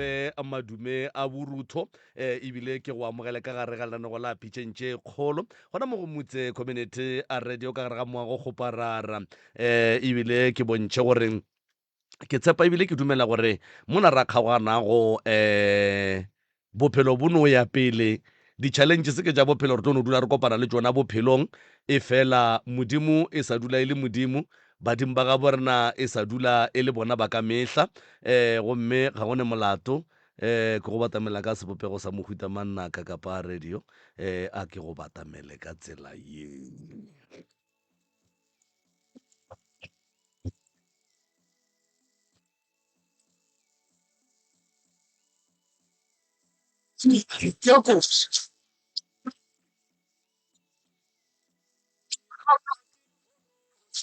fe madume a borutho um ebile ke go amogele ka gare ga lenanego la Pitšeng tše Kgolo gona mo go Mutse Community Radio ka gare ga moago kgoparara um ebile ke bontšhe gore ke tshepa ebile ke dumela gore mona ra kgaoganago um bophelo bo no ya pele di-challenges ke tša bophelo re tlo no dula re kopana le tšona bophelong e fela modimo e sa dula e le modimo badimo ba gabo rena e sa dula e le bona ba ka mehla um gomme ga go ne molato um ke go batamela ka sebopego sa mohuta mannaka kapa radio um a ke go batamele ka tsela ye.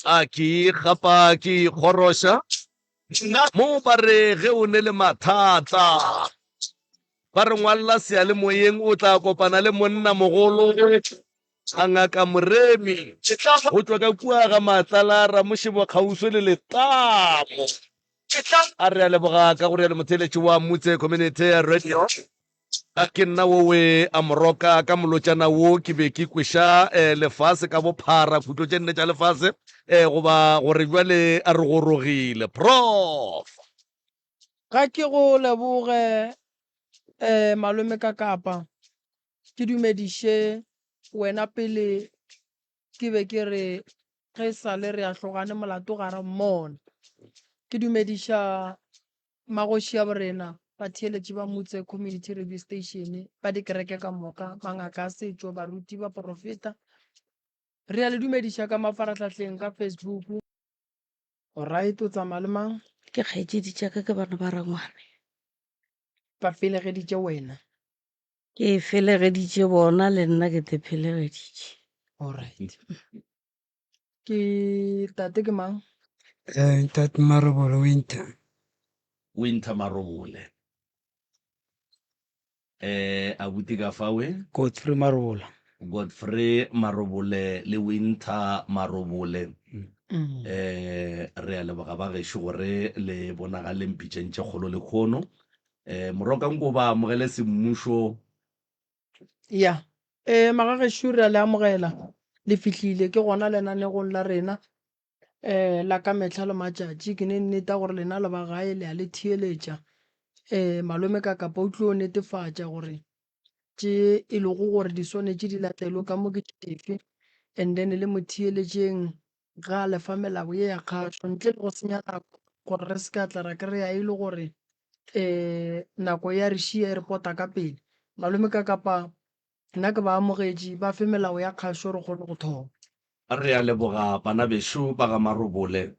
A ke ikgapa ke ikgoroša mo ba re ge o ne le mathata ba re ngwalla seyalemoyeng o tla kopana le monnamogolo A Ngaka Moremi, go tšwa ka kua ga Matlala, Ramošebo kgauswi le Letamo. A re a leboga ka go rialo motheeletši wa Mutse Community Radio. A ke nna wowe a moroka ka molotšana wo ke be ke kweša eh, lefase ka bophara, khutlo tše nne tša lefase eh, goba gore bjale a re gorogile. Prof. Ga ke go leboge eh, malome ka kapa. Ke dumediše wena pele ke be ke re ge e sa le re ahlogane molato ga re mmona. Ke dumediša magoši a borena, batheeletši ba Mutse Community Radio Station, ba dikereke ka moka, mangaka a setšo, baruti, baporofeta. Re a le dumediša ka mafarahlahleng ka Facebook. Alright, o tsamaya le mang? Ke kgaetšedi tša ka ke bana ba rangwane. Ba felegeditše wena? Ke felegeditše bona le nna ke te felegeditše. Alright. Ke tate ke mang? Eh, Ntate Marobole Winter. Winter Marobole. Eh, abuti ka fawe? Godfrey Marobola. Godfrey Marobole le Winter Marobole. Mm. Eh, re a leboga ba gešo gore le bonagaleng pitšeng tše kgolo le kgono. Eh, Moroka nko ba amogele semmušo. Ya. Eh, magagešo re a le amogela. Le fihlile ke gona lenanegong la rena eh la ka mehla le matšatši. Ke ne nneta gore lena le ba gae le a le theeletša. Eh, malome ka kapa o tlo netefatša gore tše e lego gore di swanetše di latelwe ka mo ke dife and then le mo theeletšeng ga a lefa melao ye ya kgašo ntle le go senya nako gore re se ka tla ra kry-a e le gore um nako ya re šia e re pota ka pele. Malome ka kapa nna ke ba amogetše ba fe melao ya kgašo re kgone go thoma. Re a leboga bana bešo ba ga Marobole.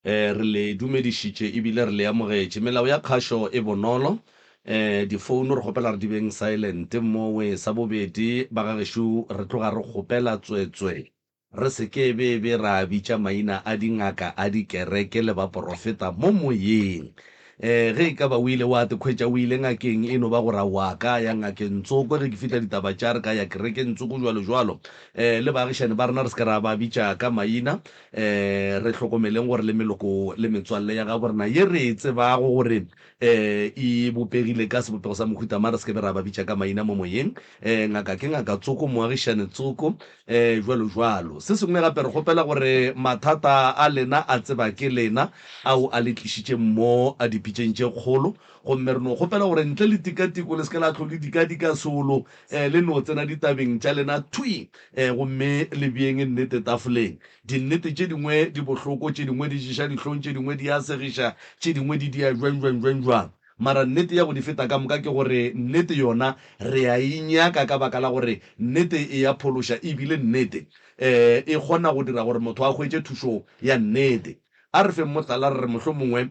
Re le dumedišitše ebile re le amogetše. Melao ya kgašo e bonolo. Difouno re kgopela re di beng silent mowe. Sa bobedi ba ga gešo re tloga re kgopela tswetswe Re se ke be be ra bitša maina a dingaka, a dikereke le baporofeta mo moyeng. Ee, ge e ka ba o ile wa te khwetša o ile ngakeng, e no ba gore aowa ka ya ngakeng tsoko, ge ke fihla ditaba tša re ka ya kerekeng tsoko, jwalo jwalo. Ee, le baagišani ba rena re se ke ra ba bitša ka maina. Ee, re hlokomeleng gore le meloko le metswalle ya gabo rena ye re e tsebago gore ee, e bopegile ka sebopego sa mohuta mang, re se ke be ra ba bitša ka maina mo moyeng. Ee, ngaka ke ngaka tsoko, moagišane tsoko. Ee, jwalo jwalo. Se sengwe gape, re kgopela gore mathata a lena a tseba ke lena ao a le tlišitšeng mo a dipitšeng tše kgolo. Gomme re no kgopela gore ntle le tikatiko le se ke la hlo le dikadika solo, ee, le no tsena ditabeng tša lena thwi, ee, gomme le beeng nnete tafoleng. Dinnete tše dingwe di bohloko, tše dingwe di ješa dihlong, tše dingwe di a segiša, tše dingwe di dia jwang jwang jwang jwang. Mara nnete ya go di feta ka moka ke gore nnete yona re a e nyaka ka baka la gore nnete e ya phološa e bile nnete e kgona go dira gore motho a hwetše thušo ya nnete. A re feng mohlala re re mohlomongwe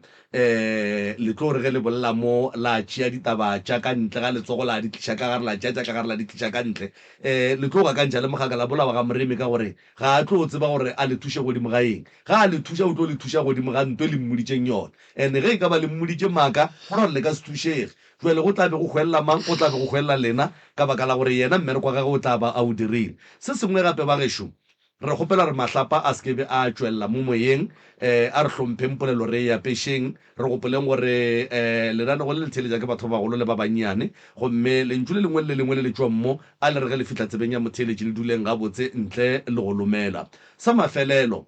le tlo re ge le bolela mo la tšea ditaba tša ka ntle ga letsogo la di tliša ka gare la tšea tša ka gare la di tliša ka ntle le tlo gakantšha le mogaka la bolawa ga Moremi ka gore ga a tlo tseba gore a le thuše godimo ga eng. Ga a le thuša o tlo le thuša godimo ga nto e le mmoditšeng yona. And ge e ka ba le mmoditše maaka, go ra gore le ka se thušege. Bjale go tla be go hwelela mang? Go tla be go hwelela lena, ka baka la gore yena mmereko wa gagwe o tla ba a o dirile. Se sengwe gape, bagešo, Re kgopela gore mahlapa a se ke be a tšwelela mo moyeng. A re hlompheng polelo re e apešeng. Re gopoleng gore lenanego le le theeletša ke batho ba bagolo le ba bannyane. Gomme lentšu le lengwe le le lengwe le le tšwang mo, a le re ge le fihla tsebeng ya motheeletši le duleng gabotse ntle le go lomela. Sa mafelelo,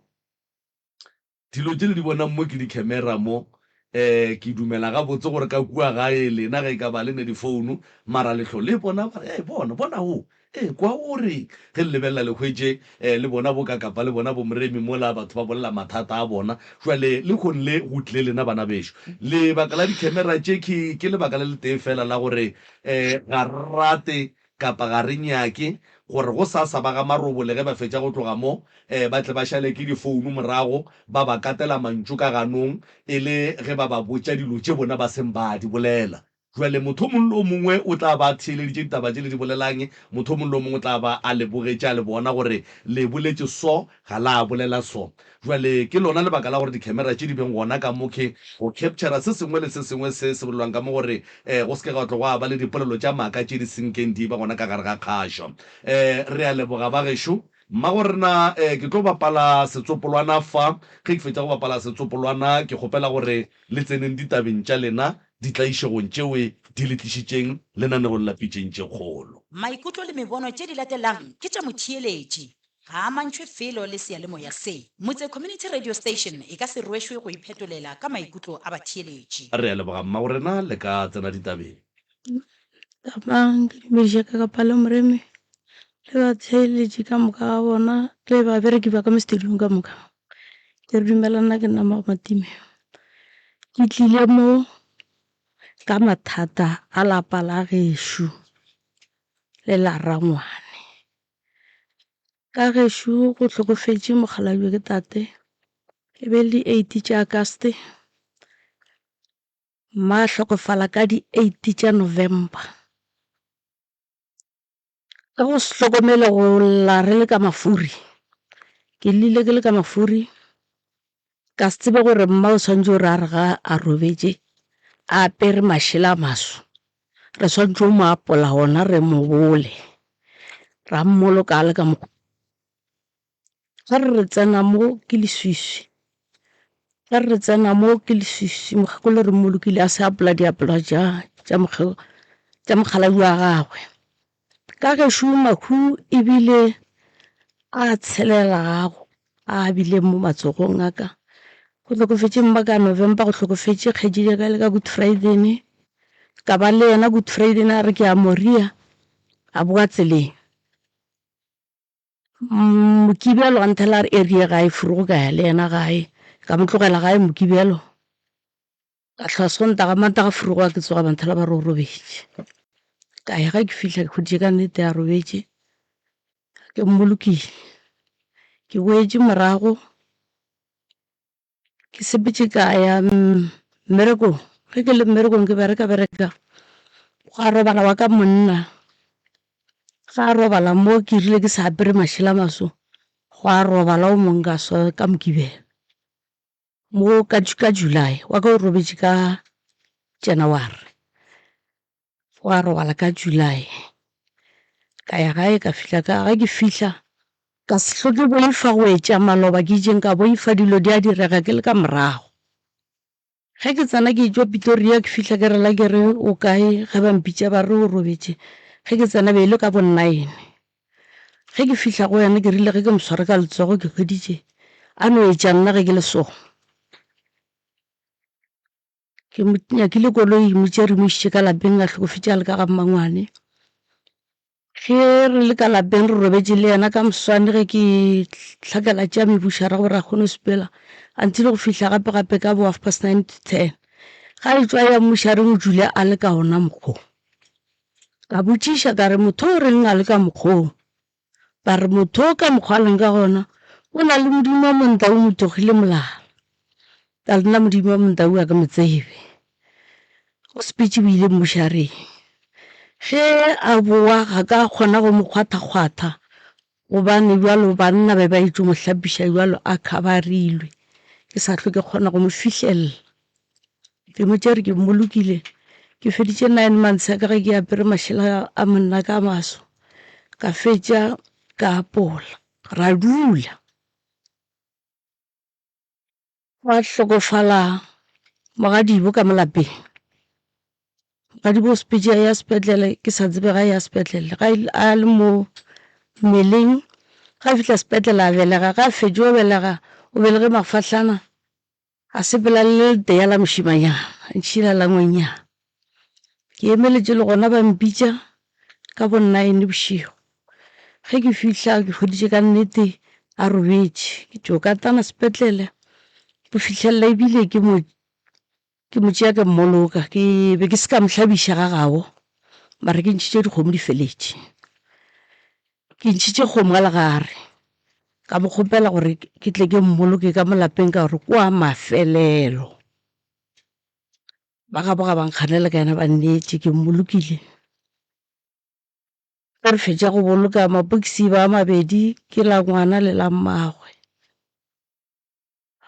Dilo tše le di bonang mo ke dikhemera mo. Um ke dumela gabotse gore ka kua gae lena ge e ka ba le ne difouno, mara le hlo le bona ba re, Ee, bona, bona wo. Ee, kwa o reng? Ge le lebelela le hwetše um le bona bo Kakapa, le bona bo Moremi mola batho ba bolela mathata a bona. Jwale lehono le go tlile lena bana bešo. Lebaka la dikhemera tše ke, ke lebaka le letee feela la gore um ga re rate kapa ga re nyake gore gosasa ba ga Marobole ge ba fetša go tloga mo, ba tle ba šale ke difouno morago ba ba katela mantšu ka ganong e le ge ba ba botša dilo tše bona ba seng ba di bolela. Bjale motho o mongwe le o mongwe o tla ba a theeleditše ditaba tše le di bolelang, motho o mongwe le o mongwe o tla ba a le bogetše a le bona gore le boletše so, ga la bolela so. Bjale ke lona lebaka la gore dikhemera tše di beng gona ka mo ke go captura se sengwe le se sengwe se se bolelwang ka mo gore go se ke gwa tlo gwa ba le dipolelo tša maaka tše di senkeng di eba gona ka gare ga kgašo. Re a leboga ba gešo. Mmagorena, ke tlo bapala setsopolwana fa. Ge ke fetša go bapala setsopolwana, ke kgopela gore le tseneng ditabeng tša lena ditlaišegong tšeo di le tlišitšeng lenanegong la Pitšeng tše Kgolo. Maikutlo le mebono tše di latelang ke tša motheeletši. Ga a amantšhwe felo le seyalemoya se. Motse Community Radio Station e ka se rwešwe go iphetolela ka maikutlo a batheeletši. Re a leboga mmagorena le ka tsena ditabeng. Thabang, ke dumediša ka kapa le Moremi le batheeletši ka moka ga bona le babereki ba ka mo studio-ng ka moka. Ke re dumela nna ke nna Matime. Ke tlile mo ka mathata a lapa la gešo le la rangwane. Ka gešo go hlokofetše mokgalabje ke tate, e be le di eight tša Auguste, mma a hlokofala ka di eight tša November. Ka go se hlokomele go lla re le ka mafuri, ke llile ke le ka mafuri, ka se tsebe gore mma o swanetše gore a re ga a robetše a apere mašela a maso, re swanetše go mo apola ona re mo bole, ra mmoloka a le ka mokgo. Ge re re tsena mo ke leswiswi, ge re re tsena mo ke leswiswi, mokgekolo re mmolokile a se apola diaparo tša tša tša mokgalabje wa gagwe. Ka gešo mahu ebile a tshelelago a bile mo matsogong a ka. Go hlokofetše mma ka November, go hlokofetše kgaetšedi ya ka le ka Good Friday, ka ba le yena Good Friday a re ke a moria, a boa tseleng. Mokibelo a nthela a re ere ye gae Furugo ka ya le yena gae, ka mo tlogela gae Mokibelo. Ka hlwa Sontaga, Mantaga Furugo a ke tsoga ba nthela ba re o robetše. Ka ya ge ke fihla ke hweditše ka nnete a robetše, ke mmolokile. Ke boetše morago Ke sepetše ka ya mmerekong, ge ke le mmerekong ke bereka bereka, gwa robala wa ka monna. Ga a robala mo ke rile ke sa apere mašela a maso, gwa robala o mongwe ka so ka Mokibelo. Mo ka ka July, wa ka o robetše ka January, gwa robala ka July. Ka ya gae ka fihla ka ge ke fihla ka se hlwe ke boifa go etša maloba ke itšeng ka boifa dilo di a direga ke le ka morago. Ge ke tsena ke etšwa Pitoria ke fihla ke rela ke re o kae ge ba mpitša ba re o robetše ge ke tsena be e le ka bo nine. Ge ke fihla go yena ke rile ge ke mo sware ka letsogo ke hweditše a no etša nna ge ke le so. Ke mo nyakile koloi mo tšere mo išitše ka lapeng a hlokofetše a le ka ga mmangwane. Ge re le ka lapeng re robetše le yena ka moswane ge ke hlakela tša mebušara gore a kgone go sepela until go fihla gape gape ka bo half past nine to ten. Ga e tšwa ya mmušareng o tšwile a le ka ona mokgo. Ka botšiša ka re motho o reng a le ka mokgo? Ba re motho o ka mokgwa a leng ka gona o na le modimo wa montau o mo togile molala. Ka re nna modimo wa montau ga ke mo tsebe. O sepetše o ile mmošareng. Ge a boa ga ka kgona go mo kgwatha-kgwatha gobane bjalo banna be ba etšo mo hlapiša bjalo a khabarilwe, ke sa hlwe ke kgona go mo fihlelela. Ke mo tšere ke mmolokile, ke feditše nine months ya ka ge ke apere mašela a monna ka maso, ka fetša ka apola. Ra dula. Gwa hlokofala mogadibo ka mo lapeng. Mogadibo o sepetše a ya sepetlele, ke sa tsebe ga a ya sepetlele. Ga a le mo mmeleng, ga a fihla sepetlele a belega, ga a fetša go belega, o belege mafahlana, a sepela le letea la mošemanyana, ntšhila la ngwenyana. Ke emeletše le gona ba mpitša ka bo nine bošego. Ge ke fihla ke hweditše ka nnete a robetše, ke tšo katana sepetlele go fihlelela ebile ke mo ke mo tšea ke mmoloka. Ke be ke se ka mo hlabiša ga gabo mara ke ntšhitše dikgomo di feletše. Ke ntšhitše kgomo ka legare ka mo kgopela gore ke tle ke mmoloke ka mo lapeng ka gore kwa mafelelo. Ba gabo ga ba nkganela ka yena ba nneetše ke mmolokile. Ge re fetša go boloka mapokisi ba mabedi ke la ngwana le la mmagwe.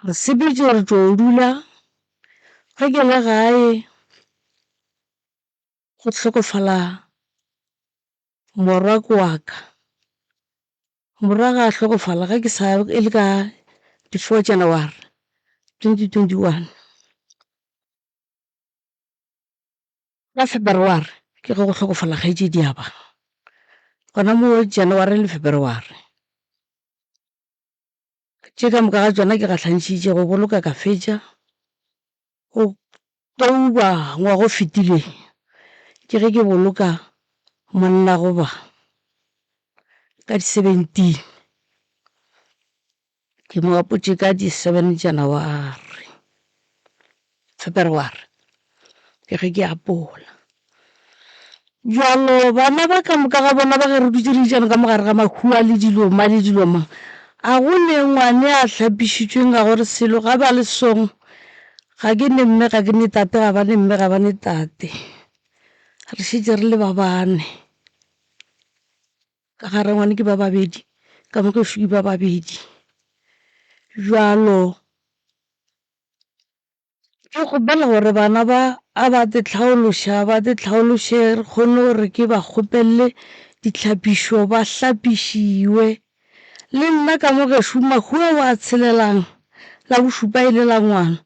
Re sepetše re tšo dula ge ke le gae go hlokofala morwako wa ka. Morwa ga a hlokofala ge ke sa e le ka di four January 2021. Ka Feberware ke ge go hlokofala kgaetšedi ya ba. Gona moo January le Feberware. Tše ka moka ga tšona ke gahlantšhitše go boloka ka fetša. October ngwaga o fetileng ke ge ke boloka monna goba ka di 17. Ke mo apotše ka di 7 Janaware, Feberware ke ge ke apola. Bjalo bana ba ka moka ga bona ba ge re dutše re itšana ka mo gare ga mahua le dilo ma le dilo ma, a go ne ngwane a hlapišitšweng ga gore selo ga ba le song, ga ke ne mme ga ke ne tate ga ba ne mme ga ba ne tate. Re šetše re le ba bane. Ka ga rangwane ke ba babedi, ka mo gešo ke ba babedi. Bjalo ke kgopela gore bana ba a ba te hlaološa, ba te hlaološe re kgone gore ke ba kgopelele dihlapišo ba hlapišiwe. Le nna ka mo gešo mahu ao a tshelelang la bošupa e le la ngwana,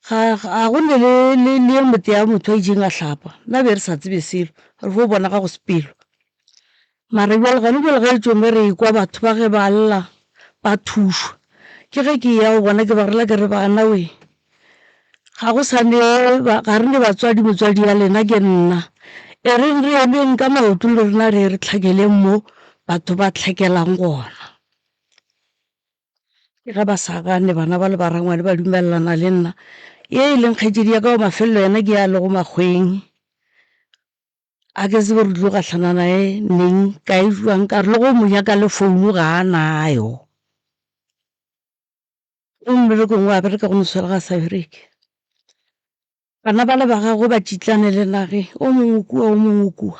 ga ga go ne le le le ye motee a motho a itšeng a hlapa. Nna be re sa tsebe selo, re fo bona ga go sepelwa. Mara bjale gona bjale ge e tšo re ekwa batho ba ge ba lla ba thušwa, ke ge ke eya go bona ke ba rela ke re bana wee ga go sa ne ga re ne batswadi motswadi ya lena ke nna. E reng re emeng ka maoto le rena re ye re hlakeleng mo batho ba hlakelang gona. Ke ge ba sa gane bana ba le ba rangwane ba dumelelana le nna. Ye e leng kgaetšedi ya ka wa mafelelo yena ke ya lego makgweng. A ke tsebe re tlo gahlana naye neng, kae, jwang, ka re le go mo nyaka le founu ga a nayo. O mmerekong wa bereka go no swara ga a sa bereke. Bana bale ba gagwe ba tšitlane le nageng, o mongwe kua, o mongwe kua.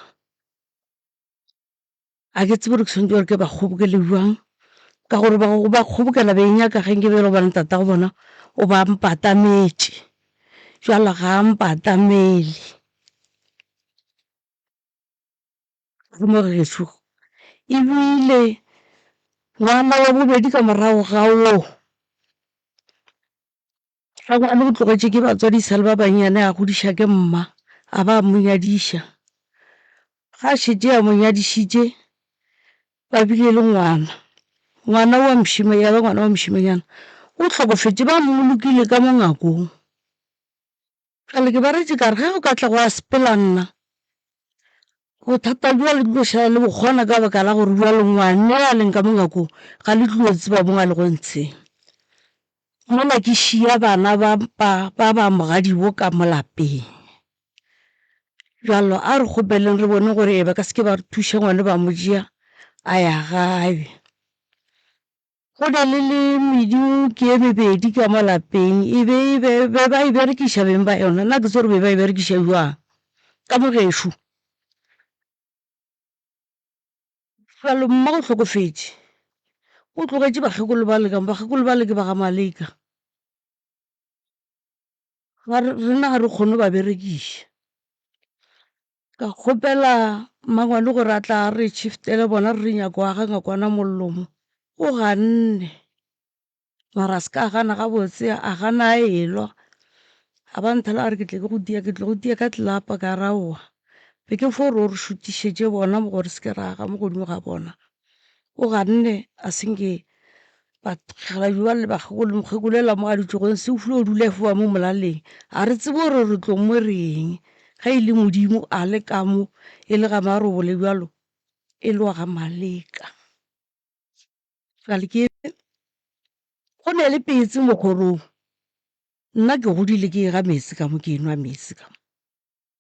A ke tsebe gore ke swanetše gore ke ba kgobokele bjang, ka gore ba go ba kgobokela be e nyaka ge nke be e le gobane tatago bona o ba mpatametše, bjale ga a mpatamele. Ke mo gešo ebile ngwana wa bobedi ka morago ga wo. Rangwane o tlogetše ke batswadi sa le ba bannyane a godiša ke mma a ba a mo nyadiša. Ga a šetše a mo nyadišitše ba bile le ngwana, ngwana wa mošima ya ba ngwana wa mošimanyana o hlokofetše ba mmolokile ka mo ngakong. Bjale ke ba retše ka re ge go ka tla gwa sepela nna bothata bja le tlo šala le bo kgona ka baka la gore bjale ngwane a leng ka mo ngakong ga le tlo tseba mo a lego ntsheng. Mola ke šia bana ba ba ba ba mogadibo ka mo lapeng. Bjalo a re kgopeleng re bone gore e ba ka se ke ba re thuša ngwane ba mo tšea a ya gae. Go na le le medimo ke e mebedi ka mo lapeng e be e be be ba e berekiša beng ba yona nna ke tsebe gore be ba e berekiša bjang ka mo gešo. Bjalo mma o hlokofetše o tlogetše bakgekolo ba le ka mo bakgekolo ba le ke ba ga Maleka. Ga re rena ga re kgone go ba berekiša. Ka kgopela mmangwane gore a tla a re shift-ele bona re re nyako aga ngakwana mollo mo. O ganne mara a se ka a gana gabotse, a gana a elwa. A ba nthela a re ke tle ke go tia, ke tlo go tia ka tlelapa ka re aowa. Be ke fo re o re šutišetše bona mo gore re se ke ra aga mo godimo ga bona. O ganne a se nke bakgalabje ba le bakgekolo, mokgekolo yola mo a dutšego se o filo dula e fo ba mo molaleng. Ga re tsebe gore re tlo mo reng ge e le Modimo a le ka mo e le ga Marobole bjalo e le wa ga Maleka. Bjale ke go ne le petse mo kgorong, nna ke godile ke ega meetse ka mo ke enwa meetse ka mo.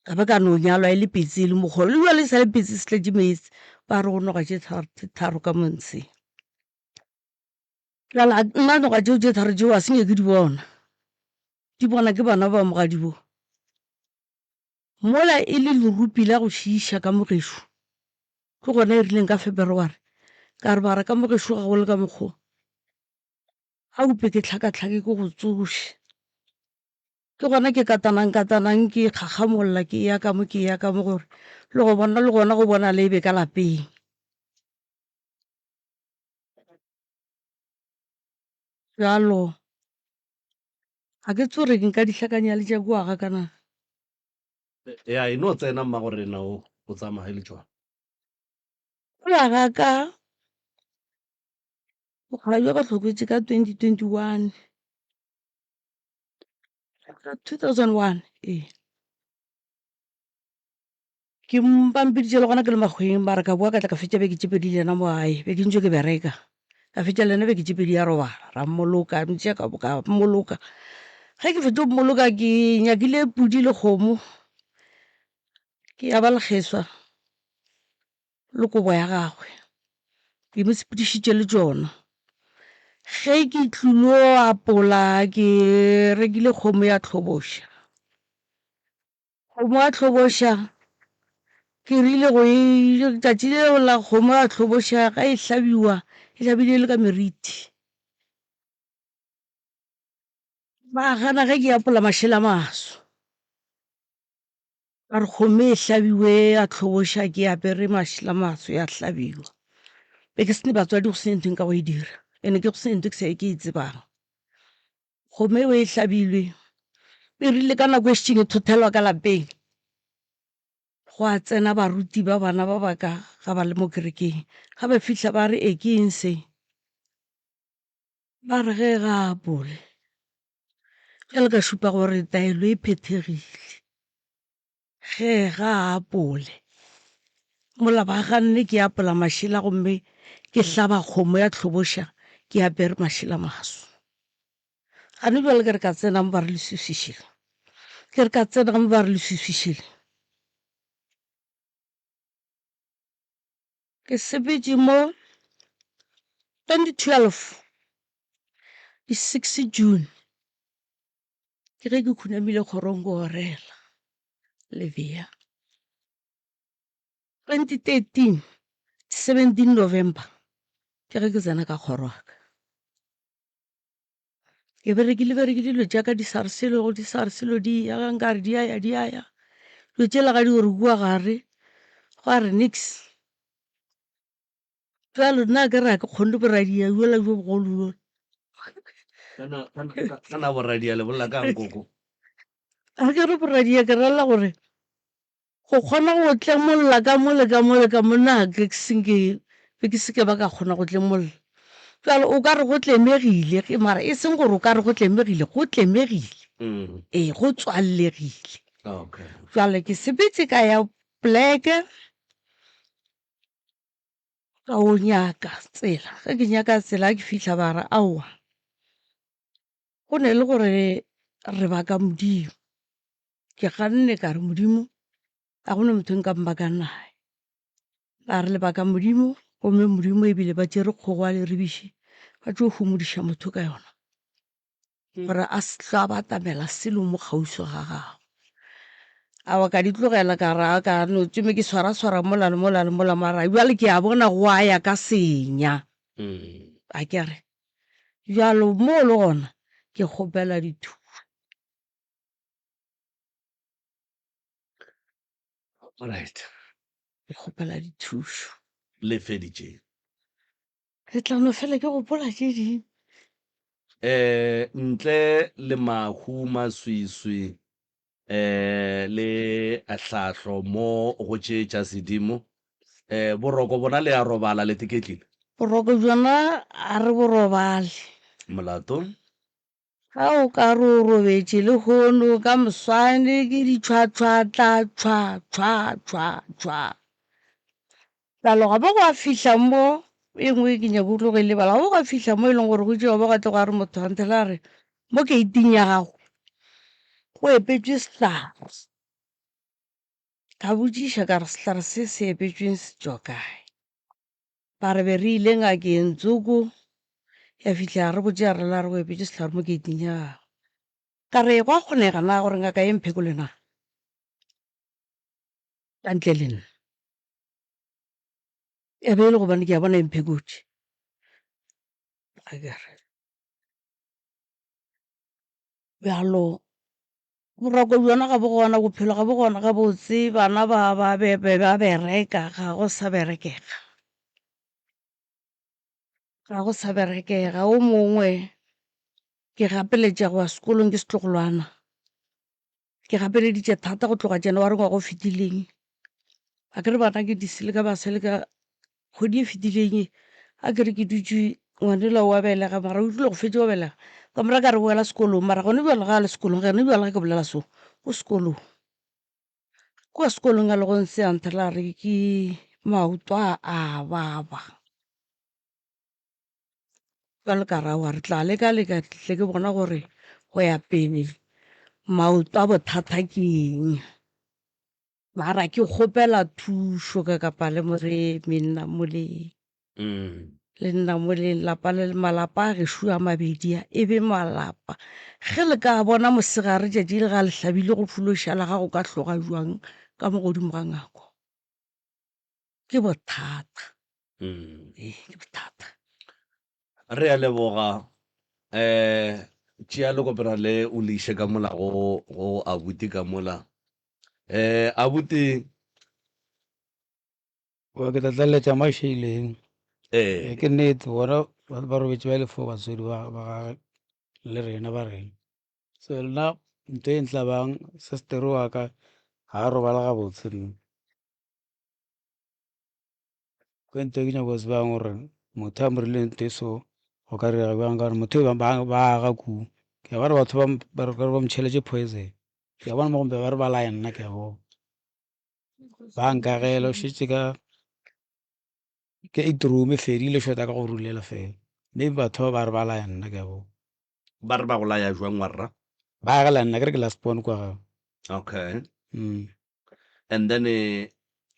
Ka ba ka no nyalwa e le pitse e le mokgolo le bjale e sa le pitse se tletše meetse ba re go noga tše tharo ka mo ntsheng. Bjale nna noga tšeo tše tharo tšeo a se nke ke di bona, di bona ke bana ba mogadibo. Mola e le lerupi la go šiiša ka mo gešo, ke gona e rileng ka Feberware ka re mara ka mo gešo ga go le ka mokgo, a upe ke hlakahlake ke go tsoše. Ke gona ke katanang-katanang ke ikgakgamolla ke eya ka mo ke eya ka mo gore le go bona le gona go bona le be ka lapeng. Bjalo ga ke tsebe gore nka di hlakanya le tša kua ga ka na. Ya e no tsena mmagorena o o tsamaye le tšona. Kua ga ka mokgalabje wa ka o hlokofetše ka 2021. Ka 2001 ee. Ke mpampiditše le gona ke le makgweng mara ka boa ka tla ka fetša beke tše pedi le yena mo gae be ke ntše ke bereka. Ka fetša le yena beke tše pedi a robala ra mmoloka a ntšea ka ka mmoloka. Ge ke fetša go mmoloka ke nyakile pudi le kgomo ke ya ba lekgeswa. le kobo ya gagwe, ke mo sepedišitše le tšona. Ge ke tlilo apola ke rekile kgomo ya tlhoboša. Kgomo ya tlhoboša ke rile go e tšatši leo la kgomo ya tlhoboša ge e hlabiwa e hlabile e le ka meriti. Ba gana ge ke apola mašela a maso. Ba re kgomo e hlabiwe ya hloboša ke apere mašela a maso ya hlabiwa. Be ke sene batswadi go sene ntho e nka go e dira ene ke go sene ntho ke e tsebang. Kgomo eo e hlabilwe e rile ka nako e šetšeng e thothelwa ka lapeng gwa tsena baruti ba bana ba ba ka ga ba le mo kerekeng. Ga ba fihla ba re e ke eng se? Ba re ge ga a apole bjale ka šupa gore taelo e phethegile. Ge ga a apole mola ba ganne ke apola mašela gomme ke hlaba kgomo ya hloboša ke apere mašela maso. Gane bjale ke re ka tsena mo ba re leswiswi šele, ke re ka tsena mo ba re leswiswi šele. Ke sepetše mo 2012 di six June ke ge ke khunamile kgorong ko orela Levea. 2013 17 November ke ge ke tsena ka kgoro ya ka. Ke berekile berekile dilo tša ka di sa re selo di sa re selo di ya nkare di a ya di a ya. Dilo tšela ga di gore kua gare gwa re niks. Bjalo nna akere ga ke kgone boradia bjola bjo bogolo bjola. Kana kana boradia le bolela kang koko? Ga ke re boradia ke rela gore Go kgona go tlemolla ka mo le ka mo le ka mo, na ke se nke be ke se ke ba ka kgona go tlemolla. Bjale o ka re go tlemegile, mara e seng gore o ka re go tlemegile, go tlemegile. Ee, go tswallegile. Okay. Bjale ke sepetse ka ya poleke, ka o nyaka tsela. Ge ke nyaka tsela, ga ke fihla ba re aowa, go ne le gore re baka Modimo. Ke ganne ka re Modimo ga go na motho e nka mmakang naye. Ba re lebaka Modimo gomme Modimo ebile ba tšere kgogo a leribiši ba tšo humodiša motho ka yona gore a se hlwe a batamela selo mo kgauswi ga gagwe. Aowa ka di tlogela ka re ka no tšome ke swara-swara mola le mola le mola mara bjale ke a bona go a ya ka senya. Akere bjalo mo le gona ke kgopela dithušo. Alright. Ke kgopela dithušo. Le feditše. Ke tla no fela ke gopola tše dingwe. Um ntle le mahu, maswiswi um le hlahlo mo go tše tša sedimo, um boroko bona le a robala le teketlile? Boroko bjona ga re bo robale. Molato? Ga o ka re o robetše lehono, ka moswane ke ditšhwatšhwatla, tšhwa, tšhwa, tšhwa, tšhwa. Bjalo ga ba gwa fihla mo, e nngwe ke nyako tloge e lebala, ga ba gwa fihla mo e leng gore go itše ga ba gwa tloga a re motho a nthela a re mo keiting ya gago go epetšwe sehlare. Ka botšiša ka re sehlare se se epetšweng se tšwa kae? Ba re be re ile ngakeng tsoko, ya fihla ya re botša ya re la re go epetše sehlare mo keiting ya gago. Ka re gwa kgonega na gore ngaka e mphekole na? Ka ntle le nna. Ya be e le gobane ke a bona e mphekotše. Akere. Bjalo boroko bjona ga bo gona, bophelo ga bo gona gabotse, bana ba ba be be ba bereka, ga go sa berekega. Ga go sa berekega, o mongwe ke gapeletša go ya sekolong ke setlogolwana. Ke gapeleditše thata go tloga January ngwaga o fetileng. Akere bana ke di seleka ba seleka kgwedi e fetileng ye, akere ke dutše ngwanela o a belega mara o rile go fetša go belega ka mo raya ka re boela sekolong mara gone bjale ga a le sekolong gone bjale ge ke bolela so o sekolong. Kua sekolong a le go ntse a nthela a re ke maoto a a baba. Bjalo ka re aowa re tla leka leka tle ke bona gore go ya pele maoto a bothata ke eng. Mara ke kgopela thušo ka kapa le moremi nna moleng. Le nna moleng lapa le malapa a gešo a mabedi a e be malapa. Ge le ka bona mosegare tšatši le ga le hlabile go fološa la gago ka hloga bjang ka mo godimo ga ngako. Ke bothata. Ee, ke bothata. Re a leboga. Um tšea lekopana le o le iše ka mola go go abuti ka mola. Um abuti. Wa ke tla tlaleletša mo a šeileng. Ee. Ke nnete bona ba robetše ba le fo batswadi ba ba gage le rena ba rena. So nna ntho e ntlabang sister wa ka ga a robala gabotse nna. Ke ntho e ke nyako tsebang gore motho a mo rile ntho e so go ka direga bjang ka gore motho ba ba aga kuu ke a bona batho ba re ba mo tšheletše poison ke a bona mo gongwe ba re ba laya nna ke a bona ba nkagela o šetše ka ke eight room e fedile shota ka go rulela fela maybe batho ba ba re ba laya nna ke a bona. Ba re ba go laya jwang warra? Ba agela nna ke re ke last born kwa gae. Okay. Mm. And then eh,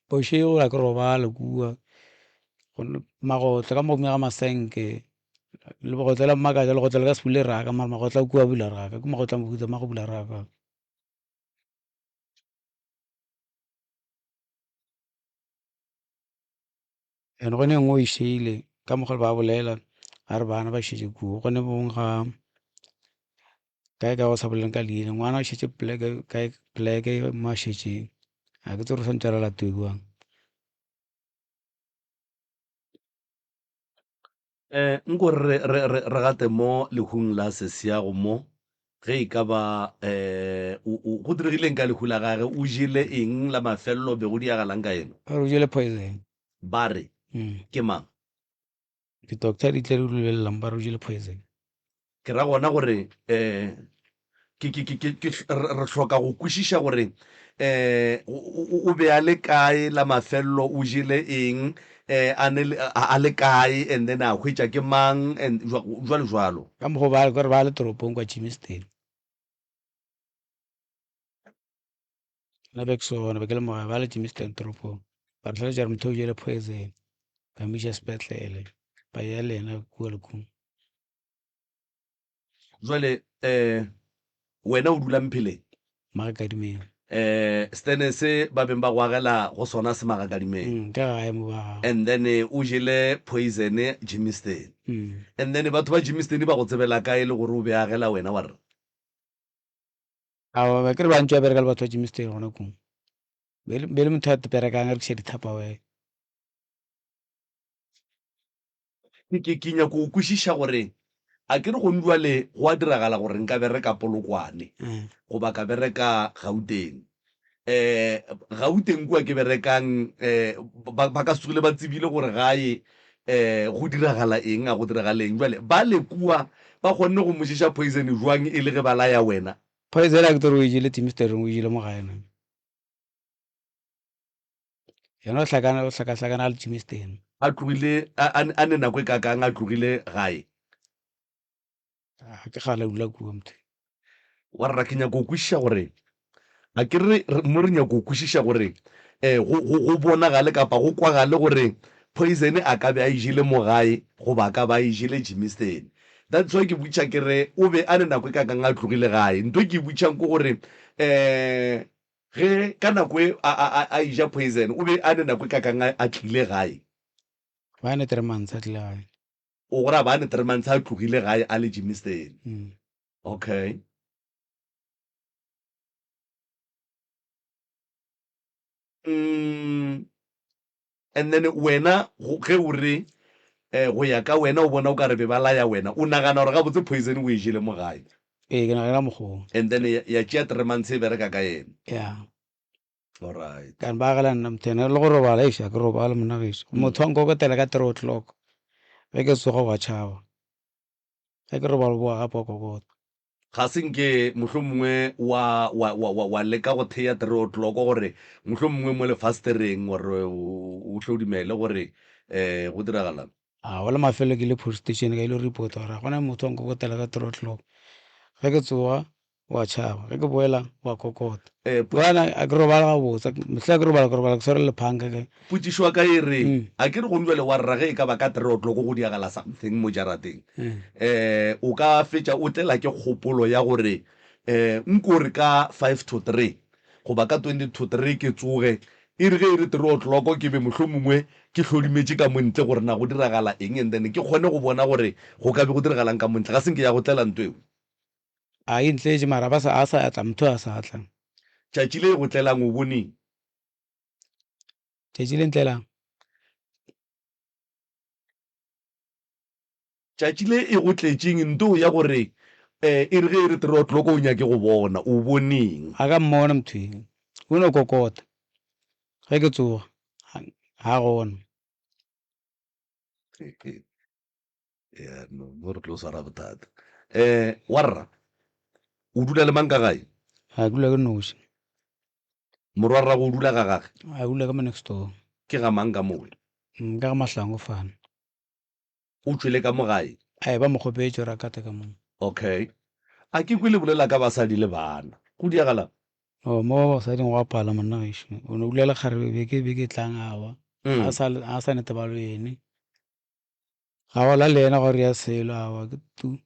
Bošego ga ke robale kua magotlo ka mo godimo ga masenke legotlo la mmakatša legotlo le ka se bule raka mara magotlo a kua a bula raka ke magotlo a mohuta ma go bula raka. And gone e nngwe o e šeile ka mokgwa ba bolela a re bana ba šetše kua gone bong ga kae kae go sa boleleng ka leina ngwana o šetše poleke kae poleke mo a šetšeng ga ke tsebe gore o santse a le latoe bjang. Eh, nko re, re, re, re gate mo lehung la sesiago mo, ge e ka ba eh, o, o, go diregileng ka lehu la gage, o jele eng la mafelelo, be go diagalang ka yena? Ba re o jele poison. Ba re, Mm. Ke mang? Di-doctor di tle di lebelelang ba re o jele poison. Ke ra gona gore eh, ke, ke, ke, ke, ke, re, re hloka go kwešiša gore eh, o, o, o be a le kae la mafelelo, o jele eng, eh, a ne le, a, a le kae, and then a hwetša ke mang, and jwa, jwalo jwalo. Ka mokgwa o ba, ka re ba le toropong kwa Germiston. Nna be ke se gona, be ke le mo gae, ba le Germiston toropong. Ba re hlalosetša gore motho o jele poison, ba mo iša sepetlele, ba ya le yena kua le kua. Jwale eh wena o dula Mpheleng? Magakadimeng. Eh stene se ba beng ba go agela go sona se Magakadimeng. Mm, ka gae mo ba gago. And then o jele poison Germiston. Mm. And then batho ba Germiston ba go tsebela kae le gore o be agela wena wa re? Aowa, ba ke re ba ntse ba bereka le batho ba Germiston gona koo. Be le motho a berekang a rekiša di-tupperware. Ke, ke, ke nyako go kwešiša gore a ke re gong bjale go a diragala gore nka bereka Polokwane goba ka bereka Gauteng. Um Gauteng kua ke berekang um ba, ba ka se tsogile ba tsebile gore gae um go diragala eng, a go diragale eng. Bjale bale kua ba kgonne go mo ješa poison jwang e le ge ba laya wena? Poison a ke tsebe gore o e jele Timstereng, o e jele mo gae na. Yena o hlakana, o hlakahlakana le Germiston. A tlogile, a, a, a ne nako e kakang a tlogile gae? A ke kgale a dula kua motho. Warra ke nyako kwešiša gore, a ke re, re, mo re nyako kwešiša gore, eh, go, go, go bonagale kapa go kwagale gore poison a ka be a e jele mo gae goba a ka ba a e jele Germiston. That's why ke botšiša ke re o be a ne nako e kakang a tlogile gae. Nto e ke e botšišang ke gore, eh, Ge ka nako e a, a, a, a eja poison, o be a ne nako e kakang a, a tlile gae? Ba ne three months a tlile gae. O go ra ba ne three months a tlogile gae a le Germiston. Mm. Okay. Mm. And then wena go, ge o re eh, go ya ka wena o bona o ka re be ba laya wena, o nagana gore gabotse poison o e jele mo gae? Ee, ke nagana ka mokgwa oo. And then ya, ya tšea 3 months e bereka ka yena. Ya. Alright. Ka ba agela nna motho ena le go robala eish ga ke robale monna gešo. Motho wa nkokotela ka 3 o'clock ge ke tsoga wa tšhaba. Ge ke robala o boa gape wa kokota. Ga se nke mohlomongwe wa, wa, wa, wa, wa leka go thea 3 o'clock gore mohlomongwe mo lefastereng gore o, o hlodimele gore um go diragalang? Aowa, le mafelo ke ile police station ka ile reporta gore ga gona motho wa nkokotela ka 3 o'clock. Ge ke tsoga wa tšhaba, ge ke boela wa kokota. Eh, Bjale a ke robala gabotse, mehla ke robala ke robala ke swere lephanka ke. Potšišo ya ka e re, a ke re gong bjale wa rra ge e ka ba ka 3 o'clock go diagala something mo jarateng, um o ka fetša o tlela ke kgopolo ya gore um nko re ka 5 to 3 goba ka 20 to 3 ke tsoge, e re ge e re 3 o'clock ke be mohlomongwe ke hlodimetše ka mo ntle gore na go diragala eng and then ke kgone go bona gore go ka be go diragalang ka mo ntle. Ga se nke ya go tlela nto eo? A e ntletše mara ba sa, a sa tla, motho a sa tla. Tšatši le e go tlelang o boneng? Tšatši le ntlelang? Tšatši le e go tletšeng nto ya gore e re ge e re 3 o'clock o nyake go bona, o boneng? Ga ka mmona motho eo, o no kokota. Ge ke tsoga, ga gona. Ya, no, mo re tlo swara bothata. Um warra, o dula le mang ka gae? Ga ke dula ke noši. Morwarrago o dula ga gage? A dula ka mo next door. Ke ga mang ka mowe? Ka ga Mahlangu fana. O tšwele ka mo gae? Ae, ba mo kgopetše gore a kate ka mo. Okay. A ke kwe le bolela ka basadi le bana. Go diagalang? Oh, mo basading go a pala monna gešo. O no dula le kgarebe beke beke e tlang awa. A sa a sa netebalo ene. Ga wa la le yena ga o ria selo awa ke tu.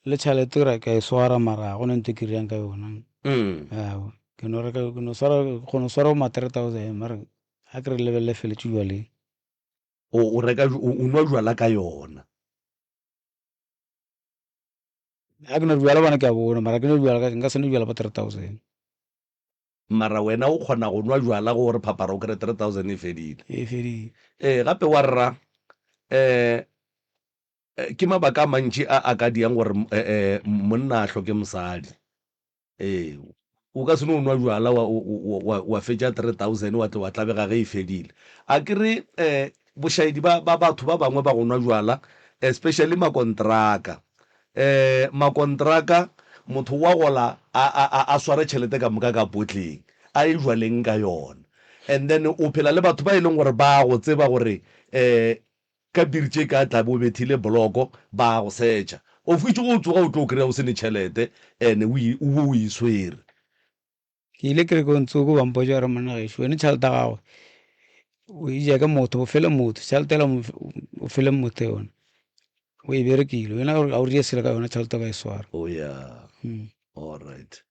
Le tšhalete ra ka e swara mara ga gona ntho e ke riang ka yona. Awa ke no reka ke no swara go no swara bo ma 3000 mara ga ke re lebelele feletše jwaleng. O o reka o nwa jwala ka yona. Ga ke no re bjala bona ke a bona mara ke no bjala ka nka se nwe bjala bo 3000. Mara wena o kgona go nwa jwala go re phapara o kry 3000 e fedile. E fedile. Ee, gape wa rra, um ke mabaka a mantši a a ka diang gore um monna a hloke mosadi. Ee, o ka se no nwa jwala wa, wa, wa fetša 3000 wa tle wa tlabega ge e fedile. A ke re um bošaedi ba, ba batho ba bangwe ba go nwa jwala, especially makontraka, Eh, makontraka, motho wa gola a, a, a, a sware tšhelete ka moka ka potleng, a e jwaleng ka yona. And then o phela le batho ba e leng gore ba a go tseba gore eh, ka biri tše ka tla be o bethile boloko, ba a go searcha. Of which ge o tsoga o tlo kry-a o se ne tšhelete and o e, o be o e swere. Ke ile kerekong tsoko ba mpotša gore monna gešo wene tšhelete ya gago o e ja ke motho o fele motho tšhelete ela o fele motho yone o e berekile wena ga o rie selo ka yona tšhelete o ka e swara. Oh yeah. All right.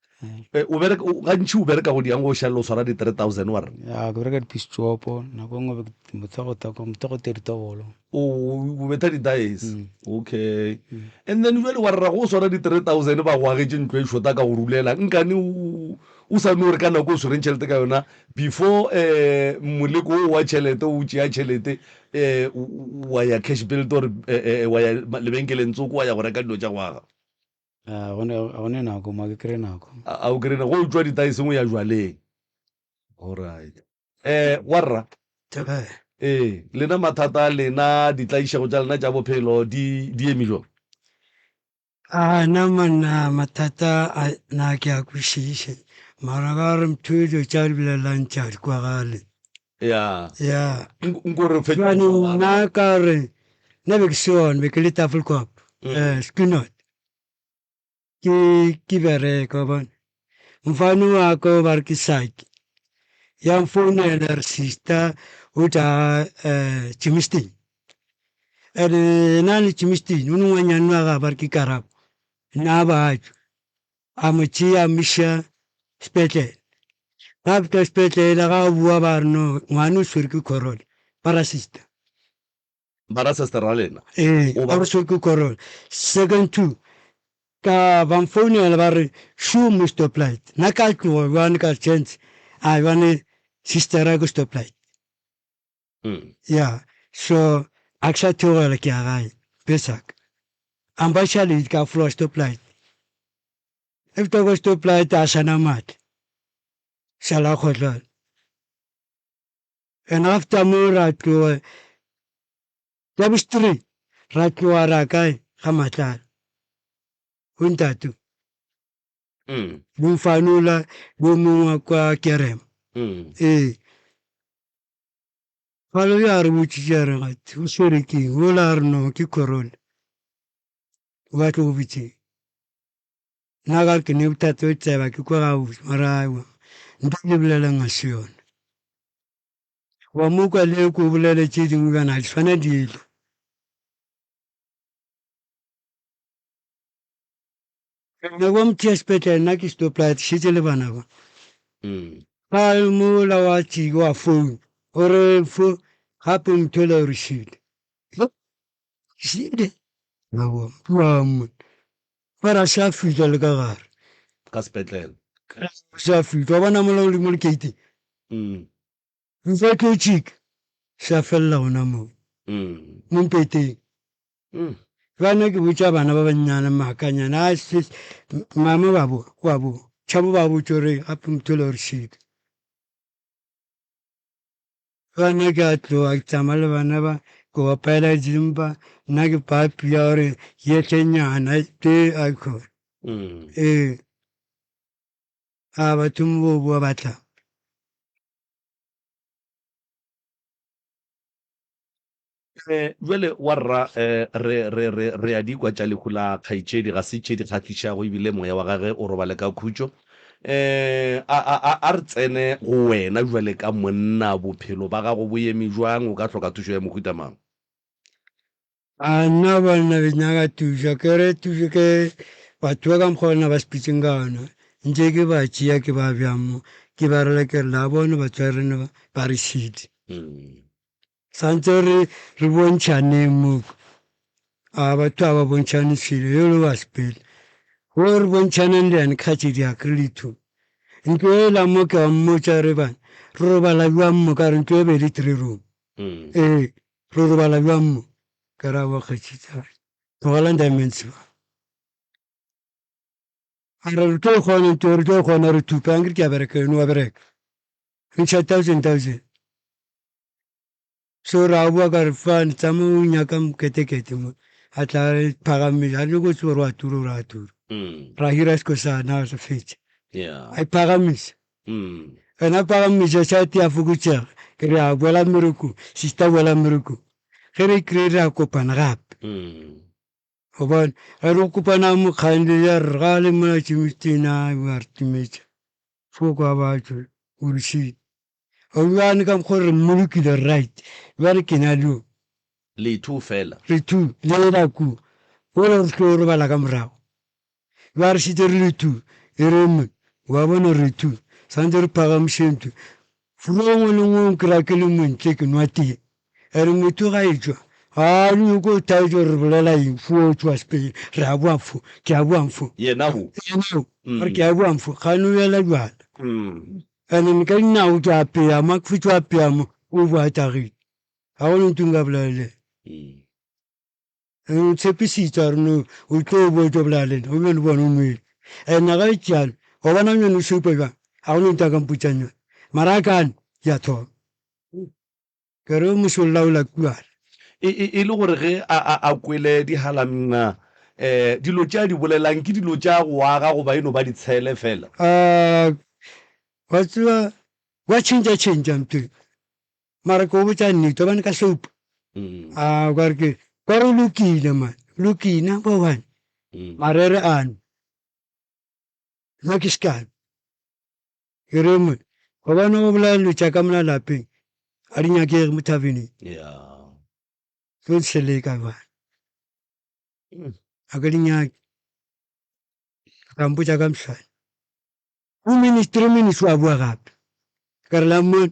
Eh, o bereka gantši o bereka go diang go šalela o swara di 3000 wa re? Ya, ke bereka di-piece job nako e nngwe motho go thoko motho go tee ditobolo. O o betha di-dice. Okay. And then jwale wa rra go swara di 3000 ba go agetše ntlo e shota ka go rulela nkane o. O sa no re ka nako o swereng tšhelete ka yona before um moleko wo wa tšhelete o tšea tšhelete um wa ya cash build or wa ya lebenkeleng tsoko wa ya go reka dilo tša go aga. A go ne ga go ne nako mo ke kry nako. A o kry nako o tšwa ditaeseng o ya jwaleng. Alright. Eh warra. Thabela. Ee, lena mathata a lena, ditlaišego tša lena tša bophelo di di eme jwang? A nna monna mathata a na ke a kwešiše mara ba re motho dilo tša di bolelang tša di kwagale. Ya. Ya. Nko re fe. Jwale nna ka re nna be ke se gona be ke le Tafelkop eh Schoonoord. Ke ke bereka wa bona. Mfana wa ka ba re ke Saki ya mfounela re sister o tla eh Germiston. And yena le Germiston o ne ngwanyana wa gagwe ba re ke Karabo nna ba tšwa a mo tšea a mo iša sepetlele. Ga a fihla sepetlele ga a boa ba re no ngwana o swere ke corona ba ra sister. Ba ra sister ra lena? Ee, ba re swere ke corona. Second two ka ba mfounela ba re šo mo stoplight. Nna ka tloga bjane ka re chance a bjane sister ya ko stoplight. Ya so a ke sa theogela ke ya gae besaka. A mpa šalete ka fologa stoplight. E fihla kwa stoplight a sana matla. Šala a kgohlana. And after mo ra tloga ya bo three ra tloga ra kae ga Matlala go ntate le mfana ola le o mongwe wa kwa Kerema ee falo yo a re botšitše a re gate o swere keng ola a re no ke corona o batla go bitseng nna ka re ke ne bothata o tseba ke kwa gabotse mara aowa ntho e le bolelang ga se yona wa mo kwa le ko bolele tše dingwe bjana ga di swana dilo nna kwa motšea sepetlele nna ke stoplight šetse le bana ba ga mola wa tšiki wa phone o re fo gape motho ola o re šile šile aowa monna ba ra sa fihla le ka gare ka sepetlele sa fihla wa bona mola o le mo lekeiting nfa tlo tšika sa felela gona moo mo mpeteng bjana ke botša bana ba bannyane maakanyana a se mama ba bo wa bo tšhabo ba botša gore gape motho le gore šika Bana ke a tloga ke tsamaya le bana ba ke opela dimpa nna ke papi ya gore yehlenyana te a khona ee a batho mo bo boa ba tla. Bjale warra re, re, re, re a di kwa tša lehu la kgaetšedi, ga se tše di kgahlišago ebile moya wa gage o robale ka khutšo. A, a, a, a re tsene go wena bjale ka monna, bophelo ba gago bo eme bjang, o ka hloka thušo ya mohuta mang? A nna banna be nyaka thušo, ke re thušo ke batho ba ka mokgwa bona ba sepetseng ka gona, ntše ke ba tšea ke ba bja mo, ke ba rela ke re la bona batswadi rena ba, ba re šile. Santse re re bontšhaneng mo. A batho a ba bontšhane selo yo le wa sepele. Go re bontšhaneng le yena kgatšedi ya ke re le two. Ntlo e la mo ke wa mmotša re bana re robala bjang mo ka re ntlo e be le three room. Ee re robala bjang mo ka ra wa kgatšedi a re tlogelang diamonds ba. A re re tlo kgona ntlo re tlo kgona re thupa ankere ke a bereka eno wa bereka. Re ntšha thousand thousand. So ra boa ka re fane tsamaya o nyaka moketekete mo a tla re phagamisa a re nyako tseba gore wa tura gore a tura ra hira sekosana re fetša a iphagamisa ena a phagamisa tšhelete ya fokotšega ke re a boela mmerekong sister boela mmerekong ge re kry re a kopana gape gobane ge re kopana mokgande ya re ga le mola tšemitena a re timetša fo kwa batho o re šile Bjale ka mokgwa re mmolokile right bjale ke na le yo. Le two fela. Re two le yena ku mola re tlo robala ka morago. Bjale re šetše re le two e re me wa bona re two santse re phagamišeng two. Furu e nngwe le nngwe o nkry-a ke le montle ke nwa tee. Ere motho ga e tšwa ga a nyoko o thaetše gore re bolela eng fo o tšwa sepele re a boa fo ke a boang fo. Yena wo. Yena wo re ke a boang fo gane o ela bjala. And then ka dinao ke apea mo, ke fetša go apea mo, o boa a tagile. Ga go na ntho nka bolela le yena. And o tshepisitse a re no o tlo boa o tlo bolela le nna, o bjale bona o nwele. And ga e tšealo, wa bona nyane o šupa bjang, ga go na ntho a ka mpotsang yona. Mara a kane, ke a thoma. Ke re o mošolla o la kuana. E, e, e le gore ge a, a, a kwele dihalamna, eh, dilo tše a di bolelang ke dilo tša go aga goba e no ba ditshele fela? A, wa tseba, wa tšhentša-tšhentša ntho e. Mara ke go botša nnete, gobane ka soap, a, o ka re ke, ka re o lokile man, o lokile, number one. Marere ano, nna ke sekane. Ke re monna, gobane go bolaya dilo tša ka mola lapeng ga di nyakege mo thaveneng. Tlo di seleka bjale. Ga ke di nyake. Ka mpotša ka moswane. 2 minutes, 3 minutes wa boa gape. Ka re la mmona.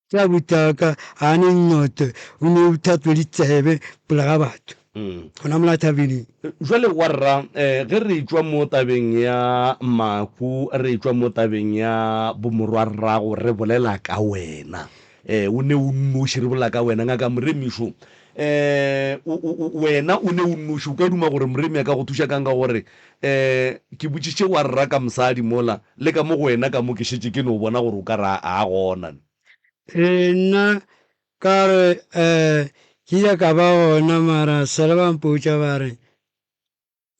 Tša butaka a ne nnoto o ne o thatwe ditsebe pele ga batho gona mola thabeneng. Jwale warra ge re etšwa mo tabeng ya mahu re etšwa mo tabeng ya bomorwarrago re bolela ka wena o ne o nnoši re bolela ka wena ngaka Moremišo wena o ne o nnoši o ka duma gore Moremi a ka go thuša kang ka gore ke botšiše warra ka mosadi mola Le ka mo go wena ka mo ke šetše ke no bona gore o ka re a gona. Ee, nna ka re um ke ile ka ba gona mara sale ba mpotša ba re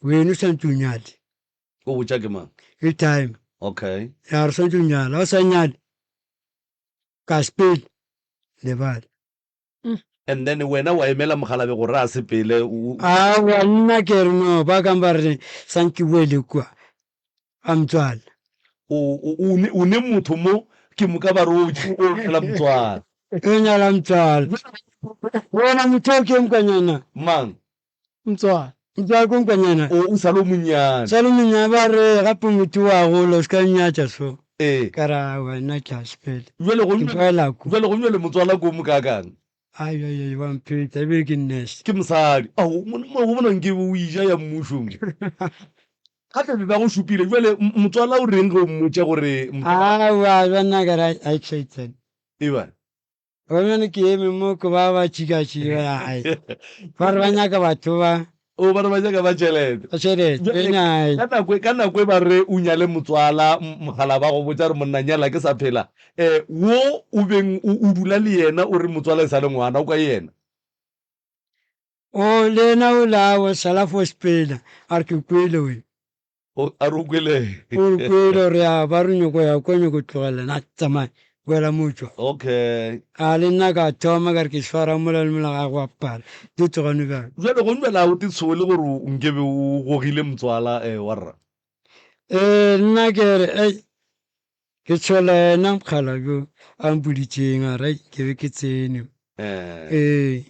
wena o swantse o nyale. O botša ke mang? Ke time. Okay. Ya re swantse o nyale, ga o sa nyale ka sepele lebala. And then wena wa emela mokgalabje gore a sepele. Aowa nna ke re no ba kang ba re sanke boele kua ga motswala. O ne motho mo ke moka ba re o nyala motswala. O nyala motswala. Wena motho o ke mkwanyana. Mang? Motswala. Motswala ko mkwanyana. O o sa le o monnyane. Sa le monnyane ba re gape motho wa gola o se ka nnyatša so. Ee. Ka re aowa nna ke a sepela. Jwale go Ke boela ko. Jwale go jwale motswala ko mokakang. Ai ai ai wa mpheta ebile ke nurse. Ke mosadi. Ao monna mo go bona nke o eja ya mmušo mo. Gape be ba go šupile jwale motswala o reng ge o mmotša gore Aowa banna ka re a ke sa itsena. Eba. Gona ke eme mo ke ba ba tšhikatšhika ai. Ba re ba nyaka batho ba. O ba re ba nyaka ba tšhelete. Ba tšhelete. Ena ai. Ka nako ka nako e ba re o nyale motswala mogala ba go botša re monna nyala ke sa phela. Eh wo o beng o o dula le yena o re motswala e sa le ngwana o kae yena? O le yena o la o sala fo sepela a re ke kwele wena. O, a re o kwele. O re kwele gore ya ba re nyoko ya kwa nyoko tlogela na tsamaya boela mo tšwa. Okay. A le nna ka thoma ka re ke swara mola le mola ga go apara di tsogane bjang. Bjale go bjale a o te tshole gore o nkebe o gogile motswala eh warra. Eh nna ke re ei ke tshola yena mokgala bjo a mpoditšeng a re ke be ke tsene. Eh. Ee.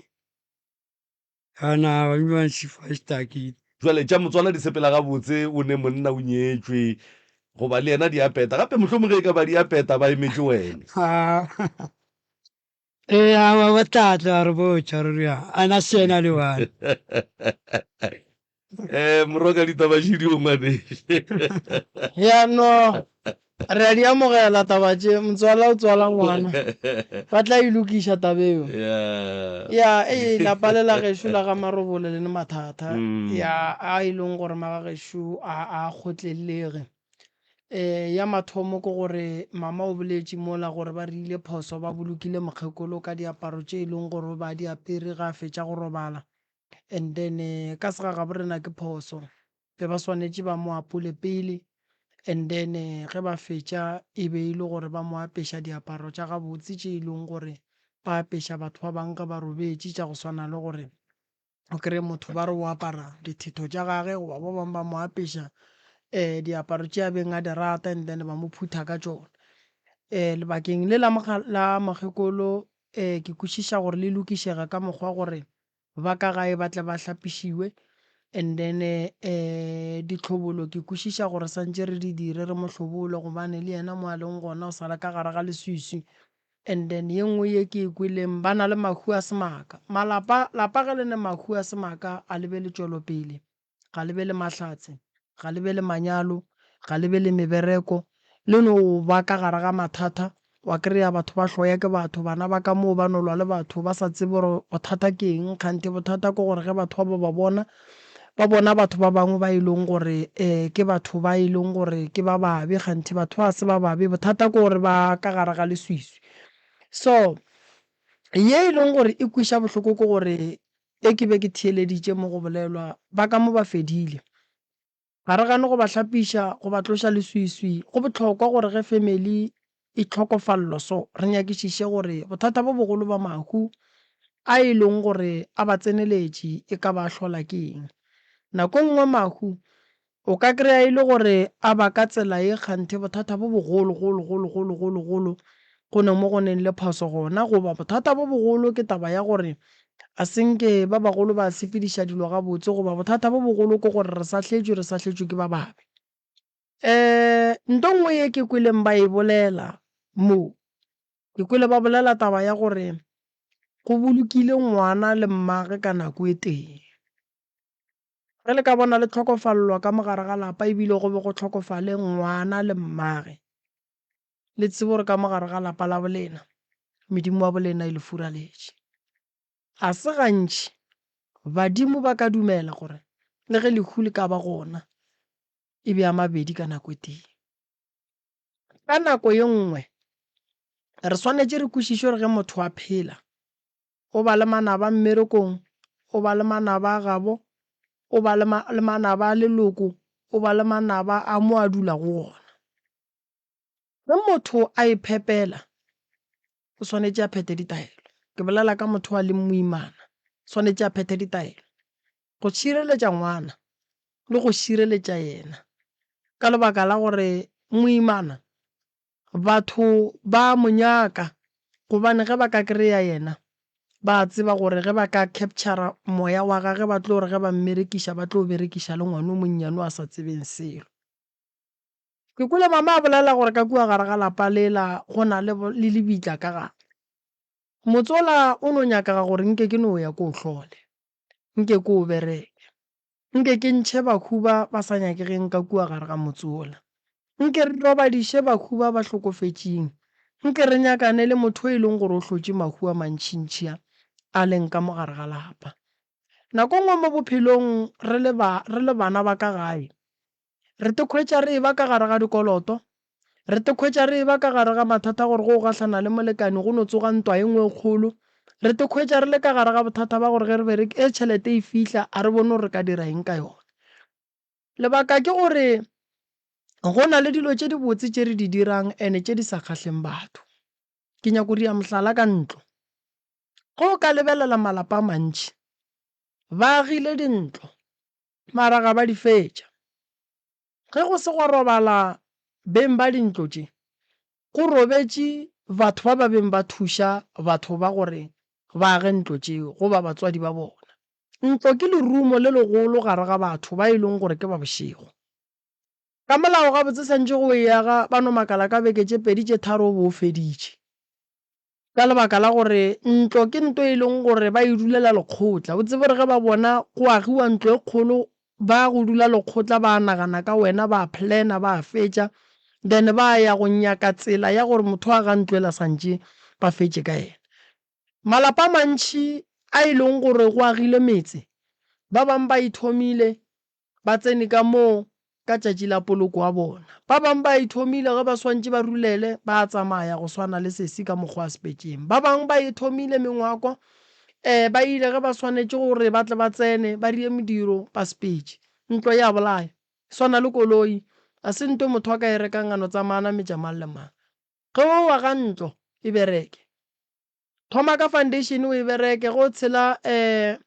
A na ba ba nšifa-štakile. Jwale tša motswala di sepela gabotse, o ne monna o nyetšwe, goba le yena di a peta. Gape mohlomong ge e ka ba di a peta ba emetše wena. Ee, aowa ba tla tla ba re botša re re a na se yena le one. Eh, moroka ditaba šidio ngwanešu. Ya no, Re a di amogela taba tše, motswala o tswala ngwana. Ba tla e lokiša taba eo. Yeah. Ya, ee, lapa le la gešo la ga Marobole le ne mathata. Mm. Ya, a e leng gore magagešo a a kgotlelege. Eh, ya mathomo ke gore mama o boletše mola gore ba rile phoso ba bolokile mokgekolo ka diaparo tše e leng gore o ba di apere ga a fetša go robala. And then eh, ka segagabo rena ke phoso. Be ba swanetše ba mo apole pele and then ge ba fetša e be e le gore ba mo apeša diaparo tša gabotse tše e leng gore ba apeša batho ba bangwe ge ba robetše tša go swana le gore o kry-e motho ba re o apara dithetho tša gage goba ba bangwe ba mo apeša um diaparo tše a beng a di rata and then ba mo phutha ka tšona. Um lebakeng le la la mokgekolo um ke kwešiša gore le lokišega ka mokgwa gore Ba ka gae ba tle ba hlapišiwe and then ditlhobolo ke kwešiša gore santše re di dire re mo hlobole gobane le yena mo a leng gona o sa le ka gare ga leswiswi. And then ye nngwe ye ke e kweleng ba na le mahu a semaka. Malapa, lapa ge le ne mahu a semaka a le be le tšwelopele. ga le be le mahlatse, ga le be le manyalo, ga le be le mebereko. Le no ba ka gare ga mathata, wa kry-a batho ba hloya ke batho, bana ba ka moo ba no lwa le batho ba sa tsebe gore bothata ke eng, kganthe bothata ke gore ge batho ba ba ba bona, ba bona batho ba bangwe ba e leng gore ke batho ba e leng gore ke ba babe, kganthe batho ba ga se ba babe, bothata ke gore ba ka gare ga leswiswi. So ye e leng gore e kweša bohloko ke gore e ke be ke theeleditše mo go bolelwa, ba ka mo ba fedile. Ga re gane go ba hlapiša, go ba tloša leswiswi. Go bohlokwa gore ge family e hlokofallwa so, re nyakišiše gore bothata bo bogolo ba mahu a e leng gore a ba tseneletše e ka ba a hlola ke eng. Nako e nngwe mahu o ka kry-a e le gore a ba ka tsela ye kganthe bothata bo bogolo golo golo golo golo golo go ne mo go neng le phoso gona goba bothata bo bogolo ke taba ya gore A se nke ba bagolo ba sepediša dilo gabotse goba bothata bo bogolo ke gore re sahletšwe, re sahletšwe ke ba babe. Um nto nngwe ye ke kweleng ba e bolela mo, ke kwele ba bolela taba ya gore go bolokile ngwana le mmagwe ka nako e tee. Ge le ka bona le hlokofallwa ka mo gare ga lapa ebile go be go hlokofale ngwana le mmagwe, le tsebe gore ka mo gare ga lapa la bolena medimo wa bolena e le furaletše. Ga se gantši badimo ba ka dumela gore le ge lehu le ka ba gona e be a mabedi ka nako e tee. Ka nako ye nngwe re swanetše re kwešiše gore ge motho a phela o ba le manaba mmerekong, o ba le manaba a gabo, o ba le manaba a leloko, o ba le manaba a mo a dulago gona. Ge motho a iphepela, o swanetše a phethe ditaelo. Ke bolela ka motho a leng moimana, swanetše a phethe ditaelo go šireletša ngwana le go šireletša yena. Ka lebaka la gore moimana batho ba mo nyaka gobane ge ba ka kry-a yena ba tseba gore ge ba ka capture-ra moya wa gage ba tlo re ge ba mmerekiša ba tlo berekiša le ngwana o monnyane o a sa tsebeng selo. Ke kwele mama a bolela gore ka kua gare ga lapa lela go na le, le lebitla ka gare. Motse wola o no nyakega gore nke ke no ya ke o hlole, nke ke o bereke, nke ke ntšhe bahu ba ba sa nyakegeng ka kua gare ga motse wola, nke re robadiše bahu ba ba hlokofetšeng, nke re nyakane le motho e leng gore o hlotše mahu a mantšintši a a leng ka mo gare ga lapa. Nako nngwe mo bophelong re le ba, re le bana ba ka gae, Re te khwetša re eba ka gare ga dikoloto. Re te khwetša re eba ka gare ga mathata gore ge o gahlana le molekani go no tsoga ntwa e nngwe e kgolo. Re te khwetša re le ka gare ga bothata ba gore ge re berek e tšhelete e fihla a re bone gore re ka dira eng ka yona. Lebaka ke gore go na le dilo tše dibotse tše re di dirang and tše di sa kgahleng batho. Ke nyako ria mohlala ka ntlo. Ge o ka lebelela malapa a mantši ba agile dintlo Mara ga ba di fetša. Ge go se gwa robala beng ba dintlo tše, go robetše batho ba ba beng ba thuša batho ba gore ba age ntlo tšeo goba batswadi ba bona. Ntlo ke lerumo le legolo gare ga batho ba e leng gore ke ba bošego. Ka molao gabotse santše go e aga ba no makala ka beke tše pedi tše tharo o be o feditše. Ka lebaka la gore ntlo ke nto e leng gore ba e dulela lekgotla. O tsebe gore ge ba bona go agiwa ntlo e kgolo ba go dula lekgotla ba nagana ka wena ba planner ba fetša then ba ya go nyaka tsela ya gore motho a ga ntlo ela santše ba fetše ka yena. Malapa a mantši a e leng gore go agile metse ba bang ba ithomile Ba tsene ka moo ka tšatši la poloko wa bona. Ba bang ba ithomile ge ba swantše ba rulele, ba a tsamaya go swana le sesi ka mokgwa a sepetšeng. Ba bang ba ithomile mengwako, ee, ba ile ge ba swanetše gore ba tle ba tsene, ba rie modiro, ba sepetše. Ntlo e a bolaya. E swana le koloi. Ga se nto motho a ka e rekang a no tsamaya a nametša mang le mang. Ge o aga ntlo, e bereke. Thoma ka foundation o e bereke, ge o tshela um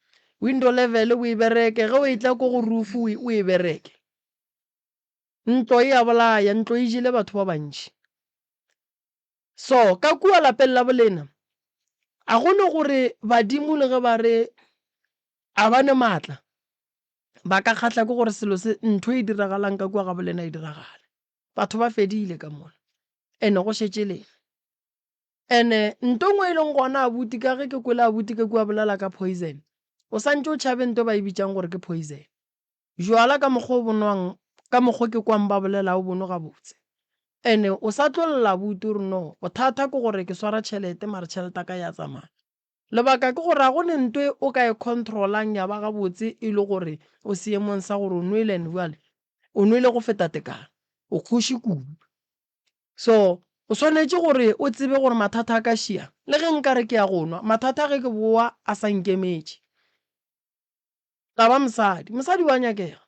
window level o e bereke, ge o etla ko go roof o e bereke. Ntlo e a bolaya, ntlo e jele batho ba bantši. So ka kua lapeng la bolena a go no gore badimo le ge ba re a ba ne maatla ba ka kgahla ke gore selo se ntho e diragalang ka kua ga bolena e diragale. Batho ba fedile ka mola ene go šetše lena. Ene nto nngwe e leng gona abuti ka ge ke kwele abuti ke kua bolela ka poison, o santše o tšhabe nto ba e bitšang gore ke poison. Jwala ka mokgwa o bo nwang, ka mokgwa ke kwang ba bolela o bo nwe gabotse. Ene o sa tlo lla buti o re no, bothata ke gore ke swara tšhelete mara tšhelete ya ka ya tsamaya. Lebaka ke gore ga go ne nto e o ka e controlang ya ba gabotse e le gore o seemong sa gore o nwele and bjale o nwele go feta tekano, o kgoši kudu. So o swanetše gore o tsebe gore mathata a ka šia le ge nkare ke ya go nwa, mathata ge ke bowa a sa nkemetše. Taba mosadi. Mosadi wa nyakega.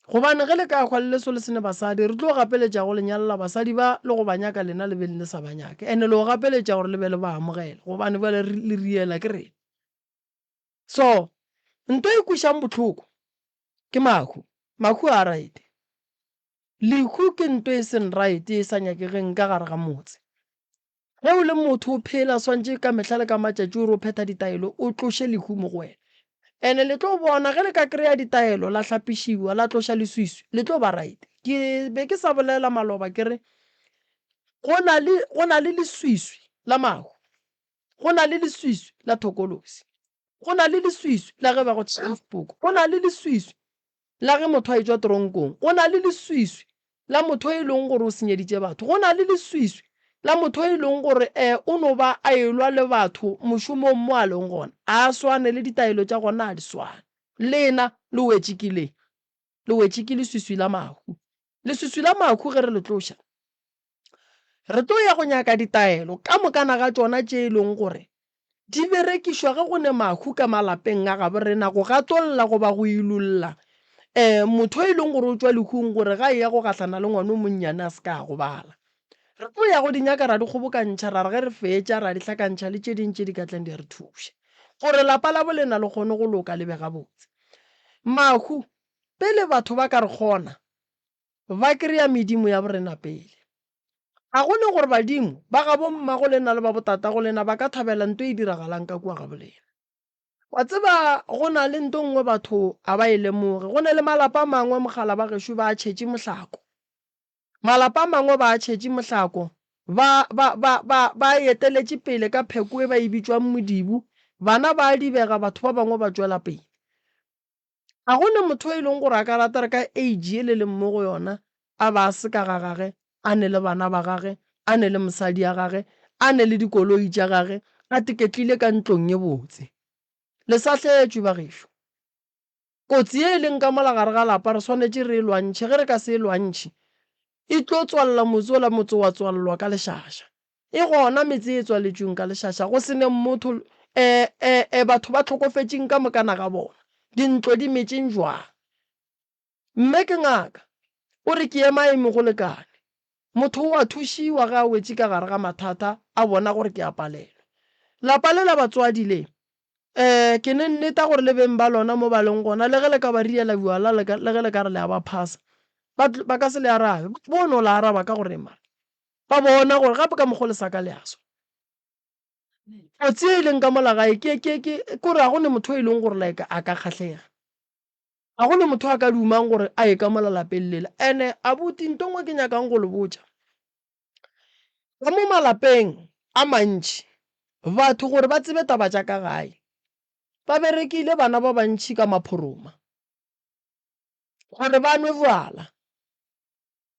Gobane ge le ka hwa le leso le se ne basadi, re tlo gapeletša go le nyalela basadi ba le go ba nyaka lena le beng le sa ba nyake. And-e le go gapeletša gore le be le ba amogele, gobane bjale le riela ke rena. So, nto e kwešang bohloko ke mahu. Mahu a right. Lehu ke nto e seng right e sa nyakegeng ka gare ga motse. Ge o le motho o phela swantše ka mehla le ka matšatši o re o phetha ditaelo o tloše lehu mo go wena. Ene le tlo bona ge le ka kry-a ditaelo la hlapišiwa la tloša leswiswi le tlo ba right. Ke be ke sa bolela maloba ke re go na le go na le leswiswi la mahu, go na le leswiswi la thokolosi, go na le leswiswi la ge ba go tšhela sepoko, go na le leswiswi la ge motho a etšwa tronkong, go na le leswiswi la motho e leng gore o senyeditše batho, go na le leswiswi la motho e leng gore um o no ba a elwa le batho mošomong mo a leng gona. A a swane le ditaelo tša gona a di swane. Lena le wetše ke le, le wetše ke leswiswi la mahu. Leswiswi la mahu ge re le tloša, re tlo ya go nyaka ditaelo ka mokana ga tšona tše e leng gore di berekišwa ge go ne mahu ka malapeng a gabo rena go gatolla goba go ilulla um motho e leng gore o tšwa lehung gore ga eya go gahlana le ngwana o monnyane a se ka a gobala. Re tlo ya go di nyaka ra di kgobokantšha ra re ge re fetša ra di hlakantšha le tše ding tše di ka tlang di re thuša gore lapa la bolena le kgone go loka le be gabotse. Mahu pele batho ba ka re kgona ba kry-a medimo ya borena pele. Ga go ne gore badimo ba gabo mmago lena le ba botatago lena ba ka thabela nto e diragalang ka kua gabo lena. Wa tseba go na le nto nngwe batho ga ba e lemoge. Go ne le malapa a mangwe mogala ba gešo ba tšhetše mohlako. Malapa a mangwe ba tšhetše mohlako ba, ba, ba, ba, ba eteletše pele ka pheko e ba e bitšwang modibu. Bana ba dibega batho ba bangwe ba tšwela pele. Ga go ne motho e leng gore a ka rata re ka age ye le leng mo go yona a ba a se ka ga gage, a ne le bana ba gage, a ne le mosadi ya gage, a ne le dikoloi tša gage, a teketlile ka ntlong ye botse. Le sa hletšwe bagešo. Kotsi ye e leng ka mola gare ga lapa re swanetše re e lwantšhe, ge re ka se e lwantšhe e tlo tswalela motse ola, motse wa tswalelwa ka lešaša. E gona metse e tswaletšweng ka lešaša, go se ne motho, e, e, e, batho ba hlokofetšeng ka mokana ga bona, dintlo di metšeng jwang. Mme ke ngaka, o re ke emaeme go lekane. Motho o a thušiwa ge a wetše ka gare ga mathata, a bona gore ke a palelwa. Lapa le la batswadi le, e, ke ne nneta gore le beng ba lona mo ba leng gona, le ge le ka ba riela bjala, le ge le ka re le a ba phasa, ba, ba ka se le arabe. Bo no le araba ka gore mara. Ba bona gore gape ka mokgo le sa ka le a swa. Kotsi e leng ka mola gae ke, ke, ke, kore ga go ne motho e leng gore like a ka kgahlega. Ga go ne motho a ka dumang gore a ye ka mola lapeng lela. Ene abuti nto nngwe ke nyakang go le botša. Ka mo malapeng a mantši batho gore ba tsebe taba tša ka gae ba berekile bana ba bantši ka maphoroma gore ba nwe bjala.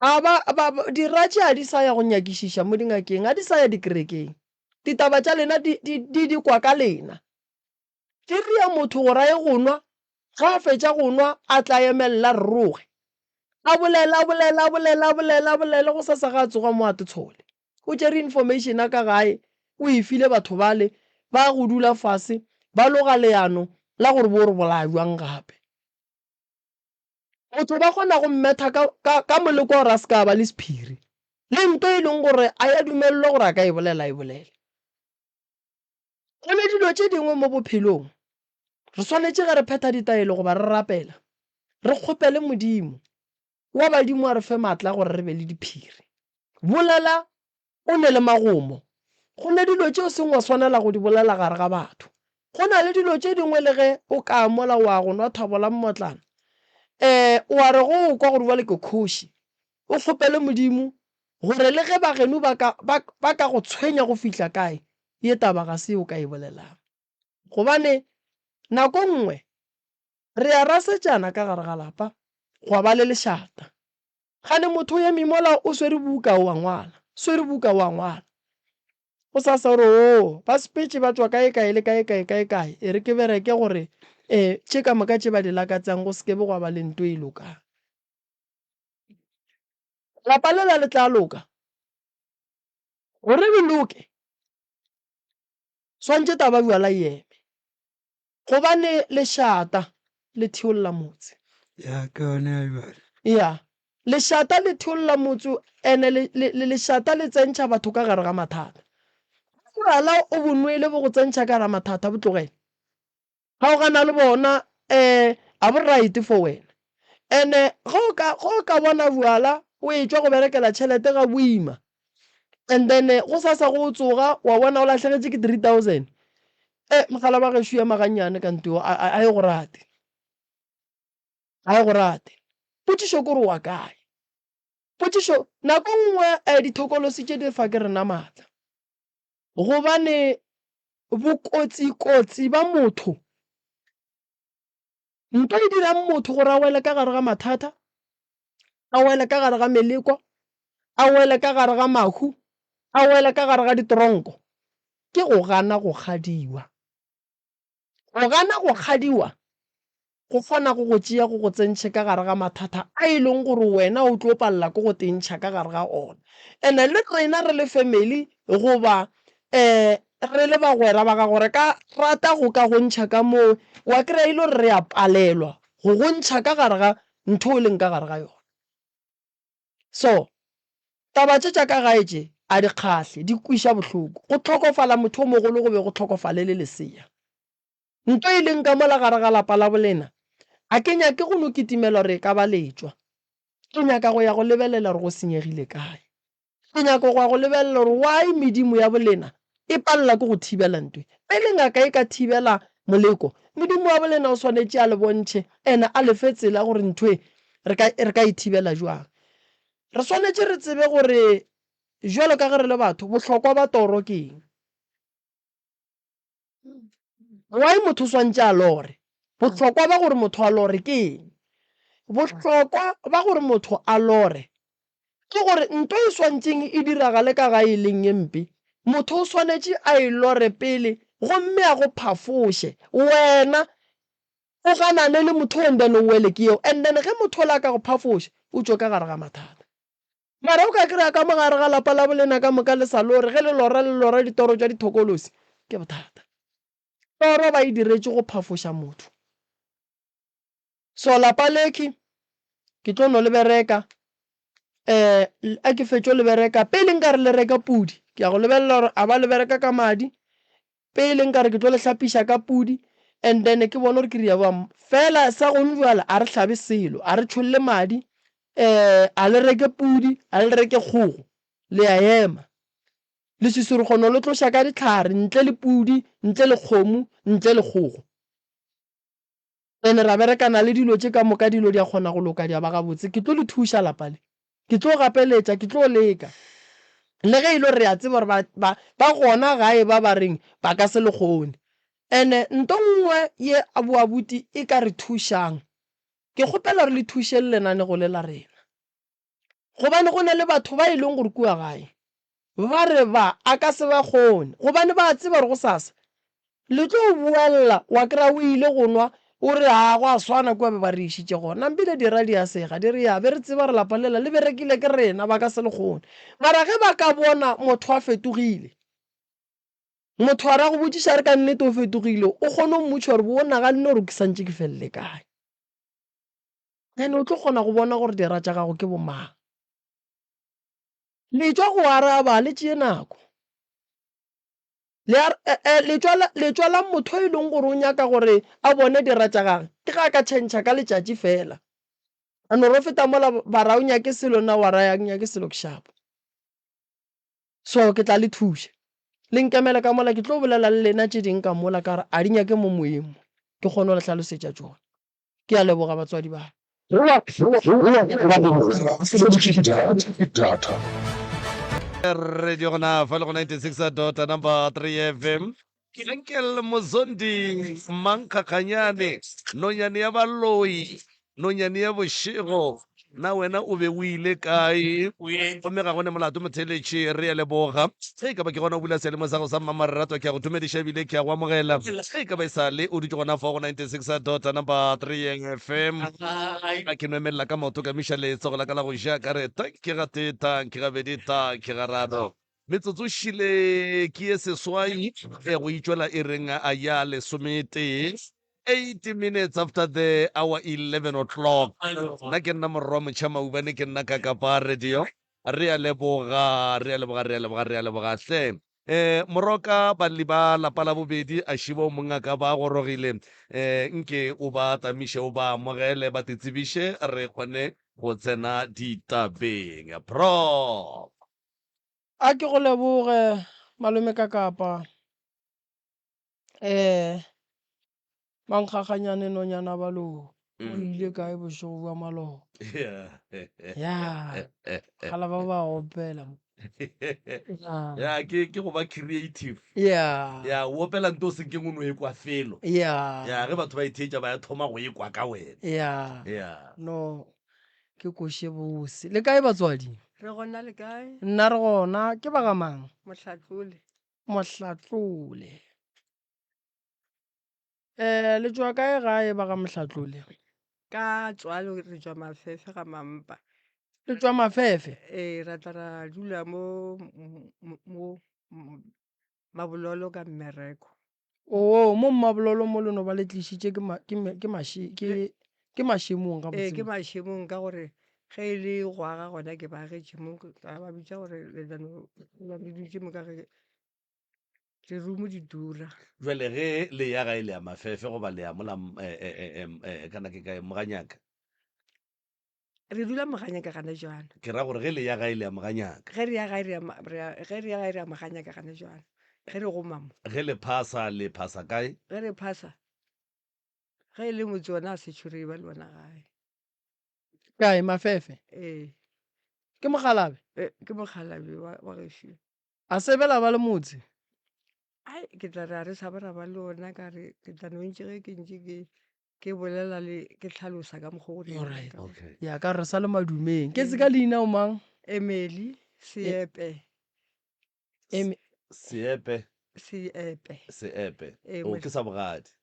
A ba, ba, ba, diratše a di sa ya go nyakišiša mo dingakeng, a di sa ya dikerekeng. Ditaba tša lena di, di, di di kwa ka lena. Di ria motho gore a ye go nwa, ge a fetša go nwa a tla emelela rroge. A bolela, a bolela, a bolela, a bolela, a bolele, gosasa ge a tsoga mo a te tshole. O tšere information ya ka gae, o e file batho bale, ba go dula fase, ba loga leano la gore bo re bolaya bjang gape. Motho ba kgona go mmetha ka, ka, ka moleko wa gore a se ka ba le sephiri. Le nto e leng gore a ya dumelelwa gore a ka e bolela, a e bolele. Go ne dilo tše dingwe mo bophelong, re swanetše ge re phetha ditaelo goba re rapela, re kgopele Modimo wa badimo a re fe maatla gore re be le diphiri. Bolela O ne le magomo. Go ne dilo tše o seng wa swanela go di bolela gare ga batho. Go na le dilo tše dingwe le ge o ka mola wa go nwa thabo la mmotlana, ee, wa re go o kwa gore bjale ke kgoši, o kgopele Modimo gore le ge ba geno ba ka, ba, ba ka go tshwenya go fihla kae, ye taba ga se o ka e bolelang. Gobane nako nngwe re a rasetšana ka gare ga lapa, gwa ba le lešata. Gane motho o eme mola o swere buka o a ngwala, swere buka o a ngwala. Go sasa o re, Oo, ba sepetše ba tšwa kae kae le kae kae kae kae, e re ke bereke gore um tše ka moka tše ba di lakatsang go se ke be gwa ba le nto e lokang. Lapa lela le tla loka. Gore le loke, swantše taba bjala e eme. Gobane lešata le theolla motse. Ya, ke yona ya bjale. Ya, lešata le theolla motse ene le, le, le lešata le tsentšha batho ka gare ga mathata. Bjala o bo nwele bo go tsentšha ka gare ga mathata, bo tlogele. Kgaogana le bona, um a bo right for wena. Ene ge o ka, ge o ka bona bjala o etšwa go berekela tšhelete ga boima, and then gosasa go o tsoga wa bona o lahlegetše ke 3000, E, mogala wa gešo ema gannyane ka nto a, a, a e go rate. A e go rate. Potšišo ke gore wa kae? Potšišo, nako nngwe eh, dithokolosi tše di fa ke rena maatla. Gobane bokotsi-kotsi ba motho, nto e dirang motho gore a wele ka gare ga mathata, a wele ka gare ga meleko, a wele ka gare ga mahu, a wele ka gare ga ditronko, ke go gana go kgadiwa. Go gana go kgadiwa go kgona go go tšea go go tsentšhe ka gare ga mathata a e leng gore wena o tlo palela ke go tentšha ka gare ga ona. And-e le rena re le family goba um re le bagwera ba gago re ka rata go ka go ntšha ka moo, wa kry-a e le gore re a palelwa go go ntšha ka gare ga ntho o leng ka gare ga yona. So, taba tše tša ka gae tše a di kgahle, di kweša bohloko. Go hlokofala motho o mogolo go be go hlokofale le lesea. Nto e leng ka mola gare ga lapa la bolena, a ke nyake go no kitimela gore e ka ba letšwa. Ke nyaka go ya go lebelela gore go senyegile kae. Ke nyaka go ya go lebelela gore why medimo ya bolena e palela ke go thibela ntwe. Pele ngaka e ka thibela moleko, modimo wa bolena o swanetše a le bontšhe and a le fe tsela gore ntho e re ka, re ka e thibela jwang. Re swanetše re tsebe gore bjalo ka ge re le batho, bohlokwa ba toro ke eng. Why motho o swantše a lore? Bohlokwa ba gore motho a lore ke eng? Bohlokwa ba gore motho a lore ke gore nto e swantšeng e diragale ka gae e leng ye mpe, motho o swanetše a e lore pele gomme a go phafoše wena o ganane le motho and then o wele ke yeo and then ge motho ola a ka go phafoša o tšwe ka gare ga mathata. Mara o ka kry-a ka mo gare ga lapa la bolena ka moka le sa lore, ge le lora le lora ditoro tša dithokolosi, ke bothata. Toro ba e diretše go phafoša motho. So lapa lekhi ke tlo no le bereka, um a ke fetšo le bereka, pele nka re le reka pudi, ke ya go lebelela gore a ba le bereka ka madi, Pele nka re ke tlo le hlapiša ka pudi and then ke bone gore ke ria bjang. Fela sa gone bjale a re hlabe selo, a re tšholle madi, um a le reke pudi, a le reke kgogo, le a ema. Leswiswi re kgona go le tloša ka dihlare ntle le pudi, ntle le kgomo, ntle le kgogo. Then ra berekana le dilo tše ka moka, dilo di a kgona go loka di a ba gabotse. Ke tlo le thuša lapa le. Ke tlo gapeletša, ke tlo leka. Le ge e le gore re a tseba gore ba, ba, ba gona gae ba ba reng ba ka se le kgone. And-e nto nngwe ye boabuti e ka re thušang, ke kgopela gore le thušeng lenanego le la rena. Gobane go na le batho ba e leng gore kua gae ba re ba a ka se ba kgone, gobane ba a tseba gore gosasa le tlo boella wa kry-a o ile go nwa o re a go a swana kua be ba re išitše gona. Nampile dira di a sega di re ya be re tseba gore lapa lela le berekile ke rena ba ka se le kgone. Mara ge ba ka bona motho a fetogile, motho a ra go botšiša re ka nnete o fetogile, o kgone go mmotšiša gore bo o naganne gore ke santše ke felele kae. Then o tlo kgona go bona gore dira tša gago ke bomang. Le tšwa go araba, le tšee nako. Le eh, eh, letšwa la, letšwa la motho e leng gore o nyaka gore a bone dira tša gage, ke ga a ka tšhentšha ka letšatši fela. A no ro feta mola ba ra o nyake selo na wa ra ya nyake selo ke shapo. So ke tla le thuša. Le nkemele ka mola ke tlo bolela le lena tše ding ka mola ka gore a di nyake mo moyeng mo. Ke kgone go le hlalosetša tšona. Ke a leboga batswadi ba. Radio gona fa le go 96 dot number 3 FM. Uncle Mozondi Mankgakganyane, nonyane ya baloi, nonyane ya bošego. Na wena o be o ile kae? Gomme ga go ne molato motheeletši, re a leboga. Ge e ka ba ke gona o bula seyalemoya sa gago sa mmamoratwa, ke a go dumediša ebile ke a go amogela. Ge e ka ba e sa le o dutše gona fao go 96 dot number 3 FM, a ke no emelela ka maoto ka miša letsogo la ka la go ja ka re tanki gatee, tanki gabedi, tanki gararo. Metsotso šile ke ye seswai go itšwela iring ya lesometee. 8 minutes after the hour 11 o'clock. Nna ke nna Morwa Motšha Maubane, ke nna Kakapa Radio. Re a leboga, re a leboga, re a leboga, re a leboga hle. Eh, Moroka balli ba lapa la bobedi a šibo mongaka ba gorogile. Eh, nke o ba tamiše o ba amogele ba te tsebiše re kgone go tsena ditabeng. Prof. A ke go leboge malome Kakapa. Eh, mankgaganyane nonyana baloo o mm. ile kae bošego bja maloba ya kgala ba ba opela ya ke ke go ba creative ya ya o opela nto o senkeng o no e kwa felo ya ya ge batho ba itheetša ba ya thoma go e kwa ka wena ya ya no ke koše bose le kae batswadi re gona le kae nna re gona ke ba ga mang mohlatlole Mohlatlole. Eh, le tšwa kae gae ba ga Mohlatlole? Ka tswalo re tšwa Mafefe ga Mampa. Le tšwa Mafefe? Ee, ra tla ra dula mo mo Mabololo ka mmereko. Oo, mo Mmabololo mo le no ba le tlišitše ke ma, ke ke maše, ke ke mašemong gabotse. Ee, ke mašemong ka gore ge e le go aga gona ke ba agetše mo, ka ba bitša gore le tla no dula le dutše mo ka ge di-room di tura. Jwale ge le ya gae le ya Mafefe goba le ya mola kana ke kae Moganyaka? Re dula Moganyaka gana jwale. Ke ra gore ge le ya gae le ya Moganyaka. Ge re ya gae re ya ge re ya gae re ya Moganyaka gana jwale. Ge re goma mo. Ge le phasa le phasa kae? Ge re phasa ge e le motse ona a sešo re ba le ona gae. Kae Mafefe? Ee. Ke mokgalabje? Ee, ke mokgalabje wa, wa gešo. A se be la ba le motse? Ai, ke tla re a re sa ba ra ba le ona ka re ke tla no ntše ge ke ntše ke ke bolela le ke hlalosa ka mokgwa o re Alright. ka gona. Okay. Ya ka re sa le madumeng. Ke tseka leina o mang? Emely Seepe. Emi Seepe. Seepe. Seepe. Ee, O ke sa bogadi.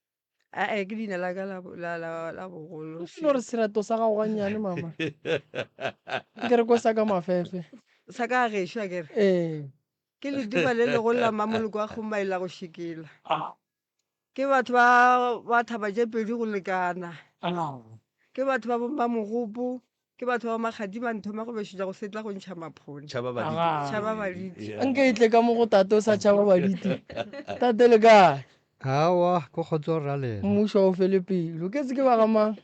Ae, ke leina la ka la, la, la, la bogolo. O no re sereto sa gago gannyane mama. Nke re kwe sa ka mafefe. Sa ka gešo a kere. Ee. Ke leduma le legolo la mamoloko a kgomaela go šikela. Ke batho ba ba thaba tše pedi go lekana. Ke batho ba bommamogopo, ke batho ba makgadima nthoma go bešetša go setla go ntšha maphone. Tšhaba baditi. Aga. Tšhaba baditi. Yeah. Nke e tle ka mo go tate o sa tšhaba baditi. Tate le kae? Aowa, ke kgotso rra lena. Mmušo o fele pelo. Ke tse ke ba ga mang?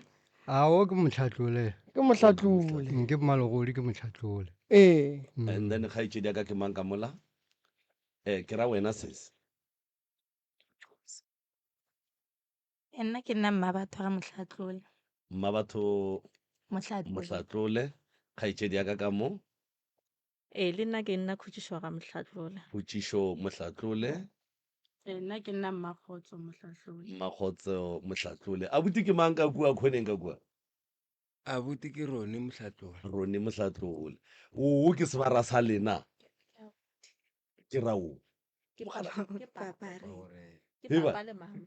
Aowa ke mohlatlole. Ke mohlatlole. Ke mmalogodi ke mohlatlole. Ee. And then kgaetšedi ya ka ke mang ka mola? Eh, ke ra wena sesi. Nna ke nna Mmabatho ga Mohlatlole. Mmabatho Mohlatlole. Mohlatlole, kgaetšedi ya ka ka mo. Ee, le nna ke nna Khutšišo ga Mohlatlole. Khutšišo Mohlatlole. Ee, nna ke nna Mmakgotso Mohlatlole. Mmakgotso Mohlatlole. Abuti ke mang ka kua khoneng ka kua? Abuti ke Roni Mohlatlole. Roni Mohlatlole. Oo ke sebara sa lena? Ke ra o. Ke papa, ke papa re. Ke Heba. papa le mama.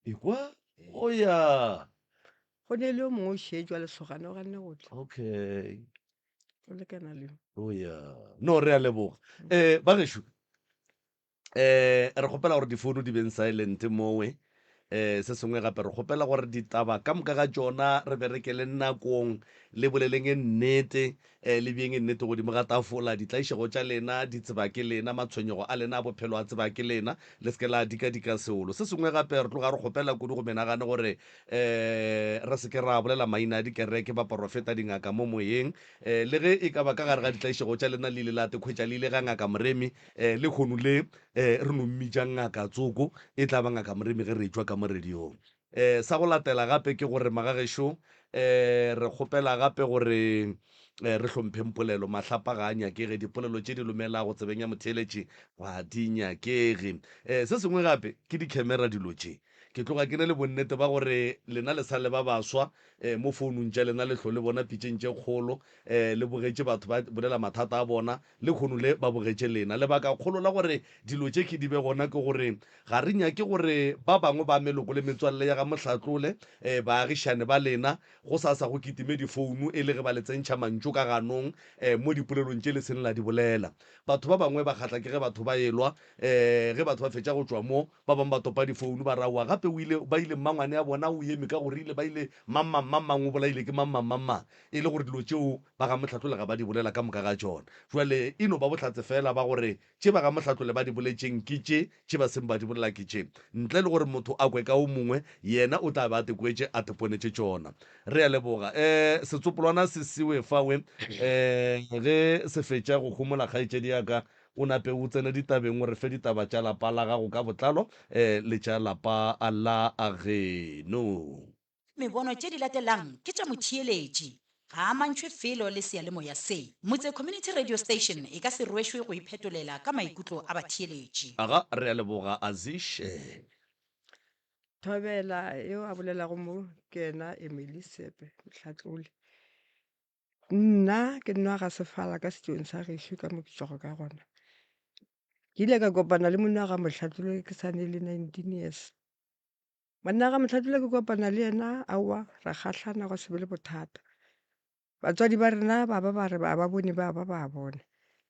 Ekwa? O ya. Go ne le yo mongwe o šetšwa lesogana o ganne go tla. Okay. O lekana le. O ya. No re a leboga. Eh ba gešo. Eh re kgopela gore difounu di beng silent mowe. Eh se sengwe gape re kgopela gore ditaba ka moka ga tšona re berekele nakong le boleleng e nnete eh le beeng nnete godimo ga tafola. Ditlaišego tša lena di tseba ke lena, matshwenyego a lena a bophelo a tseba ke lena. Le se ke la dikadika seolo. Se sengwe gape re tloga re kgopela kudu go menagane gore eh re se ke ra bolela maina a dikereke, baporofeta, dingaka mo moyeng. Eh le ge e ka ba ka gare ga ditlaišego tša lena le ile la tekhwetša le ile ga Ngaka Moremi, eh lehono le eh re no mmitša Ngaka Tsoko, e tla ba Ngaka Moremi ge re etšwa ka mo radiong. Eh sa go latela gape ke gore magagešo eh re kgopela gape gore eh re hlompheng polelo, mahlapa ga a nyakege, dipolelo tše di lomelago tsebeng ya motheeletši ga di nyakege. Eh se sengwe gape ke dikhemera dilo tše. Ke tloga ke na le bonnete ba gore lena le sa le ba baswa um mo founung tša lena le hlo le bona pitšeng tše kgolo um le bogetše batho ba bolela mathata a bona, lehono le ba bogetše lena. Lebakakgolo la gore dilo tše ke di be gona ke gore ga re nyake gore ba bangwe ba meloko le metswalle ya ga Mohlatlole, um baagišane ba lena, gosasa go kitime difounu e le ge ba le tsentšha mantšu ka ganong um mo dipolelong tše le seng la di bolela. Batho ba bangwe ba kgahla ke ge batho ba elwa, um ge batho ba fetša go tšwa mo, ba bangwe ba topa difounu ba re aowa gape o ile, ba ile mmangwane ya bona o eme ka go rile, ba ile mang-mang mang-mang o bolaile ke mang-mang mang-mang, e le gore dilo tšeo ba ga Mohlatlole ga ba di bolela ka moka ga tšona. Bjale e no ba bohlatse feela ba gore tše ba ga Mohlatlole ba di boletšeng ke tše, tše ba seng ba di bolela ke tše. Ntle le gore motho a kwe ka o mongwe, yena o tla be a tekwetše a teponetše tšona. Re a leboga. Um setsopolwana se siwe fawe. Um ge se fetša go homola kgaetšedi ya ka, o nape o tsene ditabeng o re fe ditaba tša lapa la gago ka botlalo um le tša lapa la geno. Mebono tše di latelang ke tša motheeletši. Ga a amantšhwe felo le seyalemoya se. Motse Community Radio Station e ka se rwešwe go iphetolela ka maikutlo a batheeletši. Aga, re a leboga Azish. Thobela yo a bolelago mo ke yena Emily Sepe Mohlatlole. Nna ke nwa ga sefala ka setšong sa gešo ka mo ke tšwago ka gona. Ke ile ka kopana le monna wa ga Mohlatlole ke sa ne le 19 years. Monna ga Mohlatlole ke kopana le yena aowa ra kgahlana gwa se be le bothata. Batswadi ba rena ba ba ba re ba ba bone ba ba ba bona.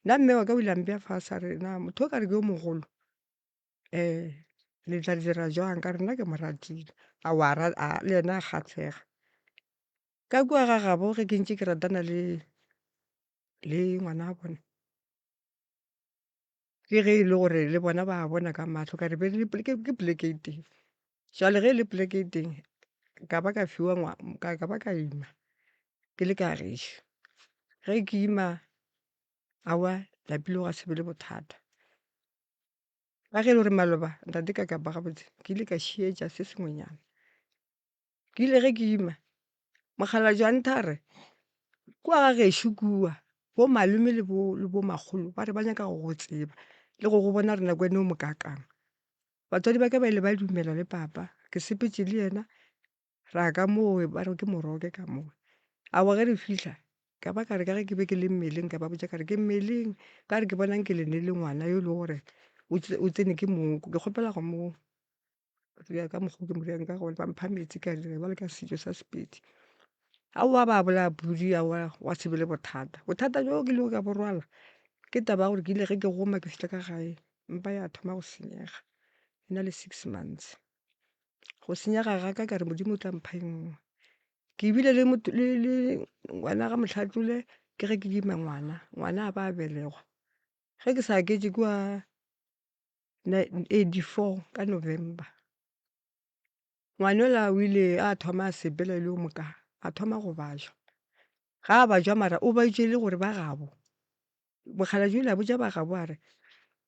Nna mme wa ka o ile a mpea fase a re na motho o ka re ke yo mogolo le tla dira jwang ka re nna ke mo ratile. Aowa le yena a kgahlega. Ka kua ga gabo ge ke ntše ke ratana le le ngwana wa bona. Ke ge e le gore le bona ba bona ka mahlo ka re be le ke poleke e tee. Jwale ge e le poleke e tee ka ba ka fiwa ka ba ka ima ke le ka gešo. Ge ke ima aowa lapile gwa se be le bothata. Ka ge e le gore maloba ntate ka kapa gabotse ke ile ka šietša se sengwenyana. Ke ile ge ke ima mokgalabje wa ntha a re kua ga gešo kua bo malome le bo le bo makgolo ba re ba nyaka go go tseba le go go bona gore nako eno o mo kakang. Batswadi ba ka ba ile ba dumela le papa ke sepetše le yena ra ya ka moo ba re ke moroke ka moo. Aowa ge re fihla ka ba ka re ka ge ke be ke le mmeleng ka ba botša ka re ke mmeleng ka re ke bona nke le ne le ngwana yo e le gore o tsene ke mooko ke kgopela go mo ya ka mokgo ke mo dirang ka gona ba mpha metsi ka dira jwalo ka setšo sa Sepedi. Aowa ba bolaya pudi aowa gwa se be le bothata. Bothata bjo ke ilego ka bo rwala ke taba ya gore ke ile ge ke goma ke fihla ka gae mpa ya thoma go senyega e na le six months. Go senyega ga ka ka re Modimo o tla mpha e nngwe. Ke bile le ngwana ga Mohlatlole ke ge ke ima ngwana, ngwana a ba a belegwa. Ge ke sa aketše kua 84 ka November. Ngwanola o ile a thoma a sepela e le yo moka, a thoma go bajwa. Ga a bajwa mara o baditše e le gore ba gabo. Mokgalabje o ile a botša ba gabo a re,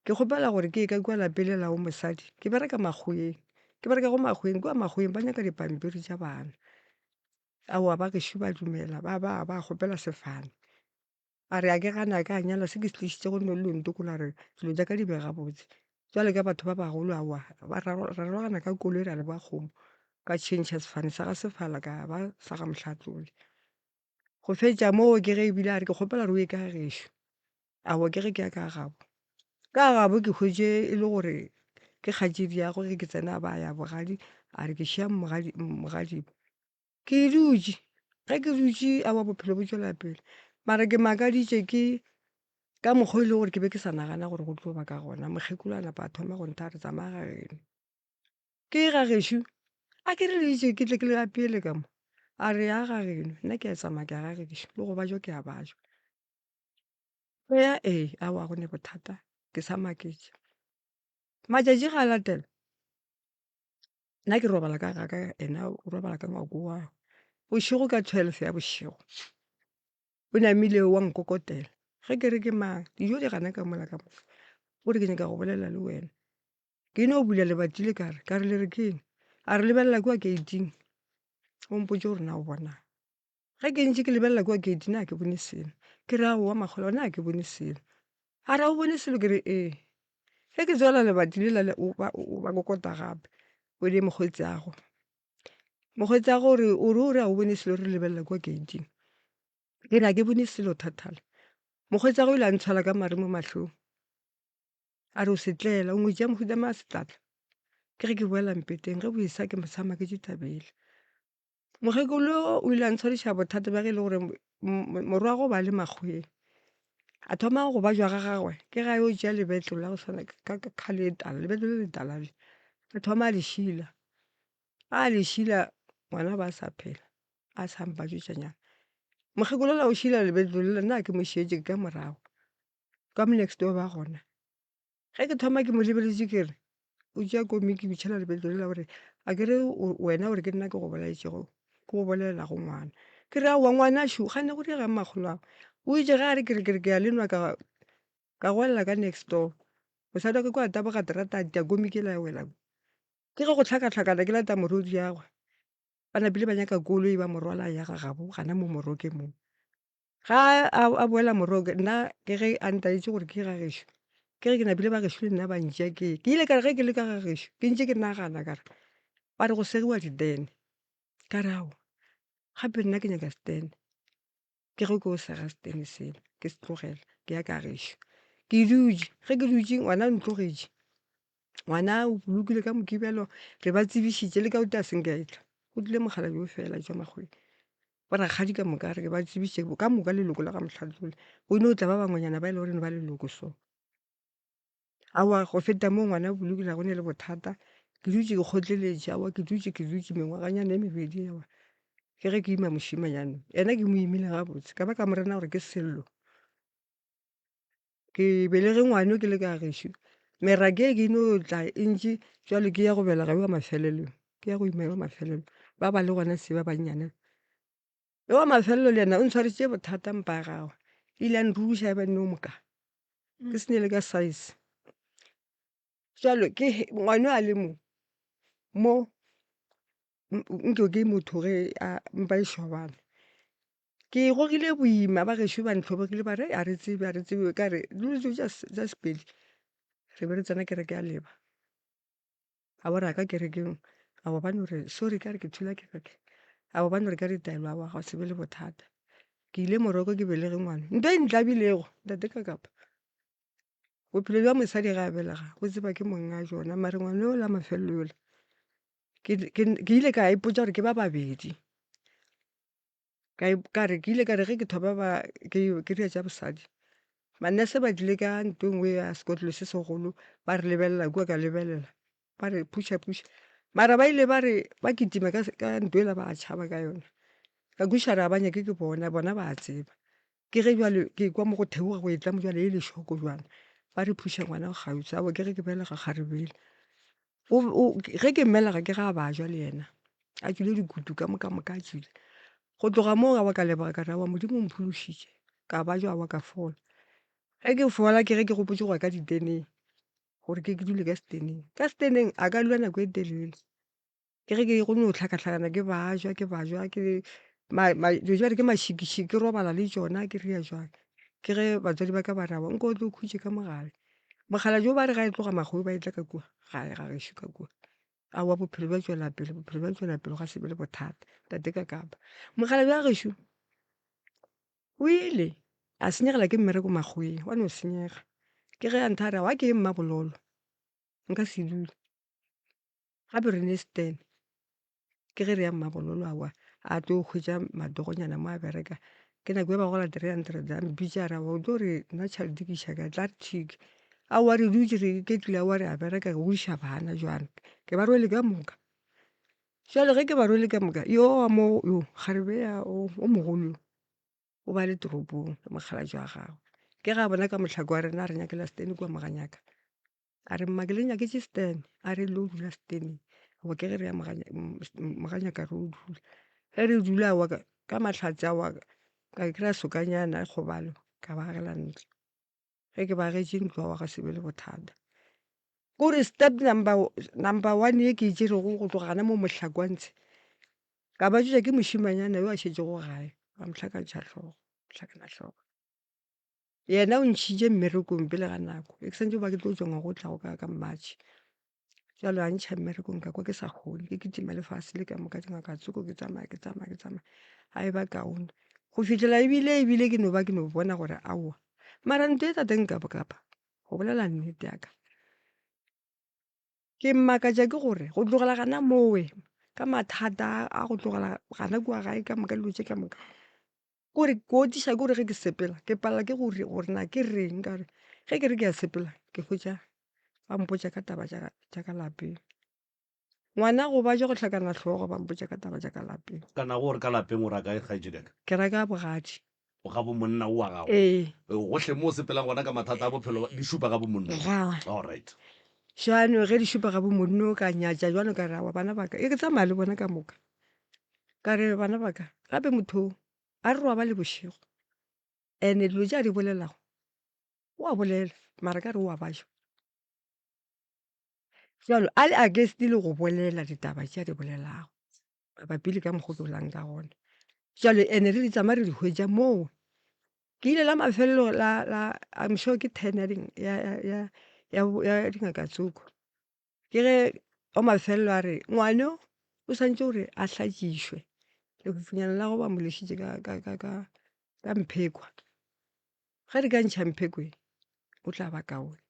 ke kgopela gore ke ye ka kua lapeng le la wo mosadi, ke bereka makgoweng, ke bereka go makgoweng, kua makgoweng ba nyaka dipampiri tša bana. Aowa ba gešo ba dumela ba ba ba kgopela sefane. A re, A ke gane, a ka nyala, se ke se tlišitše go nno le ntokola re dilo tša ka di be gabotse. Bjale ka batho ba bagolo aowa, ba ra rarologana ka koloi ra leboga kgomo. Ka tšhentšha sefane sa ga Sefala ka ba sa ga Mohlatlole. Go fetša moo ke ge ebile a re ke kgopela gore o ye ka gešo. Aowa ke ge ke ya ka gabo. Ka gabo ke hwetše e le gore ke kgaetšediagwe ge ke tsena ba ya bogadi, a re ke šia mogadibo. Ke dutše, ge ke dutše aowa bophelo bo tšwela pele. Mara ke makaditše ke ka mokgwa o e le gore ke be ke sa nagana gore go tlo ba ka gona. Mokgekolo a napa a thoma go ntha a re tsamaya ga geno. Ke ye ga gešo, a ke re le itše ke tle ke le apeele ka mo. A re ya ga geno, nna ke a tsamaya ke ya ga gešo le go bajwa ke a bajwa. Eya ee, aowa ga go ne bothata ke sa maketše. Matšatši ge a latela. Nna ke robala ka ga ka ena o robala ka ngwako wa bošego ka 12 ya bošego o namile wa nkokotela ge ke re ke mang dijo di gana ka mola ka moka o re ke nyaka go bolela le wena ke no bula lebati le kare ka re le re keng a re lebelela kua gate-ing o mpotše gore na o bonang. Ge ke ntše ke lebelela kua gate na ke bone selo. Ke re aowa makgolo na ke bone selo. A re a o bone selo ke re ee. Ge ke tswala lebati lela le o ba o ba kokota gape. O le mokgweetsago. Mokgweetsago o re o re o re ga o bone selo re lebelela kua gate-ing. Ke re ga ke bone selo total. Mokgweetsago o ile a ntshwara ka mare mo mahlong. A re o setlela, o ngwetši ya mohuta mang setlatla? Ke ge ke boela mpeteng, ge bo esa ke sa maketše taba yela. Mokgekolo o ile a ntshwariša bothata bja ge e le gore morwagwe o ba le makgweng. A thoma go bajwa ga gagwe ke ge a yo tšea lebetlo la go swana ka colour e tala, lebetlo le letala le. A thoma a le šila, a le šila ngwana ba sa phela a sa mpatšwetšanyana. Mokgekolo yola o šila lebetlo lela nna ga ke mo šetše ke ka morago, ka mo next door ba gona. Ge ke thoma ke mo lebeletše ke re, o tšea komiki o tšhela lebelo lela o re, a ke re wena o re ke nna ke go bolaetšego, ke go bolaelago ngwana. Ke re aowa ngwana šo, kgane go diegang makgolo ao. O itše ge a re ke re ke re ke a le nwa ka ka goelela ka next door. Mosadi wa ka kwa a taboga terata a itia komiki yela ya wela. Ke ge go hlakahlakana ke lata morwediagwe. Ba napile ba nyaka koloi ba mo rwala a ya ga gabo gana mo Moroke mo. Ga a boela Moroke nna ke ge a ntaetše gore ke ga gešo, ke ge ke napile ba gešo le nna ba ntšea ke ye. Ke ile ka re ge ke le ka ga gešo ke ntše ke nagana ka re ba re go segiwa ditene, ka re aowa gape nna ke nyaka setene. Ke ge ke yo sega setene sela ke se tlogela ke ya ka gešo. Ke dutše, ge ke dutše ngwana o ntlogetše, ngwana o bolokilwe ka Mokibelo re ba tsebišitše le ka o tee a se nke a etla, go tlile mokgalabje o fela a tšwa Makgoweng. Bo rakgadi ka moka re ba tsebiše ka moka leloko la ga Mohlatlole. Go no tla ba bangwenyana ba e le gore ba leloko so. Aowa go feta moo ngwana o bolokile ga go ne le bothata. Ke dutše ke kgotleletše aowa ke dutše ke dutše mengwaganyana e mebedi aowa. Ke ge ke ima mošemanyana yena ke mo imile gabotse ka ba ka mo rena gore ke Sello. Ke belege ngwano ke le ka gešo, meraka e ke no tla e ntši jwale ke ya go belega yo wa mafelelo, ke ya go ima yo wa mafelelo. Ba ba le gona se ba bannyane. Yo wa mafelelo le yena o ntshwarisitše bothata mpa ya gagwe, e ile ya nruruša ya ba nno moka, ke se ne le ka size. Jwale ke ngwano a le mo, mo nke ke motho ge a mpa e šobana. Ke gogile boima ba gešo ba ntlhobogile ba re ga re tsebe ga re tsebe ka re dilo tšeo tša Sepedi re be re tsena kereke ya Leba. A bo re ya ka kerekeng a bo ba no re sorry ka re ke thula kereke a bo ba no re ka ditaelo aowa gwa se be le bothata. Ke ile Morocco ke belege ngwana ntho e ntlabilego ntate Kakapa bophelo bja mosadi ge a belega bo tseba ke monga bjona mare ngwana yola mafelelo yola ke ile ka ipotša gore ke ba babedi. Ka ka re ke ile ka re ge ke thoma ba ke ke dira tša bosadi, manese ba tlile ka ntho e nngwe ya sekotlelo se segolo ba re lebelela kua ka lebelela ba re phuša phuša, mara ba ile ba re ba kitima ka ka ntho yela ba tšhaba ka yona, ka kwešiša gore ga ba nyake ke bona bona ba tseba. Ke ge bjale ke kwa mo go theoga go etla mo bjale e le šoko bjale, ba re phuša ngwana kgauswi aowa ke ge ke belega kgarebe yela. Ge ke mmelega ke ge a bajwa le yena, a tšwile dikutu ka moka moka a tšwile. Go tloga moo aowa ka leboga ka re aowa Modimo o mphološitše, ka bajwa aowa ka fola. Ge ke fola ke ge ke gopotše go ya ka diteneng gore ke ke dule ka seteneng. Ka seteneng a ka dula nako e telele. Ke ge ke go no hlakahlakana ke bajwa ke bajwa ke dilo tše ba re ke mašikišiki ke robala le tšona ke dira jwang. Ke ge batswadi ba ka ba re aowa nko o tle o khutše ka mo gae. Mokgalabje ba re ga e tloga makgowa ba etla ka kua gae ga gešo ka kua. Aowa bophelo bja tšwela pele bophelo bja tšwela pele gwa se be le bothata tate ka kapa. Mokgalabje wa gešo o ile a senyegela ke mmereko makgoweng wa no senyega. Ke ge a nthaya a re aowa ke ye Mmabololo nka se dule. Gape re ne stand ke ge re ya Mmabololo aowa a tlo hwetša matogonyana mo a bereka. Ke nako e ba gola 300 a mpitša a re aowa o tlo re nna tšhelete ke iša kae tla re thiki. Aowa re dutše re iketlile aowa re a bereka re godiša bana jwale ke ba rwele ka moka. Jwale ge ke ba rwele ka moka yo wa mo yo kgarebe ya o mogolo yo o ba le toropong le mokgalabje wa gagwe. Ke ge a bona ka mohlako wa rena a re nyakela stand kua Moganyaka. A re mma ke le nyaketše stand, a re lo dula staneng. Goba ke ge re ya Moganyaka re o dula. Ge re dula wa ka ka mahlatse a wa ka ka kry-a sokanyana kgobalo ka ba agela ntlo. Ge ke ba agetše ntlo aowa gwa se be le bothata. Kore step number number one ye ke e tšerego go tloga gona mo Mohlakwantshe, ka ba tšoša ke mošemanyana yo a šetšego gae, ba mo hlakantšha hlogo, hlakana hlogo. Yena o ntšhitše mmerekong pele ga nako, be ke santše ba ke tlo tšwa ngwaga o tlago ka ka March. Bjalo a ntšha mmerekong ka kwa ke sa kgone, ke kitima lefase le ka moka dingaka tsoko ke tsamaya ke tsamaya ke tsamaya, a e ba kaone. Go fihlela ebile ebile ke no ba ke no bona gore aowa mara ntho e tate nka kapa go bolela nnete ya ka. Ke makatša ke gore go tlogela gana mowe ka mathata a go tlogela gana kua gae ka moka dilo tše ka moka, ke gore ke otiša ke gore ge ke sepela ke palela ke gore gore na ke reng ka gore ge ke re ke a sepela ke hwetša ba mpotša ka taba tša ka lapeng. Ngwana go ba ja go hlakana hlogo ba mpotša ka taba tša ka lapeng. Kana gore ka lapeng o ra kae kgaetšedi ya ka? Ke ra ka bogadi. O ga bo monna o wa gago? Ee. Gohle mo o sepelang gona ka mathata a bophelo di šupa ga bo monna? Ga. All right. Jwano ge di šupa ga bo monno ka nyatša jwalo ka re aowa bana ba ka e ke tsamaya le bona ka moka. Ka re bana ba ka gape motho o a re robale bošego and-e dilo tše a di bolelago o a bolela mara ka re o a ba ja. Bjalo a le against le go bolela ditaba tše a di bolelago mabapi le ka mokgo ke bolelang ka gona. Bjalo and-e re di tsamaya re di hwetša moo. Ke ile la mafelelo la la I'm sure ke turn ya ya ya ya dingaka tsoko. Ke ge wa mafelelo a re ngwano o swanetše gore a hlatšišwe, lefufunyana la gagwe ba mo lešitše ka ka ka ka ka mphekwa. Ge re ka ntšha mphekwe o tla ba kaone.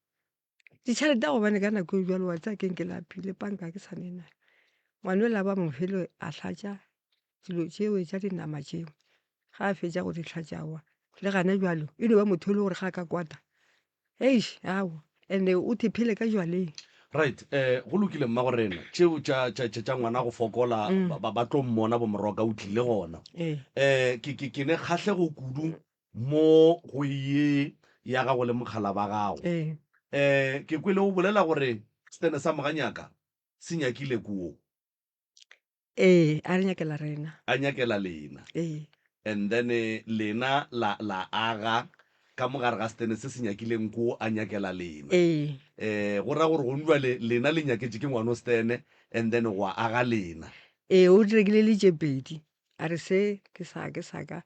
Ditšhelete gobane ka nako e bjalo wa tseba keng ke lapile panka ke sa ne nayo. Ngwana yola ba mo fele a hlatša dilo tšeo tša dinama tšeo, ga a fetša go di hlatša aowa le gana bjalo e no ba motho e le gore ga a ka kwata eish aowa and-e o thephele ka jwaleng. Right um go lokile mmagorena tšeo tša tša tša tša ngwana go fokola ba ba tlo mmona bo moroka o tlile gona. Ee. Um ke ke ke ne kgahlego kudu Mo go ye ya gago le mokgala ba gago. Ee. Eh, ke kwele o bolela gore setene sa moganyaka se nyakile koo. Ee, a re nyakela rena. A nyakela lena. Ee. And then lena la, la aga ka mo gare ga setene se se nyakileng koo a nyakela lena. Ee. Eh, go ra gore gong jwale lena le nyaketše ke ngwano setene and then gwa aga lena. Ee, o di rekile le tše pedi. A re se ke sa ke sa ka,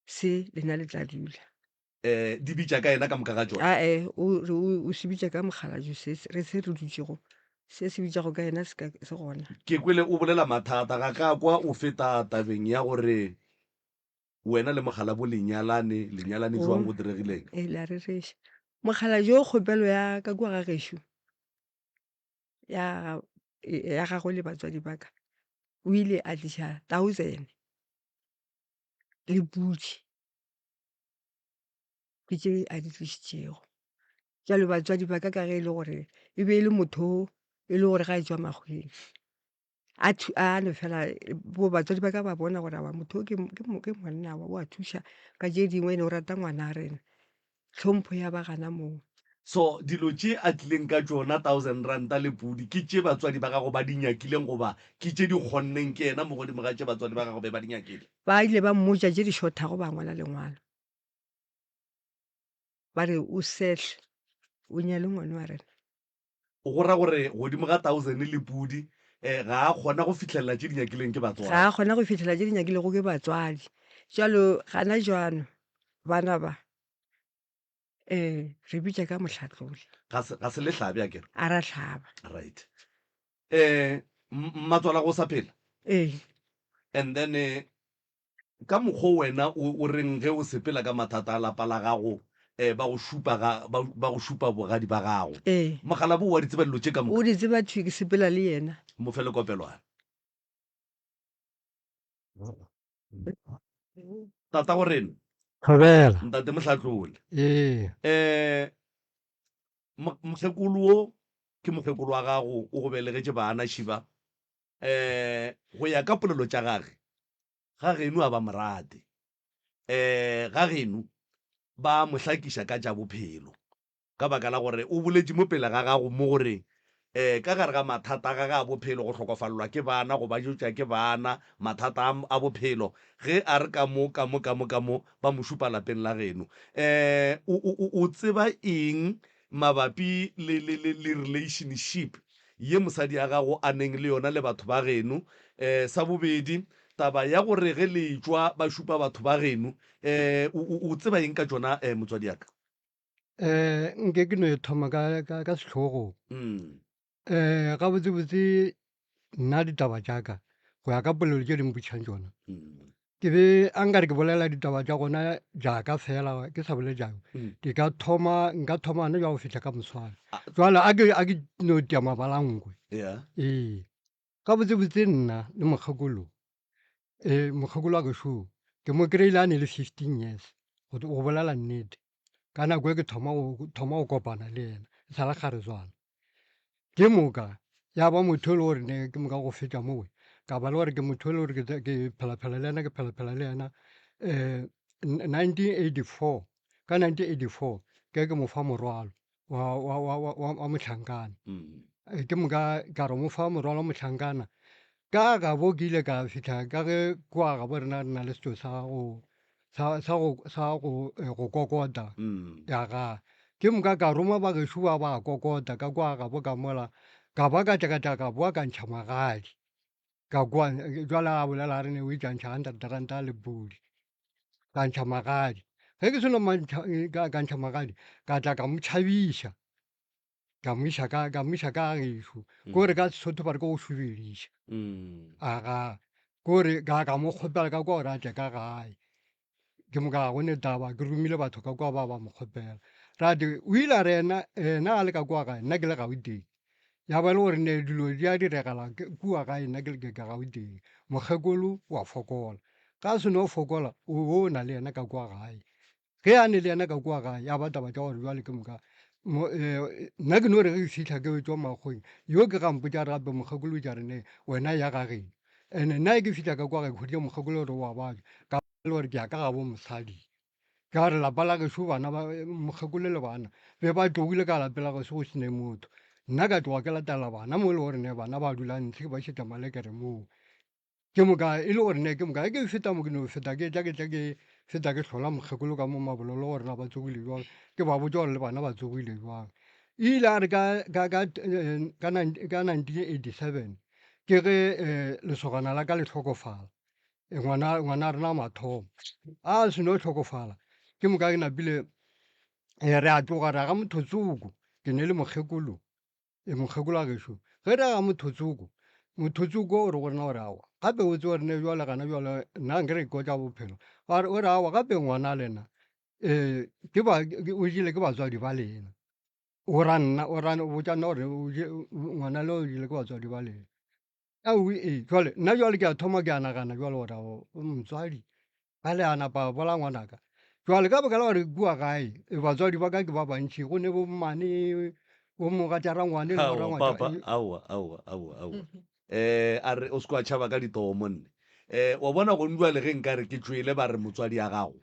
se lena le tla dula. Eh, di bitša ka yena ka moka ga tšona? Ae, o re o, o se bitša ka mokgalabje se, re se re dutšego, se se bitšago ka yena se ka, se gona. Ke kwele o bolela mathata, ga ka kwa o feta tabeng ya gore wena le mokgalabo le nyalane, le nyalane jwang, go diregileng? Ee, le a rereša. Mokgalabje o kgopelo ya ka kua ga gešo, ya, ya gagwe le batswadi ba ka, o ile a tliša thousand. Le pudi ke tše a di tlišitšego. Bjalo batswadi ba ka ka ge e le gore e be e le motho o e le gore ga e tšwa makgweng a a no fela bo batswadi ba ka ba bona gore aowa motho o ke ke monna o a thuša ka tše dingwe ene o rata ngwana wa rena. Tlhompho ya ba gana moo. So dilo tše a tlileng ka tšona, thousand ranta le pudi, ke tše batswadi ba gago ba di nyakileng goba ke tše di kgonneng ke yena mo godimo ga tše batswadi ba gago be ba di nyakile? Ba ile ba mmotša tše di šothago ba ngwala lengwalo ba re o sehle o nyale ngwana wa rena. Go ra gore godimo ga thousand le pudi eh, ga a kgona go fihlelela tše di nyakileng ke batswadi. Ga a kgona go fihlelela tše di nyakilego ke batswadi. Jalo gana jwano bana ba eh re bitša ka mohlatlole. Ga se ga se le hlabe akere? A ra hlaba. Right. Eh mmatswala go sa phela? Ee. And then eh, Ka mokgo wena o, o reng ge o sepela ka mathata a lapa la gago, eh, ba go šupa ga, ba, ba go šupa bogadi ba gago. Ee. Mokgalabje o a di tseba dilo tše ka moka? O di tseba thwi, ke sepela le yena. Mo fe lekopelwana. Tatago rena. Thobela. Ntate Mohlatlole. Ee. Eh, mo, mokgekolo wo ke mokgekolo wa gago, o go belegetše bana, Šiba. Eh, go ya ka polelo tša gage, ga geno a ba mo rate. Eh, ga geno ba mo hlakiša ka tša bophelo. Ka baka la gore o boletše mo pele ga gago mo gore, eh, ka gare ga mathata a gage a bophelo, go hlokofalelwa ke bana, go ba jotša ke bana, mathata a, a bophelo, ge a re ka mo, ka mo, ka mo, ka mo, ba mo šupa lapeng la geno. Eh, o, o, o, o tseba eng Mabapi le, le, le, le relationship ye mosadi ya gago a neng le yona le batho ba geno. Eh, sa bobedi, taba ya gore ge le etšwa ba šupa batho ba geno, eh, o, o, o tseba eng ka tšona, eh, motswadi ya ka? Eh, nke ke no e thoma ka, ka, ka sehlogong. Mm. Um gabotsebotse nna ditaba tša ka go ya ka polelo tše di mpotšang tšona ke be a nkare ke bolela ditaba tša gona jaaka fela ke sa bolele jang ke ka thoma nka thoma gona jwa go fihla ka moswane jwale a ke a ke no tia mabalankwe ee gabotsebotse nna le mokgekolo um mokgekolo wa gešo ke mo kry-ile a ne le 15 years go go bolela nnete ka nako e ke thoma go thoma go kopana le yena e sa le kgaretswana Ke moka ya ba motho e le gore ne ke moka go fetša mowe ka ba le gore ke motho e le gore ke phela-phela le yena ke phela-phela le yena 1984 ka 1984 ke ke mo fa morwalo wa mohlankana. Ke moka ka re mo fa morwalo wa mohlankana ka gabo ke ile ka fihla ka ge kua gabo rena re na le setšo sa go sa sa go sa go eh, go kokota Mm. ya ga ke moka ka roma ba gešo ba ba kokota ka kwa gabo ka mola ka ba ka tla ka tla ka boa ka ntšha magadi ka kwa jwale a bolela a re ne o itša ntšha hundred ranta le pudi ka ntšha magadi ge ke seno mantšha ka ka ntšha magadi ka tla ka mo tšhabiša ka mo iša ka ka mo iša ka gešo mm. ko re ka Sesotho ba re ke go šubediša mm. aga ko re ka ka mo kgopela ka kwa gore a tle ka gae ke moka ga go ne taba ke romile batho ka kwa ba ba mo kgopela ra te o ile a re ena ena a le ka kwa gae nna ke le Gauteng ya ba le gore ne dilo di a diregela kua gae nna ke le ke ka Gauteng mokgekolo wa fokola ga a se no fokola o o na le yena ka kwa gae Ge a ne le yena ka kua gae, ya ba taba tša gore bjale ke moka nna ke no re ge ke fihla ke tšwa makgoweng, yo ke ga mpotša a re gape mokgekolo o itše a re ne wena ya ga geno. And-e nna ge ke fihla ka kua gae ke hweditše mokgekolo gore o a babja, ka le gore ke ya ka gabo mosadi. Ka gore lapa la gešo bana ba mokgekolo le bana be ba tlogile ka lapeng la gešo go se ne motho. Nna ka tloga ke latela bana mo e le gore ne bana ba dula ntshe ke ba išetša malekere moo. Ke moka e le gore ne ke moka ge ke feta mo ke no feta ke tla ke tla ke feta ke hlola mokgekolo ka mo mabololo gore na ba tsogile jwang ke ba botša gore le bana ba tsogile jwang. E ile a re ka ka ka ka ka 1987 ke ge lesogana la ka le hlokofala ngwana ngwana rena mathomo a se no hlokofala ke moka ke napile re a tloga ra ga motho tsoko ke ne le mokgekolo E mokgekolo wa gešo, ge re aga mothotsoko, mothotsoko o re go rena gore aowa, gape o tsebe gore ne jwale gana jwale nna nke re ikotla bophelo, ba re o re aowa gape ngwana lena um ke ba o jele ke batswadi ba lena. O ra nna o ra o botša nna gore o je ngwana le o jele ke batswadi ba lena. Aowi ee, jwale nna jwale ke a thoma ke a nagana jwale gore ao motswadi Ba le a napa a bola ngwanaka. Jwale ka baka la gore kua gae batswadi ba ka ke ba bantši, go ne bo mmane, bo mogatša rangwane le Aowa, borangwane. papa, aowa, aowa, aowa, aowa. Eh, a re o se ke wa tšhaba ka ditogo monne. Eh, wa bona gone jwale ge nka re ke tšwele ba re motswadi ya gago.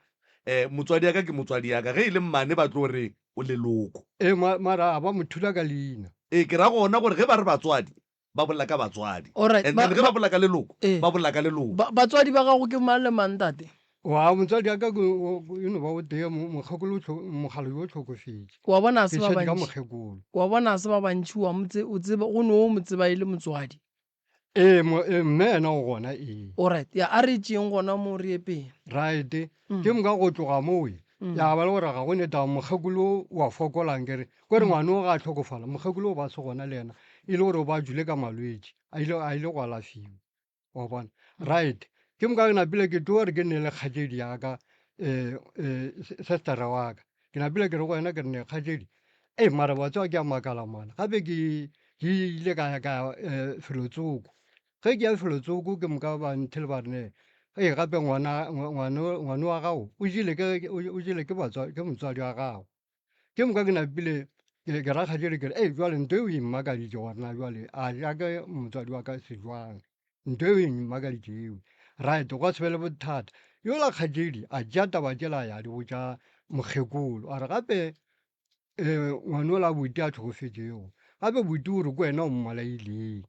Eh, motswadi ya ka ke motswadi ya ka. Ge e le mmane ba tlo re o leloko. Ee, mara a ba mo thula ka leina. Ee, ke ra gona gore ge ba re batswadi, ba bolela ka batswadi Alright, and ba, then ge ba, ba bolela ka leloko ee. ba bolela ka leloko Ba, batswadi ba gago ke mang le mang ntate? Wa motswadi wa ka ke o- o- e no ba o tee mo- mokgekolo o hlo- mogala yo o hlokofetše. Wa bona a Ke se ba šetše ka bantši. mokgekolo. Wa bona a se ba bantši wa mo tse, o tseba, go no o mo tseba e le motswadi. Ee, mo, ee, mme yena o gona ee. Alright, ya a re tšeeng gona mo re ye pele. Right, ke moka go tloga moo ya ba le gore ga go ne taba mokgekolo o a fokola nkere ko re ngwana o ga a hlokofala mokgekolo o ba se gona le yena e le gore o ba jule ka malwetši a ile a ile go alafiwa wa bona right ke moka ke napile ke tlo re ke nne le kgatšedi ya ka um um sestera wa ka ke napile ke re go wena ke re ne kgatšedi ee mara wa tseba ke a makala mana gape ke ke ile ka ya ka um felotsoko ge ke ya felotsoko ke moka ba nthele ba re ne ee gape ngwana ngwana wa gago o jele ke o jele ke batswadi ke motswadi wa gago ke moka ke napile ke ra kgatšedi ke re ee jwale nto eo e mmakaditše gore na jwale a ja ke motswadi wa ka sejwang Nto eo e mmakaditše eo. Right, gwa se be le bothata. Yola kgatšedi a tšea taba tšela a ya di botša mokgekolo. A re gape um ngwanola buti a hlokofetšego, gape buti o re ke wena o mmolaileng.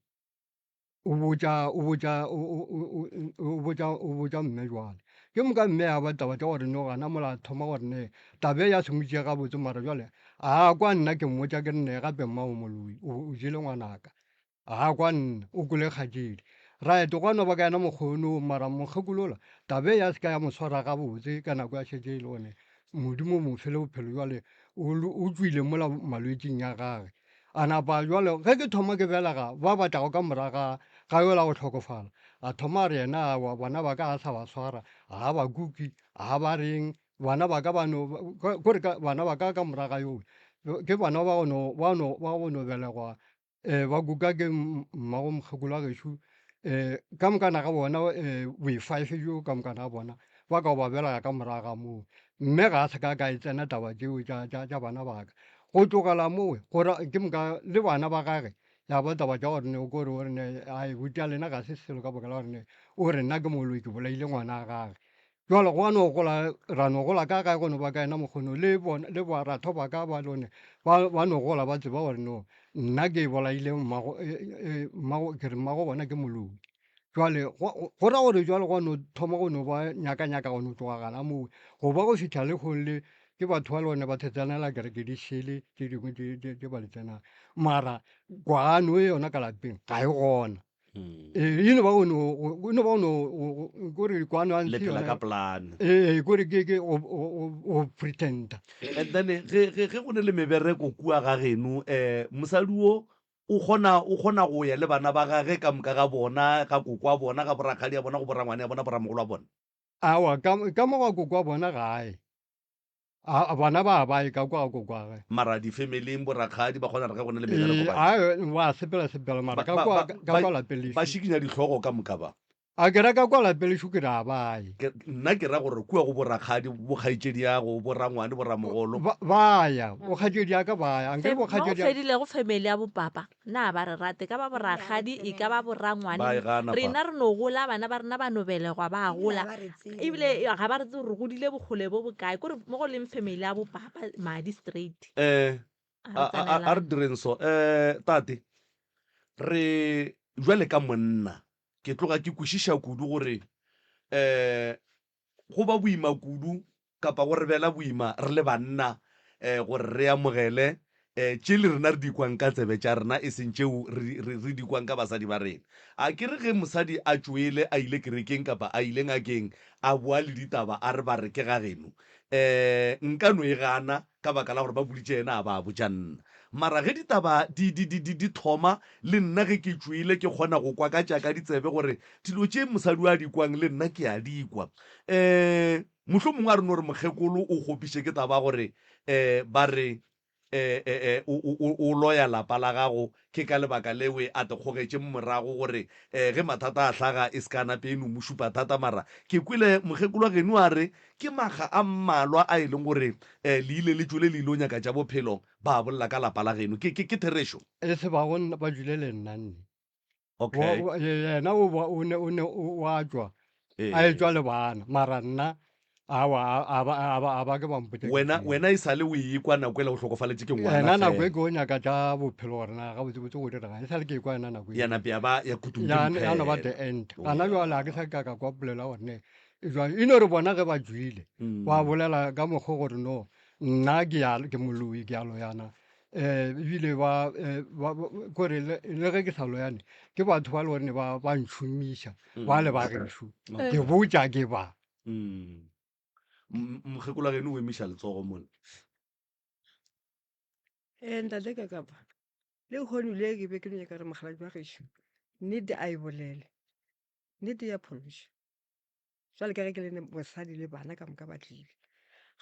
O botša o botša o botša o botša mme jwale. Ke moka mme ya ba taba tša gore no gana mola a thoma gore ne taba e ya se mo tšee gabotse mara jwale a kwa nna ke mmotša ke re ne gape mma o moloi o jele ngwanaka. A kwa nna, o kwele kgatšedi. Right, gwa no ba ka yena mokgwa ono, mara mokgekolo ola, taba e ya se ka ya mo swara gabotse ka nako ya šetše e le gone Modimo o mo file bophelo bjale o, o tšwile mola malwetšing ya gage. A napa jwale ge ke thoma ke belega ba ba tlago ka morago ga ga yola go hlokofala, a thoma a re yena aowa bana ba ka ga sa ba swara, ga ba kuke, ga ba reng, bana ba ka ba no kore ka bana ba ka ka morago ga yowe ke bana ba go no ba no ba go no belegwa um ba kuka ke mmago mokgekolo wa gešo um ka mokana ga bona um boifive bjo ka mokana ga bona ba ka ba belega ka morago ga moo mme ga a se ka ka e tsena taba tšeo tša bana ba ka go tlogela moo gore ke moka le bana ba gage ya ba taba tša gore ne o kore o re ne ai buti ya lena ga se selo ka baka la gore ne o re nna ke moloi ke bolaile ngwana wa gage Jwale gwa no gola, ra no gola ka gae go no ba ka yena mokgono le bona le baratho ba ka ba lone ba ba no gola ba tseba gore no nna ke bolaile mmago e, e, mmago ke re mmago bona ke moloi. Jwale go go ra gore jwale gwa no thoma go no ba nyakanyaka go no tloga gana moo go ba go fihla lehono le ke batho ba le gone ba tsetsenela kereke di šele tše dingwe tše tše tše ba di tsenang mara kwano yona ka lapeng ga e gona. Ee, e no ba o no o no ba o no kore kwano a le phela ka plan ee kore ke ke o o pretenda and then ge ge ge go ne le mebereko kua ga geno eh mosadi wo o kgona o kgona go ya le bana ba gage ka moka ga bona ga koko wa bona ga borakgadi ya bona go borangwane ya bona boramogolo wa bona awa ka ka mo ga koko wa bona gae A bana ba ba ye ka kwa ga kokwagwe. Mara di-family-ing borakgadi ba kgona re ge go na le mebereko Ee, ba a ba sepela sepela mara Ba- ka ba- kwa ba- ka ba- kwa lapeng ba lešo. šikinya dihlogo ka moka ba. A ke ra ka kwa lapeng lešo ke re a ba ye. Ke- nna ke ra gore kua go borakgadi bokgaetšediago borangwane boramogolo Ba ba ya, bokgaetšediaka ba ya. Ankere Fe- mo go bokgaetšediaka fedilego family ya bopapa na ba re rate ka ba borakgadi e ka ba borangwane Ba e gana pa. rena re no gola bana ba rena ba no belegwa ba gola ebile ga ba re tsebe gore re godile bokgole bo bokae kore mo go leng family ya bopapa madi straight Eh, A a re a- a- a re tsenelane. direng so um tate re jwale ka monna ke tloga ke kwešiša kudu gore um Go ba boima kudu kapa go re bela boima re le banna gore re amogele tše le rena re di kwang ka tsebe tša rena e seng tšeo re, re, re di kwang ka basadi ba rena. A ke re ge mosadi a tšwele a ile kerekeng kapa a ile ngakeng a boa le ditaba a re ba re ke ga geno, nka no e gana ka baka la gore ba boditše yena a ba botša nna. Mara ge ditaba di, di, di, di, di thoma, le nna ge ke tšwele ke kgona go kwa ka tša ka ditsebe gore dilo tše mosadi o a di kwang le nna ke a di kwa. Um mohlomongwe a re no re mokgekolo o kgopiše ke taba ya gore um ba re um um o, o, o, o loya lapa la gago, ke ka lebaka lewe a te kgogetše morago gore um ge mathata a hlaga e se ka nape e no mo šupa thata. Mara ke kwele mokgekolo wa geno a re Ke makga a mmalwa a e leng gore le ile le tšwele le ilo nyaka tša bophelo, ba bolela ka lapa la geno. Ke, ke, ke therešo? E se ba go nna, ba dule le nna nne. Okay. Wa, wa, yena o ba, o ne, o ne, o, o a tšwa, Ee. a etšwa le bana, mara nna, aowa, a, a ba, a ba, a ba ke ba mpotša ke Wena, tšeo. wena e sa le o ekwa nako ela o hlokofaletše ke ngwana Yena nako e fela. ke o nyaka tša bophelo gore na gabotsebotse go diregang, e sa le ke ekwa yena nako Ya eo. nape ya ba ya kutung ke Ya, ya no ba mphela. the end. Oh, Gana yeah. bjale ga ke sa ka ka kwa polelo ya gore ne Jwale e no re bona ge ba tšwile ba bolela ka mokgwa gore no nna ke ya ke moloi ke a loyana um ebile ba kore le ge ke sa loyane ke batho ba le gore ba ba ntšhomiša ba le ba gešo ke botša ke ba. Mokgekolo wa geno o emiša letsogo mola. Ee ntate Kakapa, lehono le ke be ke no nyaka gore mokgalabje wa gešo nnete a e bolele, nnete ya phološa. Jwale ka ge ke le mosadi le bana ka moka ba tlile.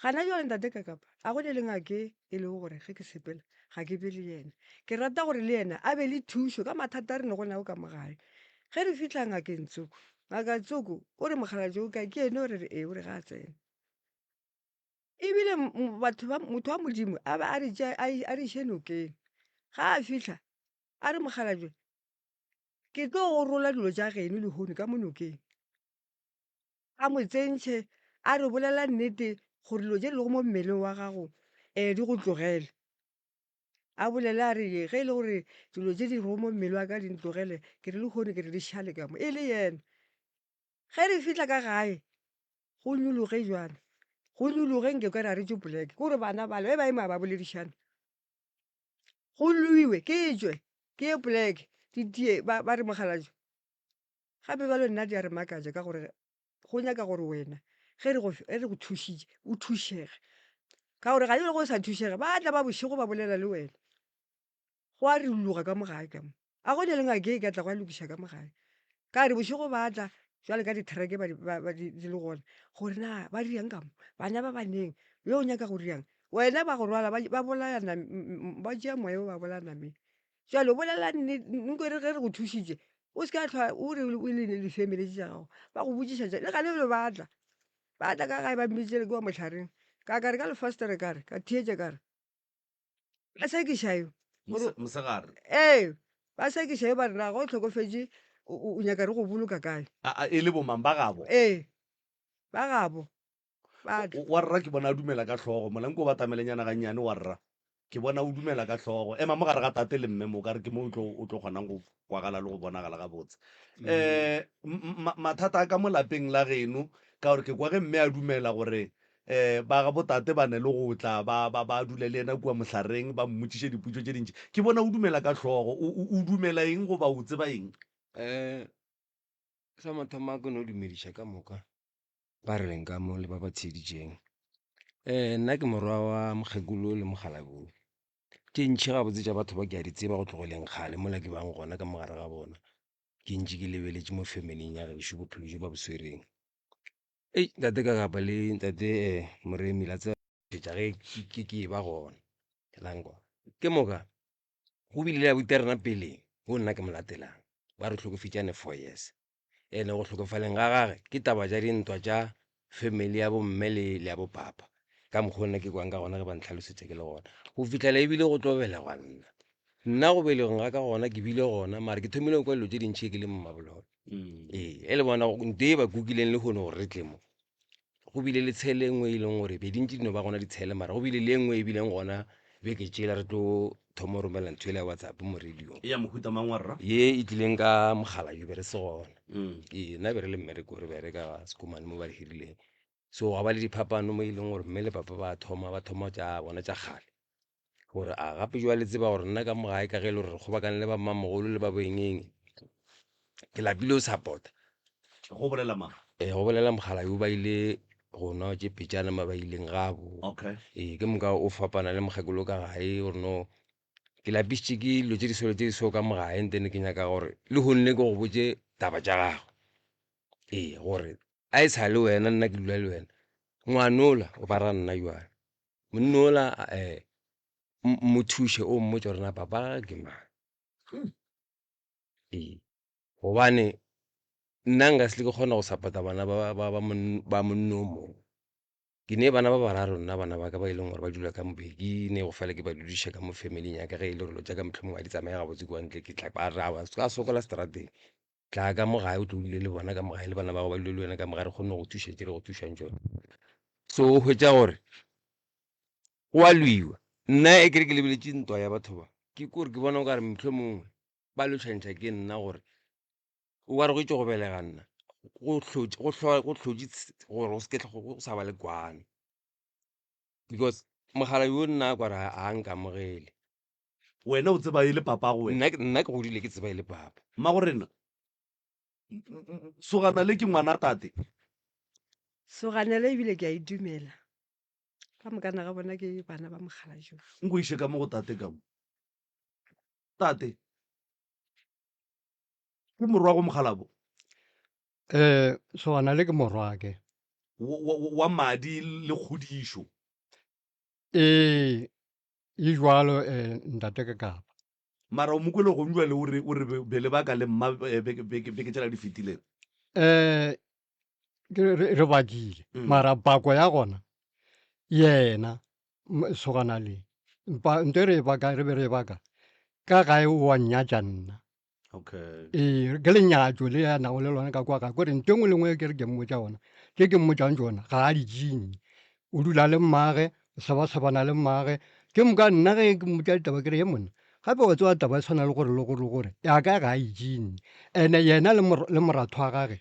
Gana jwale ntate Kakapa a go ne le ngake e lego gore ge ke sepela ga ke be le yena. Ke rata gore le yena a be le thušo ka mathata a re nego nago ka mo gae. Ge re fihla ngakeng tsoko, ngaka tsoko o re mokgalabje o kae? Ke yena o re re ee, o re ga a tsena. Ebile batho ba motho wa Modimo a ba a re tšea a re iše nokeng. Ga a fihla a re mokgalabje ke tlo go rola dilo tša geno lehono ka mo nokeng. A mo tsentšhe a re bolela nnete gore dilo tše di lego mo mmeleng wa gago um di go tlogele. A bolele a re ge e le gore dilo tše di lego mo mmele wa ka di ntlogele ke re lehono ke re di šale ka mo, e le yena. Ge re fihla ka gae go nyologe bjalo, go nyologe nke o ka re ga re tšwe poleke, ke gore bana bale ge ba eme ga ba boledišane. Go lwiwe ke tšwe ke ye poleke di tie ba re mokgalabje. Gape bjalo nna di a re makatša ka gore go nyaka gore wena ge re go ge re go thušitše o thušege. Ka gore ga e le go sa thušege ba tla ba bošego ba bolela le wena. Go a riloga ka mo gae ka mo. A go ne le ngaka e ka tla go a lokiša ka mo gae. Ka re bošego ba tla jwale ka dithereke ba di, ba, ba di, di le gona gore na ba dirang ka mo, bana ba ba neng, yo o nyaka go dirang. Wena ba go rwala ba, ba bolaya ba tšea moya o ba bolaya nameng. Jwale bolela nnete, nko re ge re go thušitše o se ka hlwa o re o le di-family tše tša gago ba go botšiša tša, le gane bjale ba tla, ba tla ka gae ba mpitšele kua mohlareng, ka ka re ka lefastere ka re, ka theetša ka re, ba sekiša yo Mose- mosegare ee ba sekiša yo ba re na ga o hlokofetše o o- o nyaka re go boloka kae A- a, e le bomang ba gabo ee ba gabo ba tla O- wa rra ke bona a dumela ka hlogo mola nko o batamelenyana gannyane wa rra ke bona o dumela ka hlogo ema mo gare ga tate le mme mo ka re ke mo o tlo o tlo kgonang go kwagala le go bonagala gabotse um mathata a ka mo lapeng la geno ka gore ke kwa ge mme a dumela gore um ba ga botate ba ne le go tla ba ba ba dule le yena kua mohlareng ba mmotšiše dipotšo tše dintši ke bona o dumela ka hlogo o o- o dumela eng goba o tseba eng Um sa mathomo a ke no dumediša ka moka ba re leng ka mo le ba ba theeditšeng. Um nna ke morwa wa mokgekolo le mokgalabje. Tše ntši gabotse tša batho ba ke a di tseba go tlogeleng kgale mola ke bang gona ka mo gare ga bona. Ke ntše ke lebeletše mo family-ing ya gešo bophelo bjo ba bo swereng. Ei ntate Kakapa le ntate Moremi la tseba tša ge ke ke eba gona la nkwa. Ke moka go bile le abuti ya rena peleng wo nna ke mo latelang ba re hlokofetšane 4 years. Ene go hlokofaleng ga gage ke taba tša dintwa tša family ya bomme le le ya bopapa ka mokgwa o nna ke kwang ka gona ge ba ntlhalosetša ke le gona go fihlela ebile go tlo belegwa nna. Nna go belegweng ga ka gona ke bile gona mara ke thomile go kwa dilo tše dintši ge ke le mo Mmabololo. Ee, e le bona nto e ba kukileng lehono gore re tle mo go bile le tshele e nngwe e leng gore be di ntše di no ba gona ditshele mara go bile le e nngwe e bileng gona beke tšela re tlo thoma go romela ntho ele ya WhatsApp mo radio-ong. Ya mohuta mang wa rra? Ye e tlileng ka mogala yo be re se gona. Ee, nna be re le mmereko re bereka Sekomane mo ba re hirileng. So gwa ba le diphapano mo e leng gore mme le papa ba thoma ba thoma tša bona tša kgale. Gore a gape jwale tseba gore nna ka mo gae ka ge e le gore re kgobakane le ba mmamogolo le ba boengeng ke lapile o support-a. Go bolela mang? Ee, go bolela mogala yo ba ile go nwa tše pejana ma ba ileng gabo. Okay. Ee, ke moka o fapana le mokgekolo ka gae gore no ke lapišitše ke dilo tše di so le tše di so ka mo gae and then ke nyaka gore lehono le ke go botše taba tša gago. Ee, gore a e sa le wena nna ke dula le wena ngwanola o ba ra nna jwale. Monna ola um mo thuše o mmotše gore na papa gage ke mang. Ee, gobane nna nka se ke kgona go support-a bana ba ba ba ba monna o mongwe. Ke ne bana ba bararo nna bana ba ka ba e leng gore ba dula ka mo be ke ne go fela ke ba dudiša ka mo family-ing ya ka ge e le gore dilo tša ka mohlomongwe ga di tsamaye gabotse kua ntle ke tla ba re aowa se ka sokola seterateng. Tla ka mo gae o tlo dule le bona ka mo gae le bana ba gago ba dule le wena ka mo gae re kgone go thuša tše re go thušang tšona. So o hwetša gore go a lwiwa. Nna e kere ke lebeletše ntwa ya batho ba ke kore ke bona o kare mohlomongwe ba lwešantšha ke nna gore o kare go itše go belega nna go hlotše go go hlotše gore go se ke go sa ba le kwano because mogala yo nna a kware ga a nkamogele. Wena o tseba e le papago wena? Nna nna ke godile ke tseba e le papa. Mmagorena, sogana le ke ngwana tate? Sogana le ebile ke a e dumela. Ka mokana ga bona ke bana ba mokgalajwe. Nko iše ka mo go tate ka mo. Tate, ke morwago mokgalabo? Eh, sogana le ke morwake. Wa, wa, wa madi le kgodišo. Ee, e jwalo eh, ntate ke kapa. Mara o mo kwele gong jwale o re o re be- be le baka le mma eh, beke beke beke tšela di fetileng. Eh, ke re re bakile Mm. mara pako ya gona yena m- sogana le mpa nto e re e baka re be re e baka ka gae o wa nnyatša nna Okay. Ee, ke lenyatšo le a nago le lona ka kwa gae kore nto e nngwe le nngwe ke re ke mmotša gona tše ke mmotšang tšona ga a di tšinye o dula le mmage o sebasebana le mmage ke moka nna ge ke mmotša ditaba ke re ye monna gape wa tseba taba e tshwana le gore le gore le gore ya ka ga a e tšinye ene yena le mor- le moratho wa gage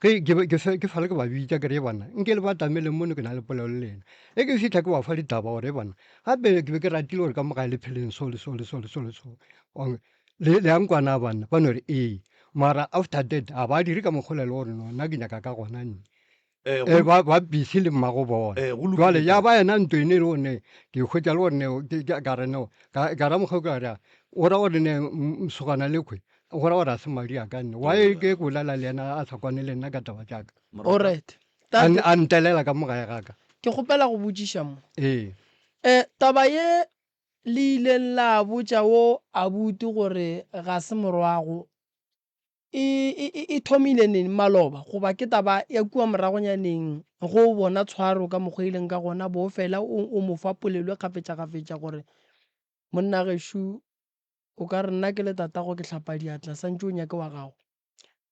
ge ke be- ke fe- ke fela ke ba bitša ke re ye banna nke le batameleng mono ke na le polelo le lena e ke fitlha ke ba fa ditaba gore ye banna gape ke be ke ratile gore ka mo gae le pheleng so le so le so le so le so Wa- Le, le a nkwa na banna? Ba no re ee. Mara after that, ga ba dire ka mokgwa le gore no, nna ke nyaka ka gona nne. Eh, Eh, ba ba busy le mmago bona Eh, go lokile jwale ya tate. ba yena nto ene e le gore ke hwetša le gore ne ke- ke- ka re no ka ka ra mokgwa ka re o ra gore ne mosogana le kgwe go ra gore a se madi a ka nne wa e ke bolela le yena a sa kwane le nna ka taba tša ka Alright. A Tate, a ntelela ka mo gae ga ka ke kgopela go botšiša mo. ee Eh, taba ye le ileng la botša wo abuti gore ga se morwago e, e, e, e thomile neng maloba goba ke taba ya kua moragonyaneng go o bona tshwaro ka mokgwa e leng ka gona bo fela o, o mo fa polelo e kgafetšakgafetša gore monna gešo o ka re nna ke le tatago ke hlapa diatla santše o nyake wa gago.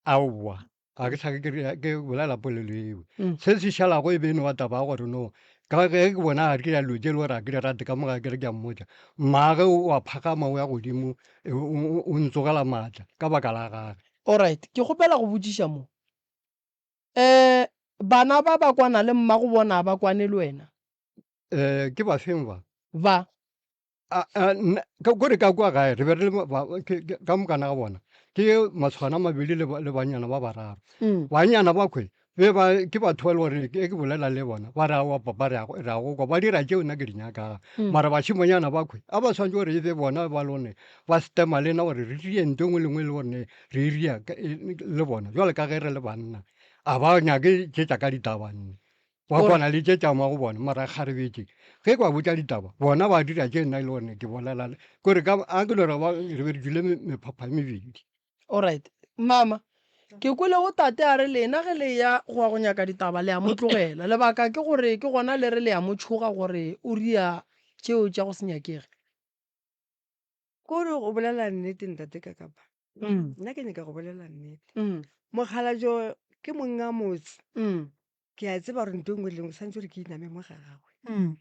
Aowa, ga ke hlake ke re ke bolela polelo eo. Mm. Se se šalago e be e no ba taba ya gore no ka ge ke bona a dira dilo tše le gore ga ke di rate ka mo gae ke re ke a mmotša, mmage o a phagama o ya godimo o, o, o ntsogela maatla ka baka la gage. Alright, ke kgopela go botšiša mo. Eh, bana ba ba kwana le mmago bona a ba kwane le wena? Eh, ke ba feng ba? Ba. A, a, nna, ka, kore ka kua gae re be re le ba, ke, ke, ka mokana ga bona ke masogana a mabedi le, le bannyana ba bararo. Mm. Bannyana ba khwe be ba ke batho ba e le gore ke ke bolela le bona ba re aowa papa re a go- re a go kwa ba dira tšeo nna ke di nyakaga. Mm. Mara bašemanyana ba khwe a ba swanetše gore e be bona ba lone ba stema le nna gore re rie ntho e nngwe le nngwe e le gore ne re e ria ka- e- le bona jwale ka ge re le banna a ba nyake tše tša ka ditaba nne. Ba kwana le tše tša go bona mara kgarebetše ge ke ba botša ditaba bona ba dira tše nna e le gore ke bolela le kore ka a ke lore ba re be re dule mephapha e mebedi. Alright mama ke kwele go tate a re lena ge le ya go ya go nyaka ditaba le a mo tlogela lebaka ke gore ke gona le re le a mo tšhoga gore o ria tšeo tša go se nyakege. Kore go bolela nnete ntate Kakapa. Nna ke nyaka go bolela nnete. Mokgalabje ke monga motse. Ke a tseba gore ntho e nngwe le nngwe santse gore ke iname mo ga gagwe.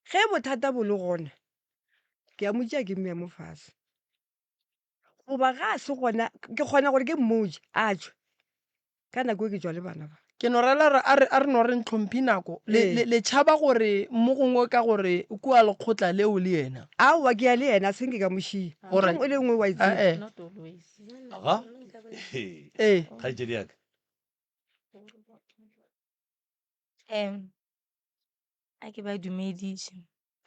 Ge bothata bo le gona, ke a mo tšea ke mmea mo fase. Goba ga a se gona, ke kgona gore ke mmotše a tšwe. Ka nako e ke tšwa le bana ba. Ke no rela re a re a re no re ntlhomphi nako. Le Ee. le le tšhaba gore mo gongwe ka gore kua lekgotla leo le yena. Aowa ke ya le yena, a se nke ka mo šia. Ntho Alright. e nngwe le e nngwe wa e tseba. Ae. Not always. Aga? Ee. Kgaetšedi ya ka. Um, a ke ba dumediše.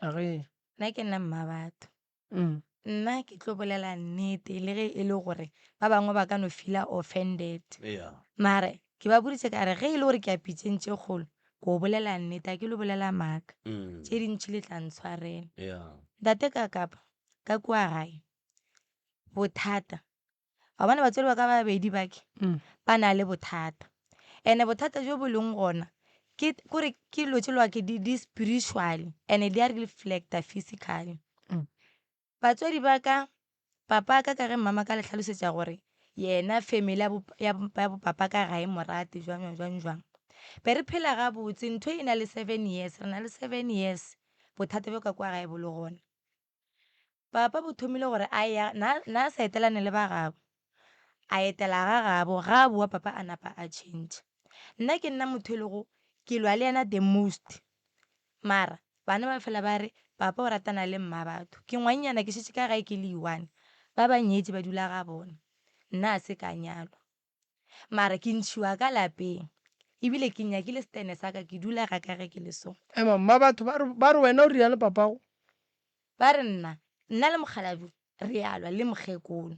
Age. Nna ke nna mmabatho. Mm. Nna ke tlo bolela nnete le ge e le gore ba bangwe ba ka no feela offended. Yeah. Mare ke ba boditše ka re ge e le gore ke a pitšeng tše kgolo ko bolela nnete a ke lo bolela maaka. Mm. Tše dintši le tla ntshwarela. Yeah. Ntate ka kapa ka kua gae bothata Wa bona batswadi ba ka ba babedi ba ke ba na le bothata. And-e bothata jo bo leng gona ke kore ke dilo tše le ke di spiritually and-e di a reflect-a physically. Batswadi ba ka, papa ka ka ge mmama ka le hlalosetša gore yena family ya bo papa ka ga e mo rate jwang jwang jwang jwang. Be re phela gabotse ntho e na le seven years, re na le seven years bothata bjo ka kwa gae bo le gona. Papa bo thomile gore a ya, na, na a sa etelane le ba gabo, a etela ga gabo, ga a boa papa a napa a tšhentšha. Nna ke nna motho e lego ke lwa le yena the most, mara bana ba fela ba re papa o ratana le mma batho. Ke ngwannyana ke šetše ka gae ke le i-one, ba ba nyetše ba dula ga bona, nna a se ka nyalwa. Mara ke ntšhiwa ka lapeng, ebile ke nyakile setene sa ka, ke dula ga ka ge ke le so. Ema, mma batho ba re, ba re wena o rialo papago? Ba re nna, nna le mokgalabje re a lwa le mokgekolo.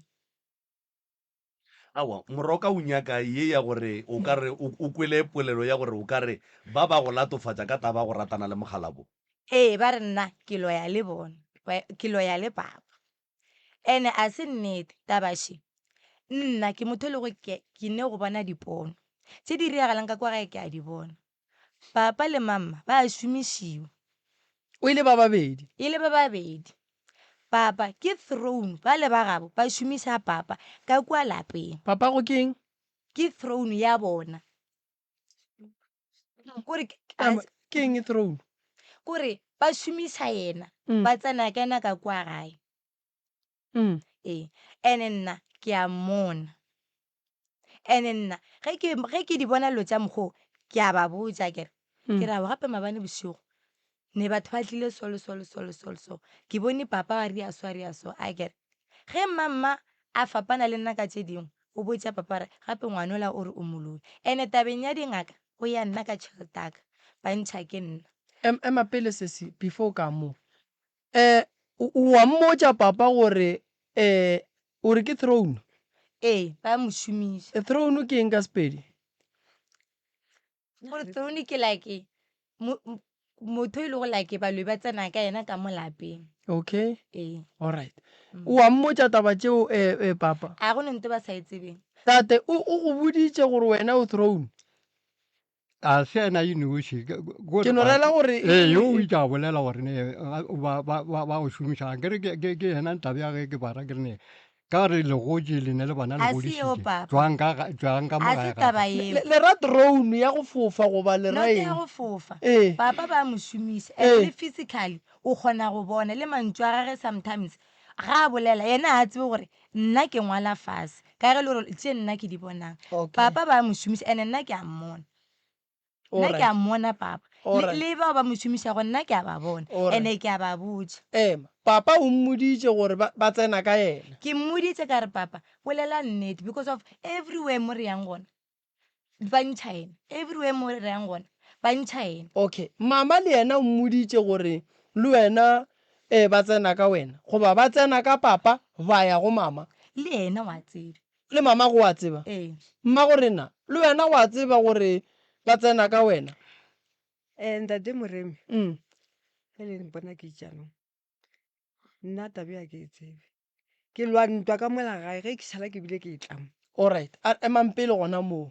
Aowa, moroka o nyaka ye ya gore o ka re o, o kwele polelo ya gore o ka re ba ba go latofatša ka taba ya go ratana le mokgalabo. Ee, ba re nna ke loya le bona, ba, ke loya le papa. Ene a se nnete taba še. Nna ke motho e lego ke ke ne go bona dipono. Tše di diragalang ka kwa gae ke a di bona. Papa le mama ba a šomišiwa. O ile ba babedi. E le ba babedi. Papa ke throne ba le ba gabo ba šomiša papa ka kua lapeng. Papago ke eng? Ke throne ya bona. Kore ke eng e throne? Kore ba šomiša yena ba tsena ka yena ka kua gae. Ee, ene nna ke a mmona. Ene nna ge ke ge ke di bona dilo tša mokgwa o, ke a ba botša ke re, ke re aowa gape maabane bošego ne batho ba tlile so le so le so le so le so, ke bone papa a ria so a ria so akere. Ge mmamma a fapana le nna ka tše dingwe, o botša papa gore gape ngwanola o re o moloi. Ene tabeng ya dingaka. Go ya nna ka tšhelete ya ka, ba ntšha ke nna. Em, ema pele sesi, before o ka mo. Eh, o, o wa mmotša papa gore eh, o re ke throne? Ee, ba mo šomiša. Throne ke eng ka Sepedi? Gore throne ke like mo, motho e le go like baloi ba tsena ka yena ka mo lapeng. Okay. Ee. Alright. O wa mmotša taba tšeo eh, eh, papa? A go ne nto ba sa e tsebeng. Tate, o, o go boditše gore wena o throne? A se yena e noši. Ke no rela gore Ee, yo o ile a bolela gore ne ba ba ba ba go šomiša. Ke re ke ke ke yena ntabe ya ge ke bara ke re ne ka re le gotše le ne le bana le A se yeo godišitše. papa. Tšwang ka ga tšwang ka mo A gae se ga ka. taba yeo. Le, le ra drone ya go fofa goba le ra Not ya eng? go fofa. Ee. Papa ba mo šomiša and Ee. le physically o kgona go bona le mantšu a gage sometimes ga a bolela yena ga a tsebe gore nna ke ngwala fase ka ge le gore tše nna ke di bonang. Okay. Papa ba mo šomiša and nna ke a mmona. Nna ke a Alright. mmona papa. Le, Alright. le bao ba mo šomišago nna ke a ba bona Alright. and ke a ba botša. Ema, papa o mmoditše gore ba, ba tsena ka yena. Ke mmoditše ka re papa bolela nnete because of everywhere mo re yang gona ba ntšha yena, everywhere mo re yang gona ba ntšha yena. Okay, mama le yena o mmoditše gore le wena eh ba tsena ka wena goba ba tsena ka papa ba ya go mama? Le yena wa tseba. Le mamago wa tseba? Ee. Mmagorena, le wena wa tseba gore ba tsena ka wena? Eh, Ntate Moremi, Mm. ge le mpona ke itšano, nna taba ya ke e tsebe. Ke lwa ntwa ka mola gae, ge ke šala ke bile ke e tlamo. Alright, a emang pele gona moo.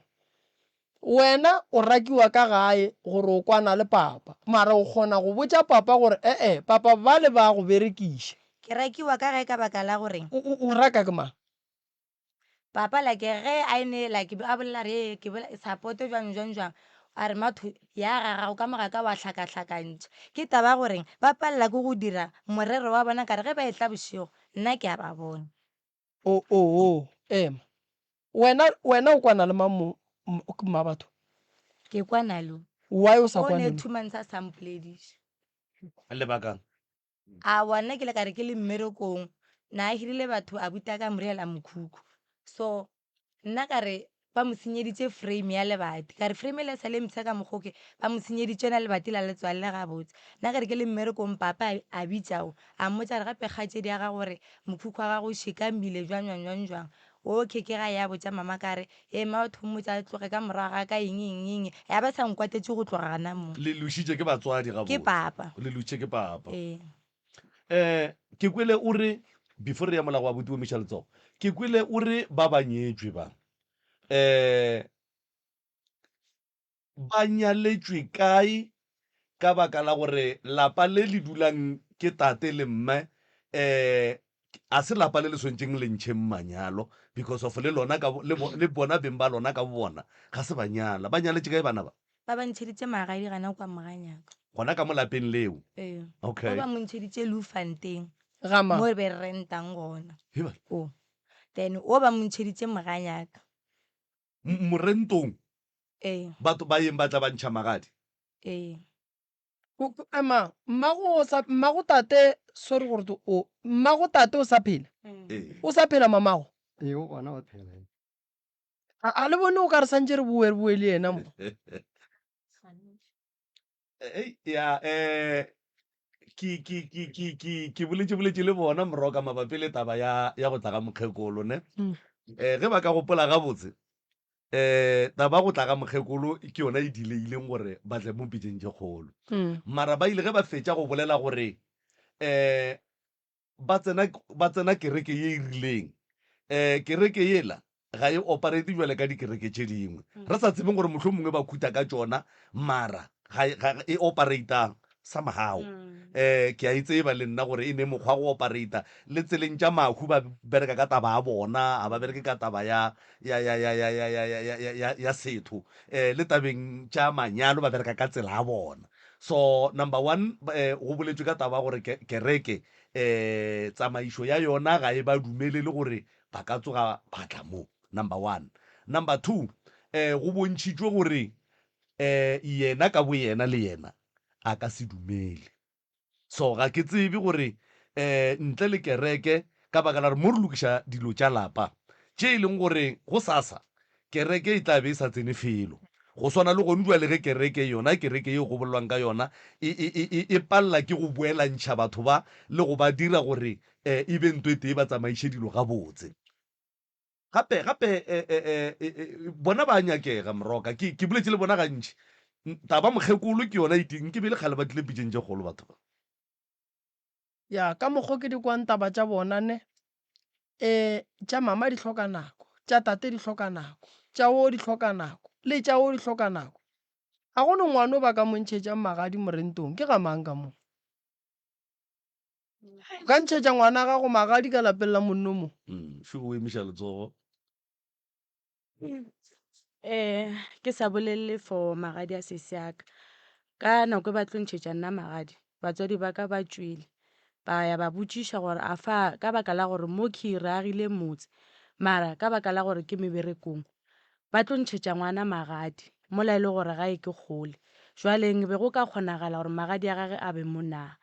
Wena o rakiwa ka gae gore o kwana le papa, mara o kgona go botša papa gore e-e, papa bale ba go berekiša. Ke rakiwa ka gae ka baka la gore. O, o, o raka ke mang? Papa like ge a ene like a bolela re ke bolela support jwang jwang jwang a re matho ya ga gago ka moga ka wa hlakahlakantšha ke taba ya goreng ba palela ke go dira morero wa bona kare ge ba etla bošego nna ke a ba bona. O oo ema wena wena o kwana le mang mo mmabatho? Ke kwana le Why o sa o kwane ne le? 2 months a sa mpolediše. Lebakang? Aowa nna ke ile ka re ke le mmerekong na a hirile batho a buta ka moriela mokhukhu so nna ka re ba mo senyeditše frame ya lebati ka re frame ele sa le mpsha ka mokgwa ke ba mo senyeditše yona lebati la le tswalele gabotse nna ka re ke le mmerekong papa a bitšao a mmotša re gape kgatšedi ya gago gore mokhukhu wa gago o šikamile jwang jwang jwang jwang okay ke ga ya botša mama ka re e mma batho mmotša a tloge ka morago ga ka eng eng eng ya ba sa nkwatetše go tloga gana mo. Le lošitše ke batswadi gabotse. Ke papa. Le lošitše ke papa. Ee. Eh, ke kwele o re before re ya mola go abuti bo Miša letsogo, ke kwele o re ba ba nyetšwe ba. Eh, Ba nyaletšwe kae ka baka la gore lapa le le dulang ke tate le mme um a se lapa le le swanetšeng le ntšheng manyalo because of le lona ka le, le bona beng ba lona ka bobona ga se ba nyala. Ba nyaletše kae bana ba? Ba ba ntšheditše magadi gana kwa Moganyaka. Gona ka mo lapeng leo? Ee. Okay. Ba ba mo ntšheditše Loofanteng. Ga mang? Mo re be re rentang gona. Heba. O. Then o ba mo ntšheditše Moganyaka. M- morentong Ee. batho ba yeng ba tla ba ntšha magadi Ee. Ko- ko- Ema, mmago o sa mmago tate sorry gore to o mmago tate o sa phela. Ee. O sa phela mamago. Ee, o gona wa phela. A a le bone o ka re santše re boe re boe le yena mo. Ei, ya eh ke ke ke ke ke ke boletše boletše le bona moroka mabapi le taba ya ya go tla ga mokgekolo ne Mm. eh ge ba ka gopola gabotse eh taba ya go tla ga mokgekolo ke yona e dileileng gore ba tle mo pitšeng tše kgolo Mm. mara ba ile ge ba fetša go bolela gore eh ba tsena, ba tsena kereke ye e rileng. Um kereke yela ga e operate bjale ka dikereke tše dingwe. Re sa tsebeng gore mohlomongwe ba khuta ka tšona, mara ga e, ga e operata somehow. Um ke a e tseba le nna gore e ne mokgwa go operata. Le tseleng tša mahu ba bereka ka taba ya bona, ga ba bereke ka taba ya, ya, ya, ya, ya, ya, ya, ya, ya, ya, ya setho. Um le tabeng tša manyalo ba bereka ka tsela ya bona. So number one, eh, go boletšwe ka taba ya gore ke, kereke eh, tsamaišo ya yona ga e ba dumelele gore ba ka tsoga ba tla mo, number one. Number two, eh, go bontšhitšwe gore eh, yena ka boyena le yena a ka se dumele. So ga ke tsebe gore eh, ntle le kereke, ka baka la gore mo re lokiša dilo tša lapa tše e leng gore gosasa kereke e tla be e sa tsene felo. Go swana le gonu bjale ge kereke, yona kereke yeo go bolelwang ka yona, e, e, e, e, e palela ke go boelantšha batho ba le go ba dira gore e, e be nto e tee ba tsamaiše dilo gabotse. Gape, gape, e, e, e, e, e, bona ba a nyakega, Moroka. Ke, ke boletše le bona gantši. Taba mokgekolo ke yona e ti, nke be e le kgale ba tlile pitšeng tše kgolo batho ba. Ya, ka mokgo ke di kwang taba tša bona ne, e, tša mama di hloka nako, tša tate di hloka nako, tša wo di hloka nako, le tša wo di hloka nako. Ga go no ngwano ba ka mo ntšhetšang magadi morentong, ke ga mang ka mo? O ka ntšhetša ngwana gago magadi ka lapeng la monno mo? Mm, šo o emiša letsogo. Eh, ke sa bolelele for magadi a sesi a ka. Ka nako e ba tlo ntšhetša nna magadi, batswadi ba ka ba tšwele. Ba ya ba botšiša gore a fa ka baka la gore mo ke re agile motse, mara ka baka la gore ke meberekong, ba tlo ntšhetša ngwana magadi mola e le gore gae ke kgole. Jwaleng be go ka kgonagala gore magadi a gage a be mo na?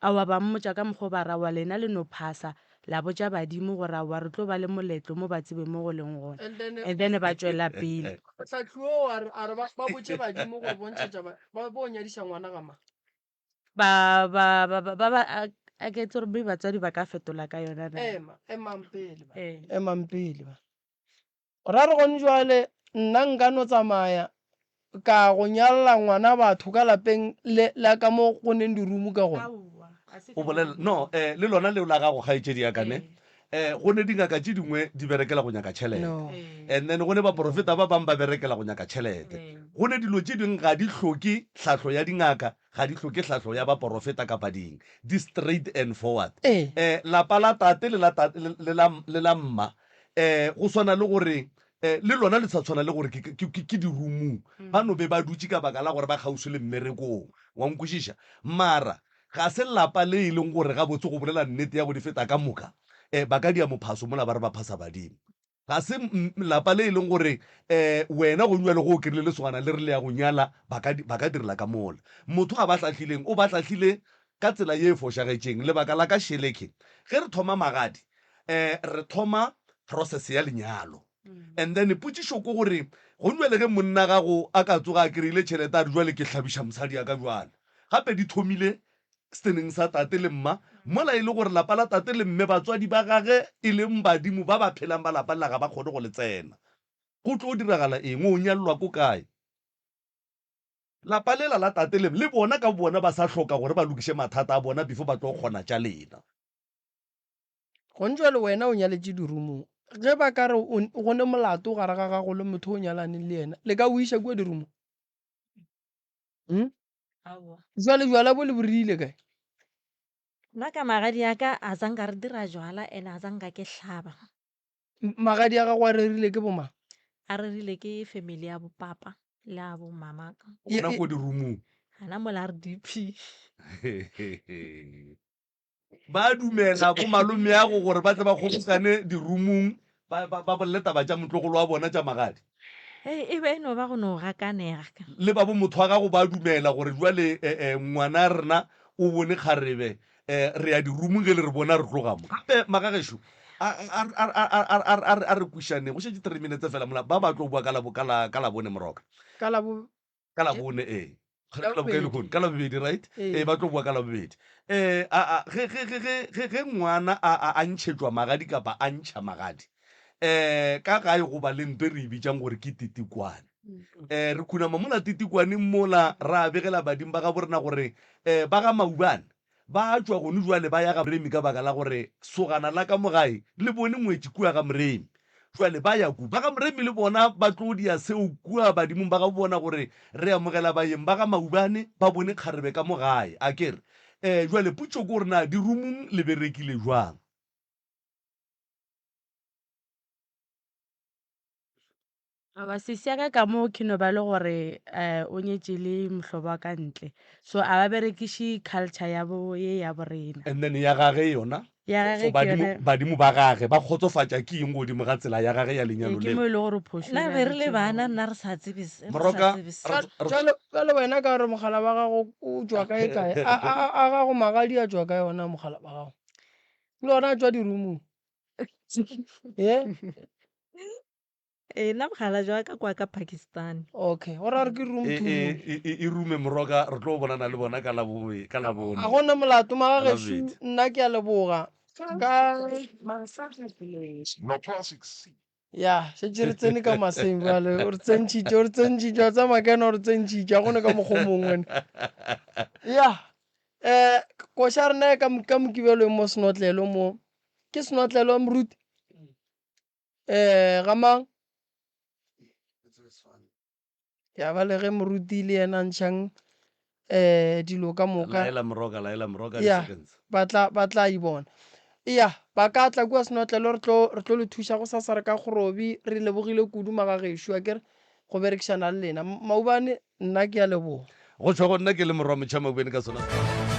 Aowa ba mmotša ka mokgwa o ba re aowa lena le no phasa la botša badimo gore aowa re tlo ba le moletlo mo ba tsebe mo go leng gona And then and then ba tšwela pele. Mohlahli oo a re a re ba ba botše badimo gore bontšhetša ba ba bo nyadiša ngwana ga mang. Ba ba ba ba ba ba a a ke itse gore maybe batswadi ba ka fetola ka yona na. Ema emang pele ba Ee. emang pele ba. O ra re gone jwale nna nka no tsamaya ka go nyalla ngwana batho ka lapeng le la ka mo go neng dirumu ka gona? Aowa, a se O bolela, no, eh, le lona leo la gago, kgaetšedi ya ka, ne? Eh, go ne dingaka tše dingwe di berekela go nyaka tšhelete. No. And then go ne baporofeta ba bang ba berekela go nyaka tšhelete. Go ne dilo tše dingwe ga di hloke tlhahlo ya dingaka, ga di hloke tlhahlo ya baporofeta kapa ding. Di straight and forward. Ee. Eh, lapa la tate le la, le, le la, le la mma, eh, go swana le gore eh, le lona le sa tshwana le gore ke, ke, ke, ke dirumung. Ba no be ba dutše ka baka la gore ba kgauswi le mmerekong. Wa nkwešiša? Mara ga se lapa le e leng gore gabotse go bolela nnete ya go di feta ka moka, eh, ba ka dia mophaso mola ba re ba phasa badimo. Ga se lapa le e leng gore um wena gong bjale go o kry-ile lesogana le re le ya go nyala, ba ka, ba ka direla ka mola. Motho a ba hlahlileng, o ba hlahlile ka tsela ye e fošagetšeng. Lebaka la ka šeleke, ge re thoma magadi, um re thoma process ya lenyalo. And then potšišo ke gore, gong bjale ge monna gago a ka tsoga a kry-ile tšhelete a re jwale ke hlabiša mosadi ya ka bjale, gape di thomile Seneng sa tate le mma, mola e le gore lapa la tate le mme, batswadi ba gage e leng badimo ba ba phelang ba lapa lela ga ba kgone go le tsena. Go tlo diragala eng? O nyalelwa ko kae? Lapa lela la tate le mme le bona ka bobona ba sa hloka gore ba lokiše mathata a bona before ba tlo kgona tša lena. Gone jwale wena o nyaletše dirumong. Ge ba ka re go ne molato gare ga gago le motho o nyalaneng le yena, le ka o iša kua dirumong? Hmm? Aowa. Jwale jwala bo le bo rile kae? Nna ka magadi a ka a zanka re dira jwala and a zanka ke hlaba. Magadi a gago a rerile ke bomang? A rerile ke family ya bo papa le a bo mama ka. Gona ko dirumong. Gana mola RDP. Ba dumela bo malomeago gore ba tle ba kgobokane dirumong ba, ba, ba bolele taba tša motlogolo wa bona tša magadi. Hei, e be e no ba go no gakanega. Le ba bo motho wa gago ba dumela gore bjale eh, eh, ngwana rena o bone kgarebe, eh, re ya dirumong ge le re bona re tloga mo. Gape magagešo, a, a, a, a, a, a, a, a, a re kwišaneng, go šetše three minutes fela mola ba ba tlo boa ka la, ka la, ka Labone Moroka. Ka Labo, Ka Labone, ee. Ka La Labokae bobedi. lehono? Ka Labobedi, right? Ee. Ee, ba tlo boa ka Labobedi. Eh, a, a, ge, ge, ge, ge, ge, ge ngwana a, a, a ntšhetšwa magadi kapa a ntšha magadi, eh, ka gae go ba le nto e re e bitšang gore ke titikwane. Eh, re khunama mola titikwaneng mola, ra begela badimo ba gabo rena gore, eh, ba ga Maubane Ba tšwa gone jwale ba ya ga Moremi ka baka la gore sogana la ka mo gae le bone ngwetši kua ga Moremi. Jwale ba ya ku. Ba ga Moremi le bona ba tlo dia seo kua badimong ba gabo bona gore re amogela baeng ba ga Maubane ba bone kgarebe ka mo gae. A ke re, Eh, jwale potšo ke gore na dirumong le berekile jwang? Aowa sesi ya ka ka mo ke no ba le gore um o nyetše le mohlobo wa ka ntle so a ba berekiše culture ya bo ye ya bo rena. And then ya gage yona Ya gage for ke badimo yona. badimo ba gage ba kgotsofatša ke eng godimo ga tsela ya gage ya Ee lenyalo ke mo leo? e le gore phošo e Nna be re le diragetše bana gona. nna re sa tsebe se, re sa Moroka tsebe se. re re Jwale jwale wena ka gore mogala wa gago o tšwa kae kae a a a a gago magadi a tšwa kae ona mogala wa gago le ona a tšwa dirumong ye. Ee, nna mogala jwa ka kwa ka Pakistan. Okay, go ra gore ke room E, to e, room. e, e, e rume moroka re tlo bonana le bona ka labobe ka labone. Ga gona molato Ka magagešo, labobedi. nna ke a leboga ka ya šetše re tsene ka maseng bjale o re tsentšhitše o re tsentšhitše wa tseba makena o re tsentšhitše ga gona ka mokgwa o mongwe wena. Ya um koša ya rena e ka ka mokibelo e mo senotlelo mo ke senotlelo moruti um ga mang Ya ba le ge moruti le yena a ntšhang um dilo ka moka. Laela moroka, laela moroka Ya, di-seconds. ba tla, ba tla e bona. Eya, ba ka tla kua senotlelo re tlo, re tlo le thuša gosasa re ka kgorobi. Re lebogile kudu magagešo, akere, go berekišana le lena. Maubane, nna ke a leboga. Go tšwa go nna ke le Morwa Motšha Maubane ka sona.